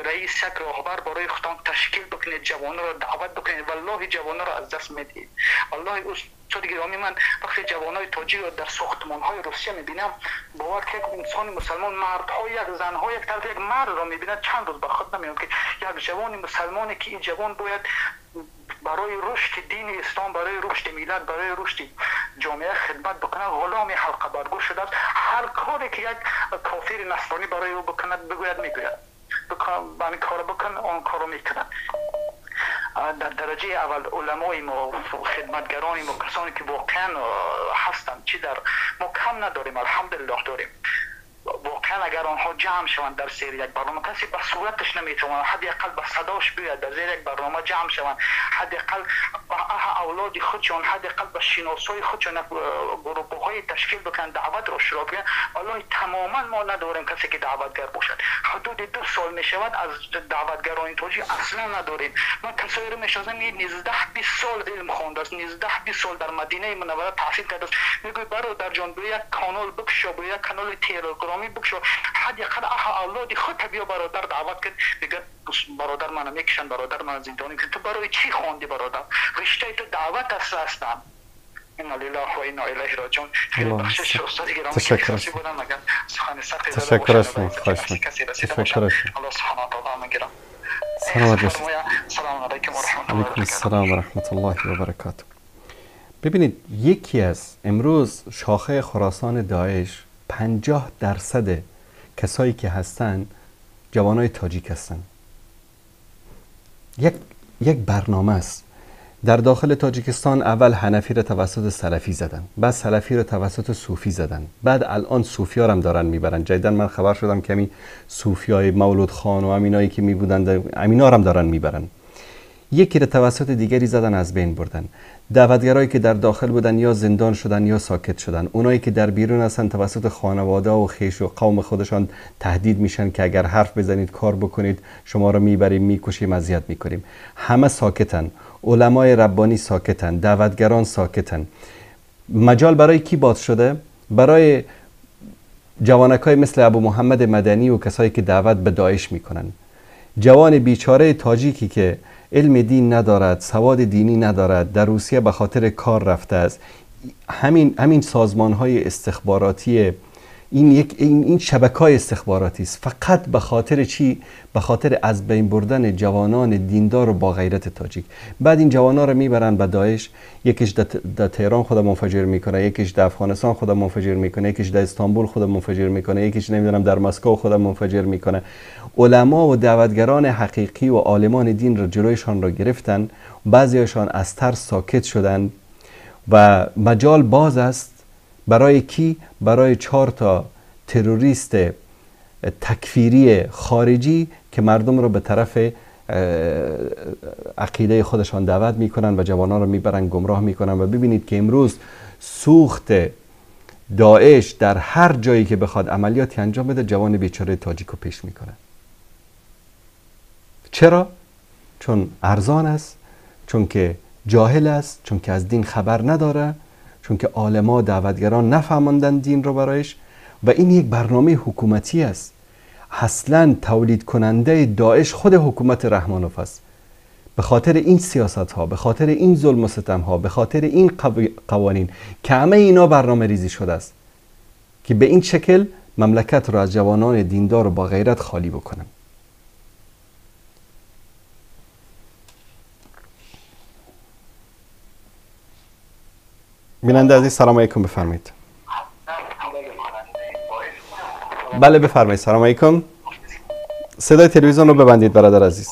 رئیس، یک راهبر برای خودتان تشکیل بکنید، جوانان را دعوت بکنید. والله جوانان را از دست میدید. والله استاد گرامی من وقتی جوانای تاجیک را در ساختمان‌های روسیه می‌بینم، باور که یک انسان مسلمان، مردها یک، زنها یک طرف، یک مرد را می‌بیند چند روز به خود نمیاد که یک جوان مسلمانی که این جوان باید برای رشد دین اسلام، برای رشد ملت، برای رشد جامعه خدمت بکنه، غلام حلقه برگوش شده است. هر کاری که یک کافر نصرانی برای او بکند بگوید میگوید، بکن این کارو بکن، آن کارو میکند. در درجه اول علمای ما، خدمتگران ما، کسانی که واقعا هستند، چی در ما کم نداریم، الحمدلله داریم. واقعا واقعا اگر آنها جمع شوند در زیر یک برنامه، کسی به صورتش نمیتواند، حداقل به صداش بیاید، در زیر یک برنامه جمع شوند، حداقل به اولاد خودشون، حداقل به شناسای خودشون گروه های تشکیل بکنن، دعوت را شروع کنن. والله تماما ما نداریم کسی که دعوتگر باشد. حدود 2 سال میشود از دعوتگران تاجیک اصلا نداریم. ما کسایی رو میشناسم 19-20 سال علم خوانده است، 19-20 سال در مدینه منوره تحصیل کرده است. میگوید برادر جان بیا یک کانال بکشو، بیا یک کانال تلگرامی بکشو، حداقل اولاد خود بیا برادر دعوت کن. میگه برادر منو میکشن، برادر منو زندانی میکنن. تو برای چی خواندی برادر؟ رشته تو دعوت است اصلا. انا لله و انا الیه راجعون. خیلی بخشش استاد گرامی، تشکر بودم اگر سخن سختی تشکر از شما، خواهش می‌کنم. تشکر از شما. الله سبحانه و تعالی میگیرم. سلامت باشید. سلام علیکم و رحمت الله. علیکم السلام و رحمت الله و برکاته. ببینید یکی از امروز شاخه خراسان داعش 50% کسایی که هستن جوانای تاجیک هستن. یک برنامه است. در داخل تاجیکستان اول حنفی را توسط سلفی زدن، بعد سلفی را توسط صوفی زدن، بعد الان صوفی ها هم دارن میبرن. جدیداً من خبر شدم کمی صوفی های مولود خان و امینایی که میبودند امینا هم دارن میبرن. یکی را توسط دیگری زدن، از بین بردن. دعوتگرایی که در داخل بودن یا زندان شدن یا ساکت شدن. اونایی که در بیرون هستن توسط خانواده و خویش و قوم خودشان تهدید میشن که اگر حرف بزنید، کار بکنید، شما رو میبریم، میکشیم، اذیت میکنیم. همه ساکتن. علمای ربانی ساکتن، دعوتگران ساکتن. مجال برای کی باز شده؟ برای جوانکای مثل ابو محمد مدنی و کسایی که دعوت به داعش میکنن. جوان بیچاره تاجیکی که علم دین ندارد، سواد دینی ندارد، در روسیه به خاطر کار رفته است. همین سازمان های استخباراتی، این شبکه‌های استخباراتی است. فقط به خاطر چی؟ به خاطر از بین بردن جوانان دیندار و با غیرت تاجیک. بعد این جوانان رو میبرن به داعش. یکیش در تهران خود منفجر میکنه، یکیش در افغانستان خود منفجر میکنه، یکیش در استانبول خود منفجر میکنه، یکیش نمیدونم در مسکو خود منفجر میکنه. علما و دعوتگران حقیقی و عالمان دین رو جلویشان رو گرفتن. بعضیشان از ترس ساکت شدن و مجال باز است برای کی؟ برای 4 تا تروریست تکفیری خارجی که مردم رو به طرف عقیده خودشان دعوت میکنن و جوانان رو میبرن گمراه میکنن. و ببینید که امروز سوخت داعش در هر جایی که بخواد عملیاتی انجام بده، جوان بیچاره تاجیک رو پیش میکنه. چرا؟ چون ارزان است، چون که جاهل است، چون که از دین خبر نداره، چون که عالما دعوتگران نفهماندن دین رو برایش. و این یک برنامه حکومتی است. اصلا تولید کننده داعش خود حکومت رحمانوف است. به خاطر این سیاست ها، به خاطر این ظلم و ستم ها، به خاطر این قوانین که همه اینا برنامه ریزی شده است که به این شکل مملکت رو از جوانان دیندار و با غیرت خالی بکنن. بیننده عزیز سلام علیکم، بفرمایید. بله بفرمایید. سلام علیکم. صدای تلویزیون رو ببندید برادر عزیز.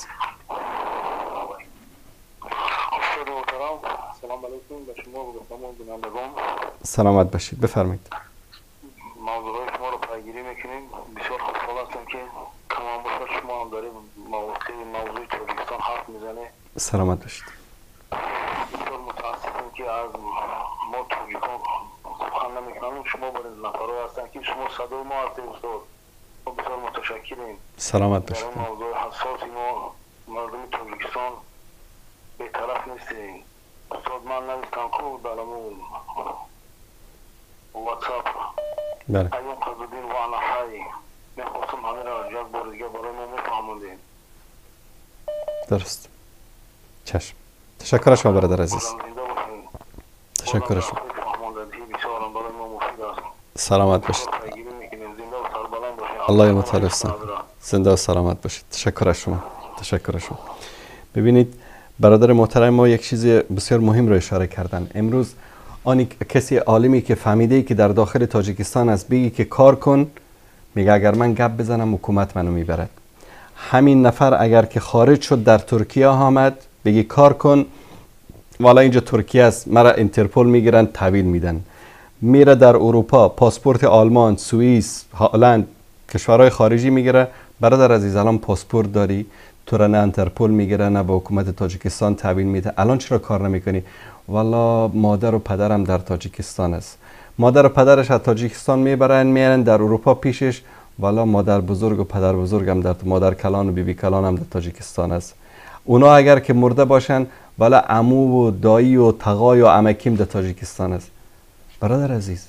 سلام علیکم به شما و به تمام بینندگان. سلامت باشید، بفرمایید. موضوع شما رو پیگیری میکنیم. بسیار خوشحال هستم که تمام باشد شما هم داریم موضوع تاجیکستان حرف میزنه. سلامت باشید. بسیار متاسفم که از ما تاجیکان سخن نمیکنیم. شما برای نفرها هستن که شما صدای ما هستید استاد. ما بسیار متشکریم. سلامت باشید. در موضوع حساسی ما مردم تاجیکستان بی‌طرف نیستیم. استاد من نوشتم کو در واتساپ. بله. ایام قزدین و انا حی. میخواستم همه را یک بار دیگه برای ما میفهموندیم. درست. چشم. تشکر از شما برادر عزیز. تشکر از شما. سلامت باشید. الله متعال زنده و سلامت باشید. تشکر از شما. تشکر از شما. ببینید برادر محترم ما یک چیز بسیار مهم رو اشاره کردن. امروز آنی کسی عالمی که فهمیده که در داخل تاجیکستان است بگی که کار کن، میگه اگر من گپ بزنم حکومت منو میبرد. همین نفر اگر که خارج شد در ترکیه آمد بگی کار کن، والا اینجا ترکیه است مرا اینترپل میگیرن تحویل میدن. میره در اروپا پاسپورت آلمان، سوئیس، هلند کشورهای خارجی میگیره. برادر عزیز، الان پاسپورت داری، تو را نه انترپول میگیره نه به حکومت تاجیکستان تحویل میده، الان چرا کار نمیکنی؟ والا مادر و پدرم در تاجیکستان است. مادر و پدرش از تاجیکستان میبرن میارن در اروپا پیشش. والا مادر بزرگ و پدر بزرگم در مادر کلان و بیبی کلانم در تاجیکستان است. اونا اگر که مرده باشن، والا عمو و دایی و تقای و عمکیم در تاجیکستان است. برادر عزیز،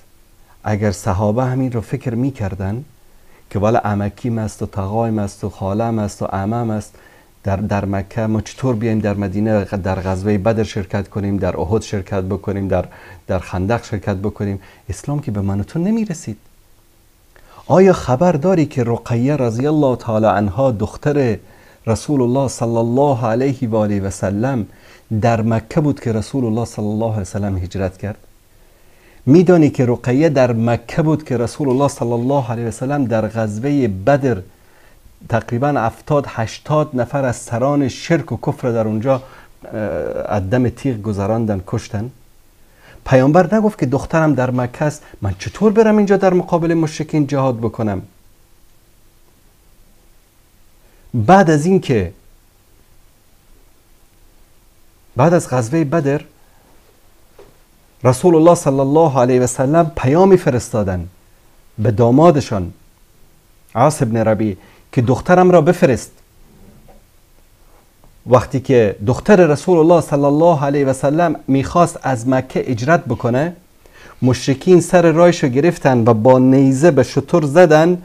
اگر صحابه همین رو فکر میکردن که والا عمکیم است و تقایم است و خالم است و عمم است در مکه، ما چطور بیایم در مدینه در غزوه بدر شرکت کنیم، در احد شرکت بکنیم، در خندق شرکت بکنیم، اسلام که به من و تو نمیرسید. آیا خبر داری که رقیه رضی الله تعالی عنها، دختر رسول الله صلی الله علیه و آله و سلم، در مکه بود که رسول الله صلی الله علیه و سلم هجرت کرد؟ میدانی که رقیه در مکه بود که رسول الله صلی الله علیه و سلم در غزوه بدر تقریبا 70-80 نفر از سران شرک و کفر در اونجا از دم تیغ گذراندن، کشتن؟ پیامبر نگفت که دخترم در مکه است، من چطور برم اینجا در مقابل مشرکین جهاد بکنم؟ بعد از این که بعد از غزوه بدر رسول الله صلی الله علیه و سلم پیامی فرستادن به دامادشان عاص بن ربیع که دخترم را بفرست. وقتی که دختر رسول الله صلی الله علیه و سلم میخواست از مکه اجرت بکنه، مشرکین سر رایشو گرفتن و با نیزه به شتر زدن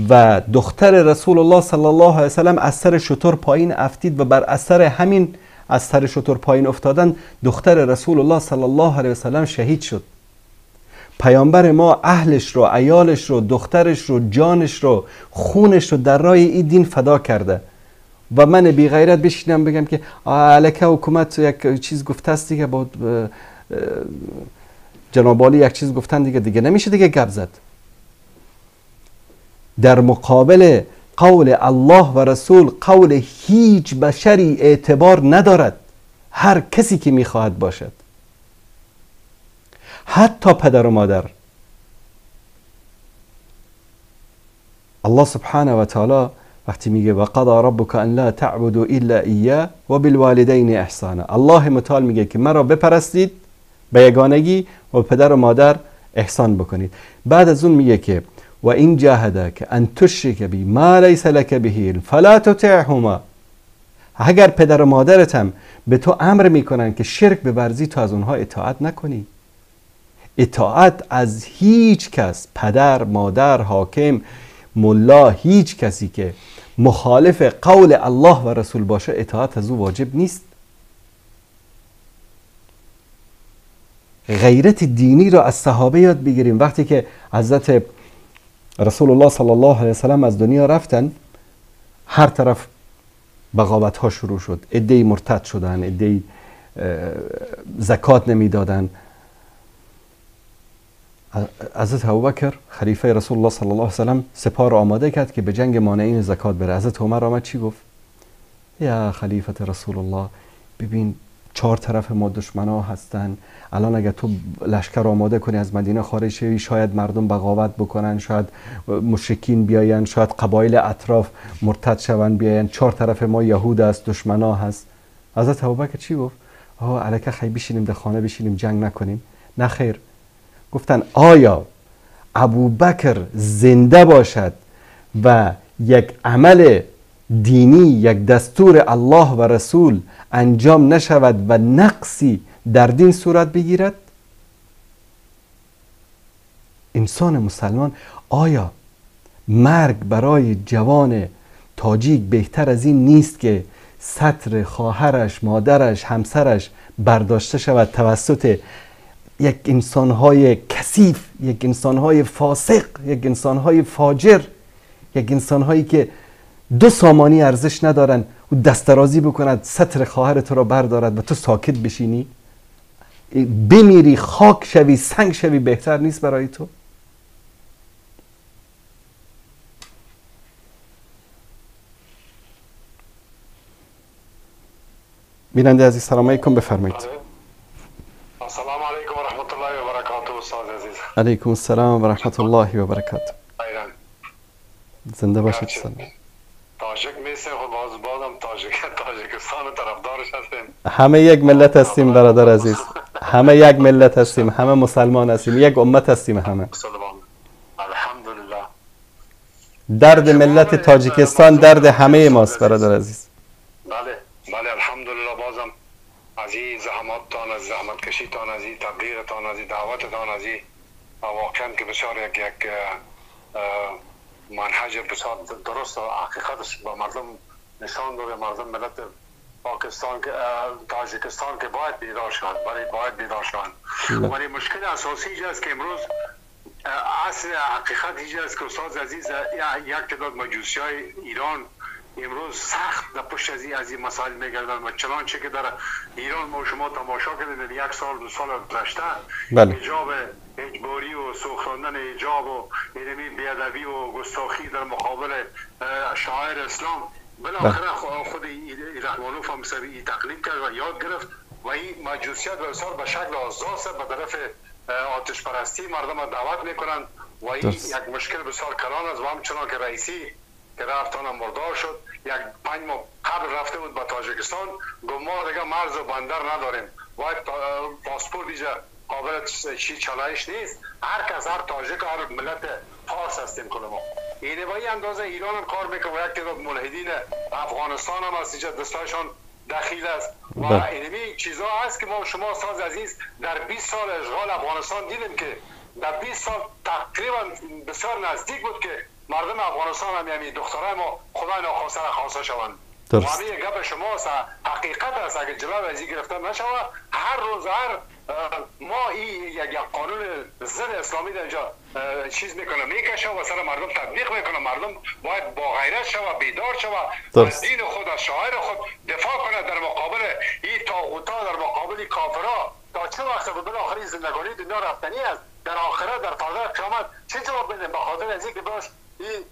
و دختر رسول الله صلی الله علیه و سلم از سر شتر پایین افتید و بر اثر همین از سر شتر پایین افتادن دختر رسول الله صلی الله علیه و سلم شهید شد. پیامبر ما اهلش رو، عیالش رو، دخترش رو، جانش رو، خونش رو در راه این دین فدا کرده و من بی غیرت بشینم بگم که الکه حکومت یک چیز گفته است دیگه، با جناب عالی یک چیز گفتن دیگه، دیگه نمیشه دیگه گپ زد. در مقابل قول الله و رسول قول هیچ بشری اعتبار ندارد، هر کسی که میخواهد باشد، حتی پدر و مادر. الله سبحانه و تعالی وقتی میگه و قضا ربک ان لا تعبدوا الا ایاه و بالوالدین احسانا، الله متعال میگه که مرا بپرستید به یگانگی و پدر و مادر احسان بکنید. بعد از اون میگه که و این جاهداک ان تشرک بی ما لیس لک به فلا تطعهما، اگر پدر و مادرت هم به تو امر میکنن که شرک بورزی، تو از اونها اطاعت نکنی. اطاعت از هیچ کس، پدر، مادر، حاکم، ملا، هیچ کسی که مخالف قول الله و رسول باشه اطاعت از او واجب نیست. غیرت دینی را از صحابه یاد بگیریم. وقتی که حضرت رسول الله صلی الله علیه وسلم از دنیا رفتن، هر طرف بغاوت ها شروع شد، عده‌ای مرتد شدن، عده‌ای زکات نمیدادن. حضرت ابوبکر خلیفه رسول الله صلی الله علیه وسلم سپاه را آماده کرد که به جنگ مانعین زکات بره. حضرت عمر آمد چی گفت؟ یا خلیفه رسول الله، ببین چهار طرف ما دشمنا هستن، الان اگر تو لشکر آماده کنی از مدینه خارج شوی، شاید مردم بغاوت بکنن، شاید مشرکین بیاین، شاید قبایل اطراف مرتد شون بیاین، چهار طرف ما یهود است، دشمنا هست. حضرت ابوبکر چی گفت؟ آه الکه خی بشینیم در خانه بشینیم جنگ نکنیم. نه خیر، گفتن آیا ابوبکر زنده باشد و یک عمل دینی، یک دستور الله و رسول انجام نشود و نقصی در دین صورت بگیرد؟ انسان مسلمان، آیا مرگ برای جوان تاجیک بهتر از این نیست که ستر خواهرش، مادرش، همسرش برداشته شود توسط یک انسانهای کثیف، یک انسانهای فاسق، یک انسانهای فاجر، یک انسانهایی که دو سامانی ارزش ندارن، و دسترازی بکند ستر خواهر تو را بردارد و تو ساکت بشینی، بمیری، خاک شوی، سنگ شوی، بهتر نیست برای تو؟ بیننده عزیز سلام علیکم، بفرمایید. السلام علیکم و رحمت الله و برکاته. استاد عزیز. علیکم السلام و رحمت الله و برکاته. زنده باشید. تاجیک میسه خب بازم تاجیکستان طرفدارش هستیم. همه یک ملت هستیم برادر عزیز، همه یک ملت هستیم، همه مسلمان هستیم، یک امت هستیم همه. مسلمان الحمدلله. درد ملت تاجیکستان درد همه ماست برادر عزیز. بله بله الحمدلله. بازم از این زحماتتان، از زحمت کشیتان، از این تبلیغتان، از این دعوتتان، از این واقعا که بسیار یک منهج بسیار درست و حقیقتش با مردم نشان داده. مردم ملت پاکستان که تاجیکستان که باید بیدار شوند، ولی باید بیدار شوند. ولی مشکل اساسی اینجا است که امروز اصل حقیقت اینجا است که استاد عزیز، یک تعداد مجوسی های ایران امروز سخت در پشت از این مسائل میگردند و چنانچه که در ایران ما شما تماشا کردید یک سال دو سال گذشته حجاب اجباری و سوختاندن حجاب و اینمی بیادبی و گستاخی در مقابل شاعر اسلام، بالاخره خود رحمانوف هم سوی تقلید کرد و یاد گرفت و این مجوسیت بسیار به شکل آزاد به طرف آتش پرستی مردم دعوت میکنند و این یک مشکل بسیار کلان است. و همچنان که رئیسی که رفتان مردار شد، یک 5 ماه قبل رفته بود به تاجیکستان، گفت ما دیگه مرز و بندر نداریم، باید پاسپورت اینجا قابل چی چالش نیست، هر کس هر تاجیک هر ملت فارس هستیم کل ما. اینه با این اندازه ایران هم کار میکنه و یک تعداد ملحدین افغانستان هم از اینجا دستایشان دخیل است و اینمی چیزا هست که ما شما ساز عزیز در 20 سال اشغال افغانستان دیدیم که در 20 سال تقریبا بسیار نزدیک بود که مردم افغانستان هم یعنی دخترای ما خدای ناخواسته خواسته شوند. درست. و گپ شما حقیقت است، اگه جلو از این گرفته نشود هر روز هر ما این یک قانون ضد اسلامی در اینجا چیز میکنه، میکشه و سر مردم تطبیق میکنه. مردم باید با غیرت شود، بیدار شود، از دین خود از شاعر خود دفاع کنه در مقابل این طاغوتا، در مقابل این کافرا. تا چه وقت بالاخره این زندگانی دنیا رفتنی است، در آخرت در فردا قیامت چه جواب بدیم؟ به خاطر از اینکه باش این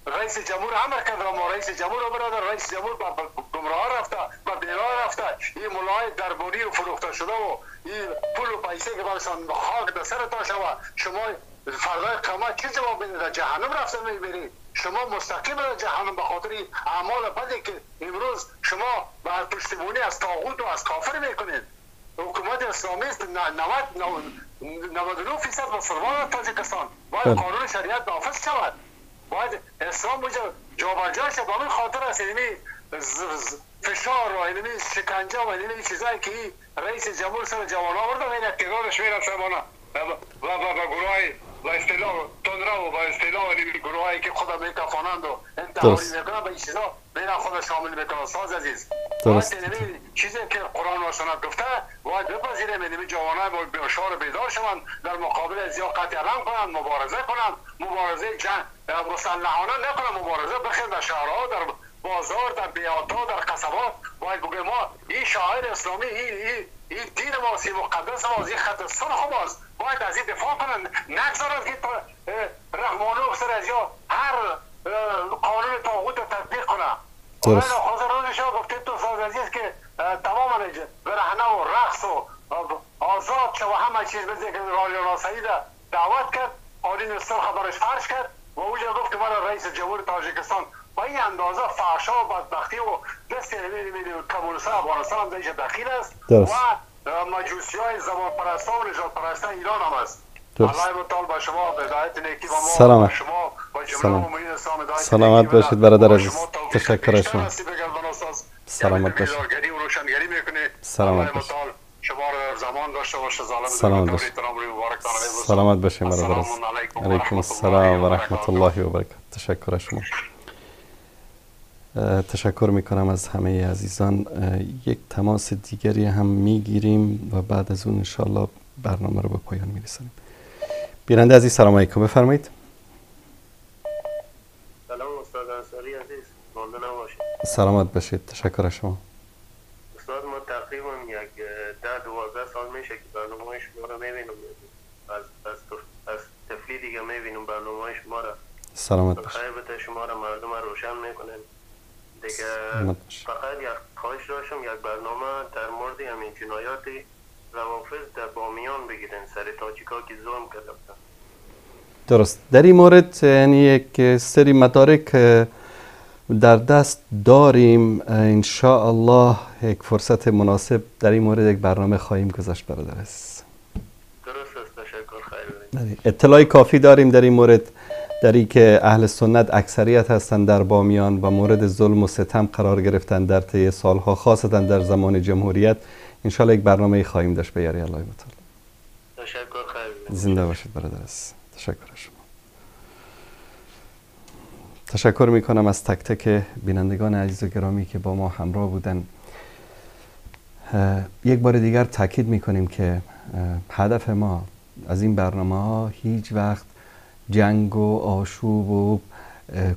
رئیس جمهور امر کرد و ما رئیس جمهور رو برادر رئیس جمهور با گمراه رفته، با بیراه رفته، این ملای درباری و فروخته شده و این پول و پیسه که برشان خاک در سر تا شود، شما فردای قیامت چه جواب بدید؟ در جهنم رفته میبینید شما مستقیم در جهنم به خاطر اعمال بدی که امروز شما بر پشتیبانی از طاغوت و از کافر میکنید. حکومت اسلامی است، 99% مسلمان تاجیکستان باید قانون شریعت نافذ شود، باید اسلام جابجا شود. به همین خاطر است اینمی فشار و اینمی شکنجه و اینمی چیزایی که رئیس جمهور سر جوان آورده و این اقتدارش میرسه بالا و به گروه با اصطلاح تندرو و با اصطلاح گروهایی که خود میکفانند و انتحاری میکنند به این چیزا بین خود شامل میکنند. ساز عزیز، درست. چیزی که قرآن و سنت گفته باید بپذیریم، یعنی جوانان باید شعار بیدار شوند، در مقابل از یا قطع علم کنند، مبارزه کنند، مبارزه جنگ مسلحانه نکنند، مبارزه بخیر در شهرها، در بازار، در بیات‌ها، در قصبات. باید بگیم ما این شاعر اسلامی، این دین ماست، این مقدس ماست، این خط سرخ ماست، باید از این دفاع کنند، نگذارند که رحمانوف سر از یا هر قانون طاغوت تطبیق کنه. درست. خدا روزش گفته تو ساز عزیز که تمام برهنه و رقص و آزاد شو و همه چیز بزنه که راجع سعید دعوت کرد، قانون سرخ برش فرش کرد و اونجا گفت که من رئیس جمهور تاجیکستان. با این اندازه فحشا و بدبختی و دست کمونیست افغانستان هم در دخیل است درست. و مجوسی های زبان پرست و نژاد پرست ایران هم است. الله متعال با شما هدایت نیکی و ما سلامت. شما با جمله مؤمنین اسلام هدایت سلامت باشید برادر عزیز، تشکر از شما. سلامت باشید. سلامت باشید. شما رو زمان داشته باشه. سلامت باشید. سلامت باشید برادر عزیز. علیکم السلام و رحمت الله و برکاته. تشکر از شما. تشکر میکنم از همه عزیزان. یک تماس دیگری هم میگیریم و بعد از اون انشالله برنامه رو به پایان میرسانیم. بیننده عزیز سلام علیکم، بفرمایید. سلام استاد انصاری عزیز، مانده نباشید. سلامت باشید، تشکر از شما. استاد ما تقریبا یک 10-12 سال میشه که برنامه شما رو میبینم، از طفلی دیگه میبینم برنامه شما رو. سلامت باشید. خیر بده، شما رو مردم روشن میکنن دیگه. فقط یک خواهش داشتم، یک برنامه در مورد همین جنایات روافض در بامیان بگیرن سر تاجیکا که ظلم کرده بودن. درست. در این مورد یعنی یک سری مدارک در دست داریم، ان شاء الله یک فرصت مناسب در این مورد یک برنامه خواهیم گذاشت برادر عزیز. درست است، تشکر. خیر. اطلاع کافی داریم در این مورد، در این که اهل سنت اکثریت هستند در بامیان و مورد ظلم و ستم قرار گرفتن در طی سالها، خاصتا در زمان جمهوریت. ان شاء الله یک برنامه خواهیم داشت به یاری الله تعالی. تشکر. خیر. زنده باشید برادر عزیز. تشکر شما. تشکر میکنم از تک تک بینندگان عزیز و گرامی که با ما همراه بودن. یک بار دیگر تاکید میکنیم که هدف ما از این برنامه ها هیچ وقت جنگ و آشوب و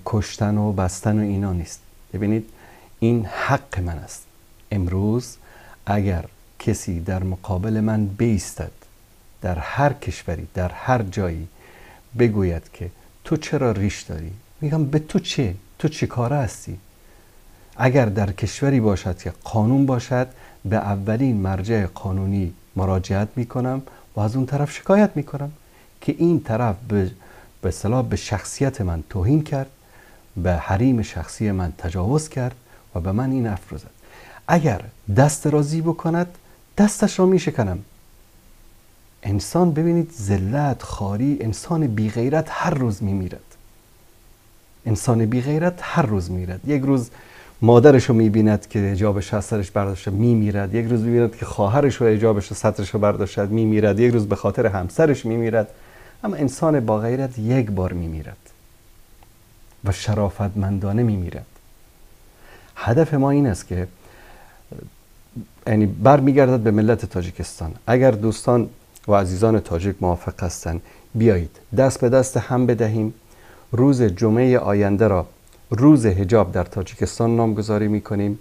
کشتن و بستن و اینا نیست. ببینید این حق من است. امروز اگر کسی در مقابل من بیستد، در هر کشوری، در هر جایی، بگوید که تو چرا ریش داری، میگم به تو چه؟ تو چه کاره هستی؟ اگر در کشوری باشد که قانون باشد، به اولین مرجع قانونی مراجعت میکنم و از اون طرف شکایت میکنم که این طرف به اصطلاح به شخصیت من توهین کرد، به حریم شخصی من تجاوز کرد و به من این حرف رو زد. اگر دست رازی بکند، دستش را میشکنم. انسان ببینید ذلت، خواری، انسان بی غیرت هر روز میمیرد. انسان بی غیرت هر روز میمیرد. یک روز مادرش رو میبیند که حجابش از سرش برداشته، میمیرد. یک روز میبیند که خواهرش رو حجابش و سترش رو برداشته، میمیرد. یک روز به خاطر همسرش میمیرد. اما انسان با غیرت یک بار میمیرد و شرافتمندانه میمیرد. هدف ما این است که یعنی برمیگردد به ملت تاجیکستان. اگر دوستان و عزیزان تاجیک موافق هستند، بیایید دست به دست هم بدهیم. روز جمعه آینده را روز حجاب در تاجیکستان نامگذاری میکنیم.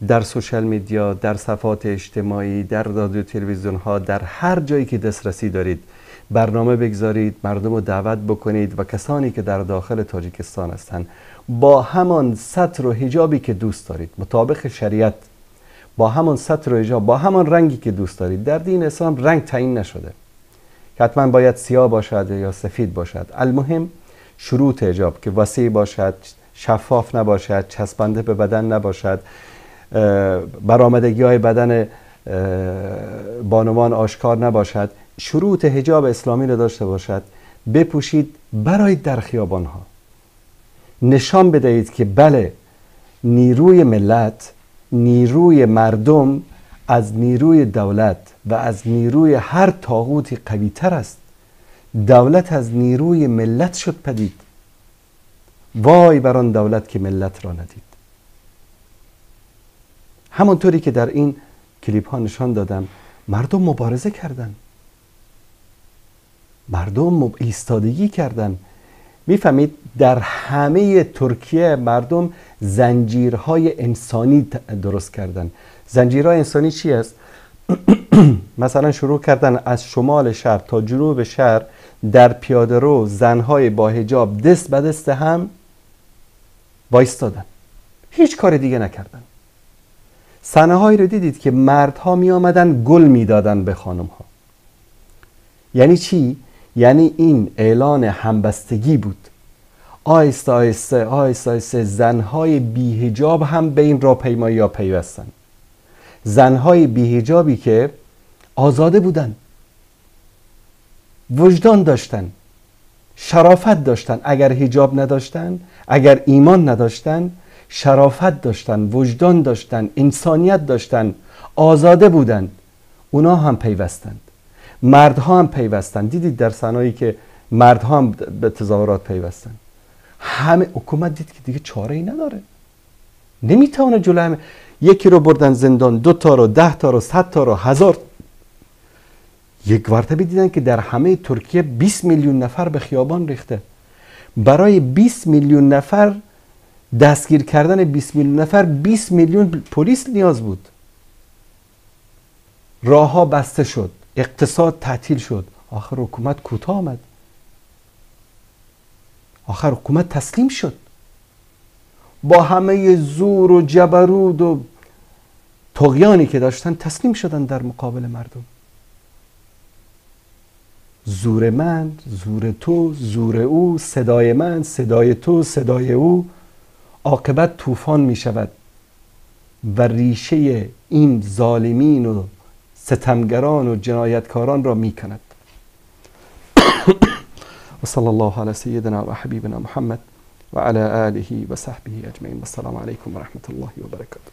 در social media، در صفحات اجتماعی، در رادیو تلویزیون ها، در هر جایی که دسترسی دارید برنامه بگذارید، مردم رو دعوت بکنید و کسانی که در داخل تاجیکستان هستند با همان ستر و حجابی که دوست دارید مطابق شریعت، با همان ستر و حجاب، با همان رنگی که دوست دارید. در دین اسلام رنگ تعیین نشده که حتما باید سیاه باشد یا سفید باشد. المهم شروط حجاب که وسیع باشد، شفاف نباشد، چسبنده به بدن نباشد، برآمدگی های بدن بانوان آشکار نباشد، شروط حجاب اسلامی را داشته باشد، بپوشید، برای در خیابان ها نشان بدهید که بله، نیروی ملت، نیروی مردم از نیروی دولت و از نیروی هر طاغوتی قوی تر است. دولت از نیروی ملت شد پدید. وای بر آن دولت که ملت را ندید. همانطوری که در این کلیپ ها نشان دادم، مردم مبارزه کردن، مردم ایستادگی کردن. میفهمید در همه ترکیه مردم زنجیرهای انسانی درست کردن. زنجیرهای انسانی چی است؟ مثلا شروع کردن از شمال شهر تا جنوب شهر در پیاده رو زنهای با حجاب دست به دست هم وایستادن، هیچ کار دیگه نکردن. صحنه هایی رو دیدید که مردها می آمدن گل میدادن به خانم ها. یعنی چی؟ یعنی این اعلان همبستگی بود. آهسته آهسته آهسته آهسته زنهای بی‌حجاب هم به این راهپیمایی ها پیوستن. زنهای بی‌حجابی که آزاده بودن، وجدان داشتن، شرافت داشتن. اگر حجاب نداشتن، اگر ایمان نداشتن، شرافت داشتن، وجدان داشتن، انسانیت داشتن، آزاده بودن، اونا هم پیوستند. مردها هم پیوستند. دیدید در صحنه‌ای که مردها هم به تظاهرات پیوستند. همه حکومت دید که دیگه چاره ای نداره، نمیتونه جلوی همه. یکی رو بردن زندان، 2 تا رو، 10 تا رو، 100 تا رو، 1000. یک مرتبه دیدن که در همه ترکیه 20 میلیون نفر به خیابان ریخته. برای 20 میلیون نفر دستگیر کردن 20 میلیون نفر 20 میلیون پلیس نیاز بود. راه ها بسته شد، اقتصاد تعطیل شد. آخر حکومت کوتاه آمد، آخر حکومت تسلیم شد با همه زور و جبروت و طغیانی که داشتن تسلیم شدن در مقابل مردم. زور من، زور تو، زور او، صدای من، صدای تو، صدای او، عاقبت طوفان می شود و ریشه این ظالمین و ستمگران و جنایتکاران را می کند. و صلی الله علی سیدنا و حبیبنا محمد و علی آله و صحبه اجمعین. والسلام علیکم و رحمت الله و برکاته.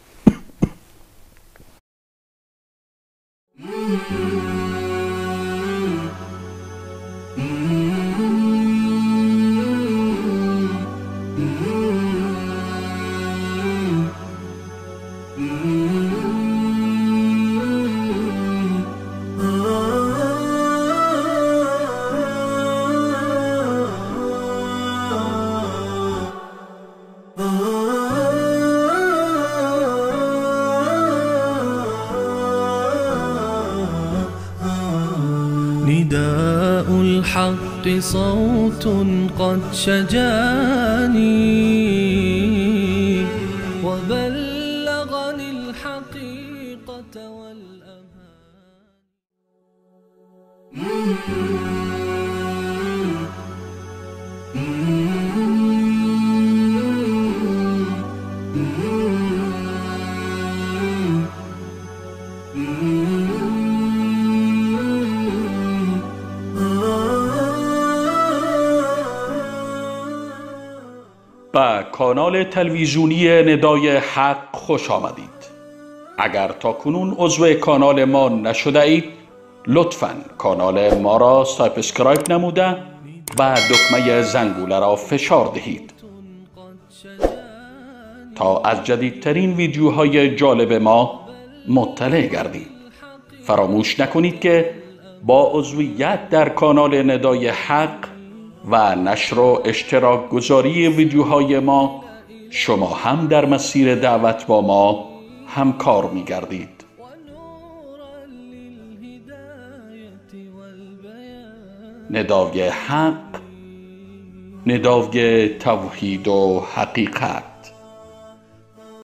نداء الحق صوت قد شجاني وبلغني الحقيقة والأمان. به کانال تلویزیونی ندای حق خوش آمدید. اگر تا کنون عضو کانال ما نشده اید، لطفاً کانال ما را subscribe نموده و دکمه زنگوله را فشار دهید تا از جدیدترین ویدیوهای جالب ما مطلع گردید. فراموش نکنید که با عضویت در کانال ندای حق و نشر و اشتراک گذاری ویدیوهای ما، شما هم در مسیر دعوت با ما همکار می گردید. ندای حق، ندای توحید و حقیقت.